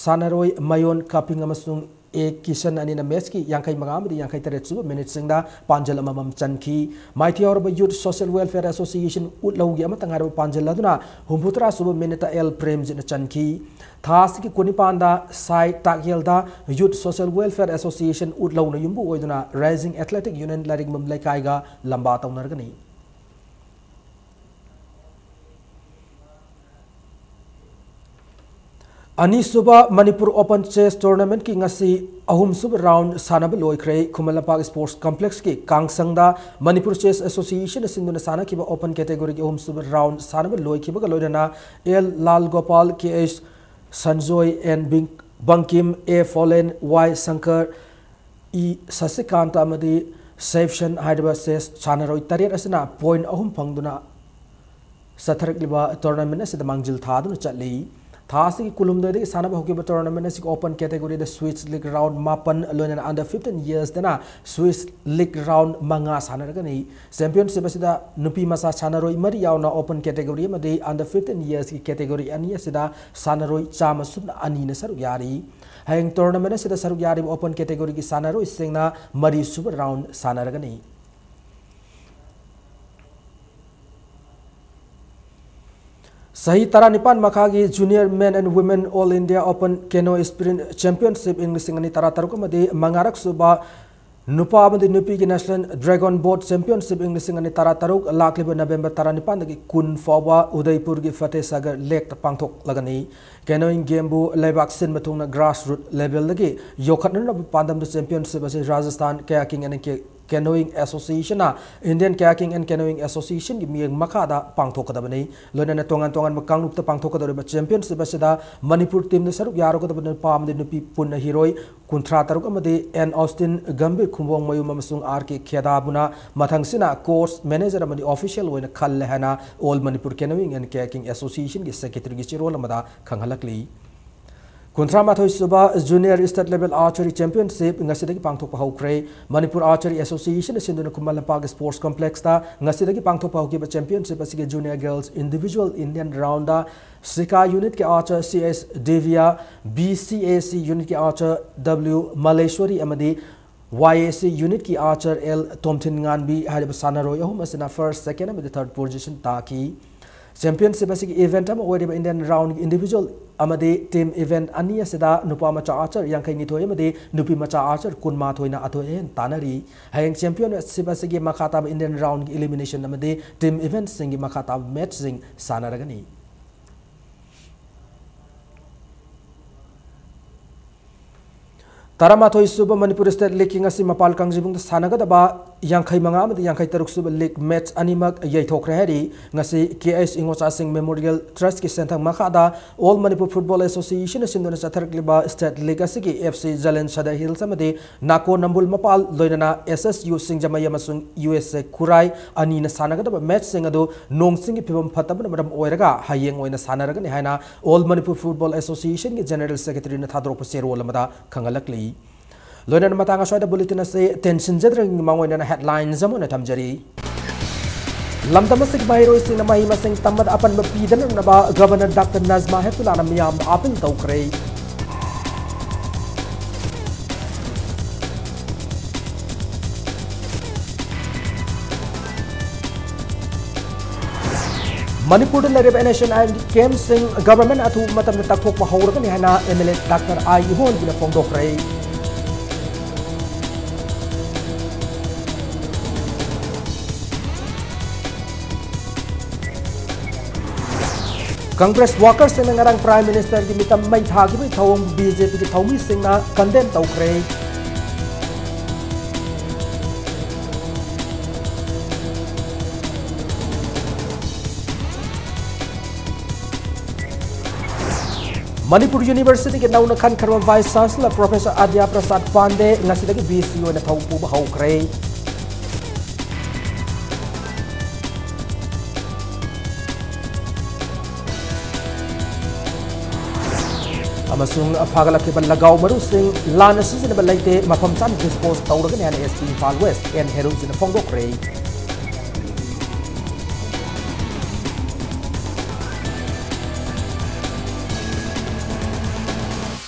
ꯁꯥꯟꯅꯔꯣꯏ ꯃꯌꯣꯟ ꯀꯥꯄꯤꯡ ꯑꯃꯁꯨꯡ ꯑꯦ ꯀꯤꯁꯟ ꯑꯅꯤꯅ ꯃꯦꯠꯁꯀꯤ ꯌꯥꯡꯈꯩ ꯃꯉꯥ ꯑꯃꯗꯤ ꯌꯥꯡꯈꯩ ꯇꯔꯦꯠ ꯁꯨꯕ ꯃꯤꯅꯤꯠꯁꯤꯡꯗ ꯄꯥꯟꯖꯜ ꯑꯃꯃꯝ ꯆꯟꯈꯤ꯫ ꯃꯥꯏꯊꯤꯍꯧꯔꯕ ꯌꯨꯠ ꯁꯣꯁꯤꯌꯦꯜ ꯋꯦꯜꯐꯤꯌꯔ ꯑꯦꯁꯣꯁꯤꯌꯦꯁꯟ ꯎꯠꯂꯧꯒꯤ ꯑꯃꯇ ꯉꯥꯏꯔꯕ ꯄꯥꯟꯖꯜ ꯑꯗꯨꯅ ꯍꯨꯝꯐꯨꯇꯔꯥ ꯁꯨꯕ ꯃꯤꯅꯤꯠꯇ ꯑꯦꯜ ꯄ꯭ꯔꯦꯝꯖꯤꯠꯅ ꯆꯟꯈꯤ꯫ ꯊꯥ ꯑꯁꯤꯒꯤ ꯀꯨꯟꯅꯤꯄꯥꯟꯗ ꯁꯥꯏ ꯇꯥꯛꯌꯦꯜꯗ ꯌꯨꯠ ꯁꯣꯁꯤꯌꯦꯜ ꯋꯦꯜꯐꯤꯌꯔ ꯑꯦꯁꯣꯁꯤꯌꯦꯁꯟ ꯎꯠꯂꯧꯅ ꯌꯨꯝꯕꯨ ꯑꯣꯏꯗꯨꯅ ꯔꯥꯏꯖꯤꯡ ꯑꯦꯊꯂꯦꯇꯤꯛ ꯌꯨꯅꯤꯌꯟ ꯂꯥꯏꯔꯤꯛꯕꯝ ꯂꯩꯀꯥꯏꯒ ꯂꯝꯕꯥ ꯇꯧꯅꯔꯒꯅꯤ꯫ ꯑꯅꯤꯁꯨꯕ ꯃꯅꯤꯄꯨꯔ ꯑꯣꯄꯟ ꯆꯦꯁ ꯇꯣꯔꯅꯥꯃꯦꯟꯠꯀꯤ ꯉꯁꯤ ꯑꯍꯨꯝꯁꯨꯕ ꯔꯥꯎꯟ ꯁꯥꯟꯅꯕ ꯂꯣꯏꯈ꯭ꯔꯦ꯫ ꯈꯨꯃꯟ ꯂꯝꯄꯥꯛ ꯁ꯭ꯄꯣꯔꯠꯁ ꯀꯝꯄ꯭ꯂꯦꯛꯁꯀꯤ ꯀꯥꯡꯁꯪꯗ ꯃꯅꯤꯄꯨꯔ ꯆꯦꯁ ꯑꯦꯁꯣꯁꯤꯌꯦꯁꯟꯅ ꯁꯤꯟꯗꯨꯅ ꯁꯥꯟꯅꯈꯤꯕ ꯑꯣꯄꯟ ꯀꯦꯇꯦꯒꯣꯔꯤꯒꯤ ꯑꯍꯨꯝꯁꯨꯕ ꯔꯥꯎꯟ ꯁꯥꯟꯅꯕ ꯂꯣꯏꯈꯤꯕꯒ ꯂꯣꯏꯅꯅ L Lal Gopal, K H Sanjoy, N ꯕꯤꯡ-, Bangkim, A Pholen, Y Shankar, E Sasikanta ꯑꯃꯗꯤ ꯁꯦꯐꯁꯟ ꯍꯥꯏꯔꯤꯕ ꯆꯦꯁ ꯁꯥꯟꯅꯔꯣꯏ ꯇꯔꯦꯠ ꯑꯁꯤꯅ ꯄꯣꯏꯟꯠ ꯑꯍꯨꯝ ꯐꯪꯗꯨꯅ ꯆꯠꯊꯔꯛꯂꯤꯕ ꯇꯣꯔꯅꯥꯃꯦꯟꯠ ꯑꯁꯤꯗ ꯃꯥꯡꯖꯤꯜ ꯊꯥꯗꯨꯅ ꯆꯠꯂꯤ꯫ ꯊꯥ ꯑꯁꯤꯒꯤ ꯀꯨꯟꯍꯨꯝꯗꯣꯏꯗꯒꯤ ꯁꯥꯟꯅꯕ ꯍꯧꯈꯤꯕ ꯇꯣꯔꯅꯥꯃꯦꯟꯠ ꯑꯁꯤꯒꯤ ꯑꯣꯄꯟ ꯀꯦꯇꯦꯒꯣꯔꯤꯗ ꯁ꯭ꯋꯤꯁ ꯂꯤꯛ ꯔꯥꯎꯟ ꯃꯥꯄꯟ, ꯂꯣꯏꯅꯅ ꯑꯟꯗꯔ ꯐꯤꯐꯇꯤꯟ ꯌꯔꯁꯇꯅ ꯁ꯭ꯋꯤꯁ ꯂꯤꯛ ꯔꯥꯎꯟ ꯃꯉꯥ ꯁꯥꯟꯅꯔꯒꯅꯤ꯫ ꯆꯦꯝꯄꯤꯌꯟꯁꯤꯞ ꯑꯁꯤꯗ ꯅꯨꯄꯤ ꯃꯆꯥ ꯁꯥꯟꯅꯔꯣꯏ ꯃꯔꯤ ꯌꯥꯎꯅ ꯑꯣꯄꯟ ꯀꯦꯇꯦꯒꯣꯔꯤ ꯑꯃꯗꯤ ꯑꯟꯗꯔ ꯐꯤꯐꯇꯤꯟ ꯌꯔꯁꯀꯤ ꯀꯦꯇꯦꯒꯣꯔꯤ ꯑꯅꯤ ꯑꯁꯤꯗ ꯁꯥꯟꯅꯔꯣꯏ ꯆꯥꯝꯃ ꯁꯨꯞꯅ ꯑꯅꯤꯅ ꯁꯔꯨꯛ ꯌꯥꯔꯤ꯫ ꯍꯌꯦꯡ ꯇꯣꯔꯅꯥꯃꯦꯟꯠ ꯑꯁꯤꯗ ꯁꯔꯨꯛ ꯌꯥꯔꯤꯕ ꯑꯣꯄꯟ ꯀꯦꯇꯦꯒꯣꯔꯤꯒꯤ ꯁꯥꯟꯅꯔꯣꯏꯁꯤꯡꯅ ꯃꯔꯤꯁꯨꯕ ꯔꯥꯎꯟ ꯁꯥꯟꯅꯔꯒꯅꯤ꯫ ꯆꯍꯤ ꯇꯔꯥꯅꯤꯄꯥꯟ ꯃꯈꯥꯒꯤ Junior Men and Women All India Open Canoe Sprint Championship ꯏꯪ ꯂꯤꯁꯤꯡ ꯑꯅꯤ ꯇꯔꯥꯇꯔꯨꯛ ꯑꯃꯗꯤ ꯃꯉꯥꯔꯛ ꯁꯨꯕ ꯅꯨꯄꯥ ꯑꯃꯗꯤ ꯅꯨꯄꯤꯒꯤ National Dragon Boat Championship ꯏꯪ ꯂꯤꯁꯤꯡ ꯑꯅꯤ ꯇꯔꯥꯇꯔꯨꯛ ꯂꯥꯛꯂꯤꯕ ꯅꯕꯦꯝꯕꯔ ꯇꯔꯥꯅꯤꯄꯥꯟꯗꯒꯤ ꯀꯨꯟ ꯐꯥꯎꯕ ꯎꯗꯩꯄꯨꯔꯒꯤ ꯐꯇꯦꯍꯁꯒꯔ ꯂꯦꯛꯇ ꯄꯥꯡꯊꯣꯛꯂꯒꯅꯤ꯫ ꯀꯦꯅꯣꯌꯤꯡ ꯒꯦꯝꯕꯨ ꯂꯩꯕꯥꯛ ꯁꯤꯟꯕ ꯊꯨꯡꯅ ꯒ꯭ꯔꯥꯁꯔꯨꯠ ꯂꯦꯚꯦꯜꯗꯒꯤ ꯌꯣꯛꯈꯠꯅꯅꯕ ꯄꯥꯟꯗꯝꯗ ꯆꯦꯝꯄꯤꯌꯟꯁꯤꯞ ꯑꯁꯤ ꯔꯥꯖꯁꯊꯥꯟ ꯀꯌꯥꯀꯤꯡ ꯑꯦꯟ ꯀꯦ-, ꯀꯦꯅꯣꯌꯤꯡ ꯑꯦꯁꯣꯁꯤꯌꯦꯁꯟꯅ ꯏꯟꯗꯤꯌꯟ ꯀꯌꯥꯀꯤꯡ ꯑꯦꯟ ꯀꯦꯅꯣꯌꯤꯡ ꯑꯦꯁꯣꯁꯤꯌꯦꯁꯟꯒꯤ ꯃꯤꯠꯌꯦꯡ ꯃꯈꯥꯗ ꯄꯥꯡꯊꯣꯛꯀꯗꯕꯅꯤ꯫ ꯂꯣꯏꯅꯅ ꯇꯣꯉꯥꯟ ꯇꯣꯉꯥꯟꯕ ꯀꯥꯡꯂꯨꯞꯇ ꯄꯥꯡꯊꯣꯛꯀꯗꯧꯔꯤꯕ ꯆꯦꯝꯄꯤꯌꯟꯁꯤꯞ ꯑꯁꯤꯗ ꯃꯅꯤꯄꯨꯔ ꯇꯤꯝꯗ ꯁꯔꯨꯛ ꯌꯥꯔꯨꯒꯗꯕ ꯅꯨꯄꯥ ꯑꯃꯗꯤ ꯅꯨꯄꯤ ꯄꯨꯟꯅ ꯍꯤꯔꯣꯏ ꯀꯨꯟꯊ꯭ꯔꯥ ꯇꯔꯨꯛ ꯑꯃꯗꯤ ꯑꯦꯟ ꯑꯣꯁꯇꯤꯟ, ꯒꯝꯚꯤꯔ ꯈꯨꯝꯕꯣꯡꯃꯌꯨꯝ ꯑꯃꯁꯨꯡ ꯑꯥꯔ ꯀꯦ ꯈꯦꯗꯥꯕꯨꯅ ꯃꯊꯪꯁꯤꯅ ꯀꯣꯔꯁ ꯃꯦꯅꯦꯖꯔ ꯑꯃꯗꯤ ꯑꯣꯐꯤꯁꯤꯌꯦꯜ ꯑꯣꯏꯅ ꯈꯜꯂꯦ ꯍꯥꯏꯅ All Manipur Canoeing and Kayaking Associationꯒꯤ ꯁꯦꯀ꯭ꯔꯦꯇꯔꯤꯒꯤ ꯆꯦꯔꯣꯜ ꯑꯃꯗ ꯈꯪꯍꯜꯂꯛꯂꯤ꯫ ꯀꯨꯟꯊ꯭ꯔꯥ ꯃꯥꯊꯣꯏ ꯁꯨꯕ Junior State Level Archery Championship ꯉꯁꯤꯗꯒꯤ ꯄꯥꯡꯊꯣꯛꯄ ꯍꯧꯈ꯭ꯔꯦ꯫ ꯃꯅꯤꯄꯨꯔ Archery Association ꯅ ꯁꯤꯟꯗꯨꯅ ꯈꯨꯃꯟ ꯂꯝꯄꯥꯛ Sports Complex ꯇ ꯉꯁꯤꯗꯒꯤ ꯄꯥꯡꯊꯣꯛꯄ ꯍꯧꯈꯤꯕ championship ꯑꯁꯤꯒꯤ Junior Girls Individual Indian Round ꯗ ꯁꯤꯀꯥ unit ꯀꯤ archer C S ꯗꯦꯕꯤꯌꯥ, B C A C unit ꯀꯤ archer W ꯃꯂꯦꯁ꯭ꯋꯔꯤ ꯑꯃꯗꯤ Y A C unit ꯀꯤ archer L ꯇꯣꯝꯊꯤꯟ ꯉꯥꯟꯕꯤ ꯍꯥꯏꯔꯤꯕ ꯁꯥꯟꯅꯔꯣꯏ ꯑꯍꯨꯝ ꯑꯁꯤꯅ first, second ꯑꯃꯗꯤ third position ꯇꯥꯈꯤ꯫ Championship ꯑꯁꯤꯒꯤ event ꯑꯃ ꯑꯣꯏꯔꯤꯕ Indian Round ꯒꯤ individual ꯑꯃꯗꯤ team event ꯑꯅꯤ ꯑꯁꯤꯗ ꯅꯨꯄꯥ ꯃꯆꯥ archer ꯌꯥꯡꯈꯩ ꯅꯤꯊꯣꯏ ꯑꯃꯗꯤ ꯅꯨꯄꯤ ꯃꯆꯥ archer ꯀꯨꯟ ꯃꯥꯊꯣꯏꯅ ꯑꯊꯣꯏ ꯑꯍꯦꯟ ꯇꯥꯟꯅꯔꯤ꯫ ꯍꯌꯦꯡ championship ꯑꯁꯤꯒꯤ ꯃꯈꯥ ꯇꯥꯕ Indian Round ꯒꯤ elimination ꯑꯃꯗꯤ team event ꯁꯤꯡꯒꯤ ꯃꯈꯥ ꯇꯥꯕ match ꯁꯤꯡ ꯁꯥꯟꯅꯔꯒꯅꯤ꯫ ꯇꯔꯥꯃꯥꯊꯣꯏ ꯁꯨꯕ ꯃꯅꯤꯄꯨꯔ State League ꯀꯤ ꯉꯁꯤ ꯃꯄꯥꯜ ꯀꯥꯡꯖꯩꯕꯨꯡꯗ ꯁꯥꯟꯅꯒꯗꯕ ꯌꯥꯡꯈꯩ ꯃꯉꯥ ꯑꯃꯗꯤ ꯌꯥꯡꯈꯩ ꯇꯔꯨꯛ ꯁꯨꯕ league match ꯑꯅꯤꯃꯛ ꯌꯩꯊꯣꯛꯈ꯭ꯔꯦ ꯍꯥꯏꯔꯤ꯫ ꯉꯁꯤ K H ꯏꯉꯣꯆꯥꯁꯤꯡ Memorial Trust ꯀꯤ ꯁꯦꯟꯊꯪ ꯃꯈꯥꯗ All Manipur Football Association ꯅ ꯁꯤꯟꯗꯨꯅ ꯆꯠꯊꯔꯛꯂꯤꯕ State League ꯑꯁꯤꯒꯤ F C Zealand Sadar Hills ꯑꯃꯗꯤ ꯅꯥꯀꯣ ꯅꯝꯕꯨꯜ ꯃꯄꯥꯜ ꯂꯣꯏꯅꯅ S S U ꯁꯤꯡꯖꯃꯩ ꯑꯃꯁꯨꯡ U S A ꯈꯨꯔꯥꯏ ꯑꯅꯤꯅ ꯁꯥꯟꯅꯒꯗꯕ match ꯁꯤꯡ ꯑꯗꯨ ꯅꯣꯡ ꯆꯤꯡꯒꯤ ꯐꯤꯕꯝ ꯐꯠꯇꯕꯅ ꯃꯔꯝ ꯑꯣꯏꯔꯒ ꯍꯌꯦꯡ ꯑꯣꯏꯅ ꯁꯥꯟꯅꯔꯒꯅꯤ ꯍꯥꯏꯅ All Manipur Football Association ꯒꯤ General Secretary ꯅ ꯊꯥꯗꯣꯔꯛꯄ ꯆꯦꯔꯣꯜ ꯑꯃꯗ ꯈꯪꯍꯜꯂꯛꯂꯤ꯫ ꯂꯣꯏꯅꯅ ꯃꯇꯥꯡ ꯑꯁ꯭ꯋꯥꯏꯗ bulletin ꯑꯁꯤ ꯇꯦꯟꯁꯤꯟꯖꯗ꯭ꯔꯤꯉꯩ ꯃꯃꯥꯡ ꯑꯣꯏꯅ headlines ꯑꯃ ꯑꯣꯏꯅ ꯊꯝꯖꯔꯤ꯫ ꯂꯝꯗꯝ ꯑꯁꯤꯒꯤ ꯃꯍꯩꯔꯣꯏꯁꯤꯡꯅ ꯃꯍꯩ ꯃꯁꯤꯡ ꯇꯝꯕꯗ ꯑꯄꯟꯕ ꯄꯤꯗꯅꯕ Governor Doctor Najma Heptullahꯅ ꯃꯤꯌꯥꯝ appeal ꯇꯧꯈ꯭ꯔꯦ꯫ ꯃꯅꯤꯄꯨꯔꯗ ꯂꯩꯔꯤꯕ N H C ꯒꯤ camp ꯁꯤꯡ government ꯅ ꯑꯊꯨꯕ ꯃꯇꯝꯗ ꯇꯥꯛꯊꯣꯛꯄ ꯍꯧꯔꯒꯅꯤ ꯍꯥꯏꯅ M L A Doctor I ꯏꯍꯣꯟꯕꯤꯅ ꯐꯣꯡꯗꯣꯛꯈ꯭ꯔꯦ꯫ Congress workers ꯁꯤꯡꯅ ꯉꯔꯥꯡ Prime Minister ꯒꯤ ꯃꯤꯇꯝ ꯃꯩ ꯊꯥꯈꯤꯕꯒꯤ ꯊꯧꯑꯣꯡꯕꯨ B J P ꯒꯤ ꯊꯧꯃꯤꯁꯤꯡꯅ condemn ꯇꯧꯈ꯭ꯔꯦ꯫ ꯃꯅꯤꯄꯨꯔ University ꯒꯤ ꯅꯧꯅ ꯈꯟꯈ꯭ꯔꯕ Vice Chancellor Professor Adya Prasad Pande ꯉꯁꯤꯗꯒꯤ V C ꯑꯣꯏꯅ ꯊꯧ ꯄꯨꯕ ꯍꯧꯈ꯭ꯔꯦ꯫ ꯑꯃꯁꯨꯡ ꯐꯥꯒꯠꯂꯛꯈꯤꯕ ꯂꯒꯥꯎ ꯃꯔꯨꯁꯤꯡ ꯂꯥꯟꯅ ꯁꯤꯖꯤꯟꯅꯕ ꯂꯩꯇꯦ, ꯃꯐꯝ ꯆꯥꯅ dispose ꯇꯧꯔꯒꯅꯤ ꯍꯥꯏꯅ SP ꯏꯝꯐꯥꯜ West N ꯍꯦꯔꯨꯖꯤꯅ ꯐꯣꯡꯗꯣꯛꯈ꯭ꯔꯦ꯫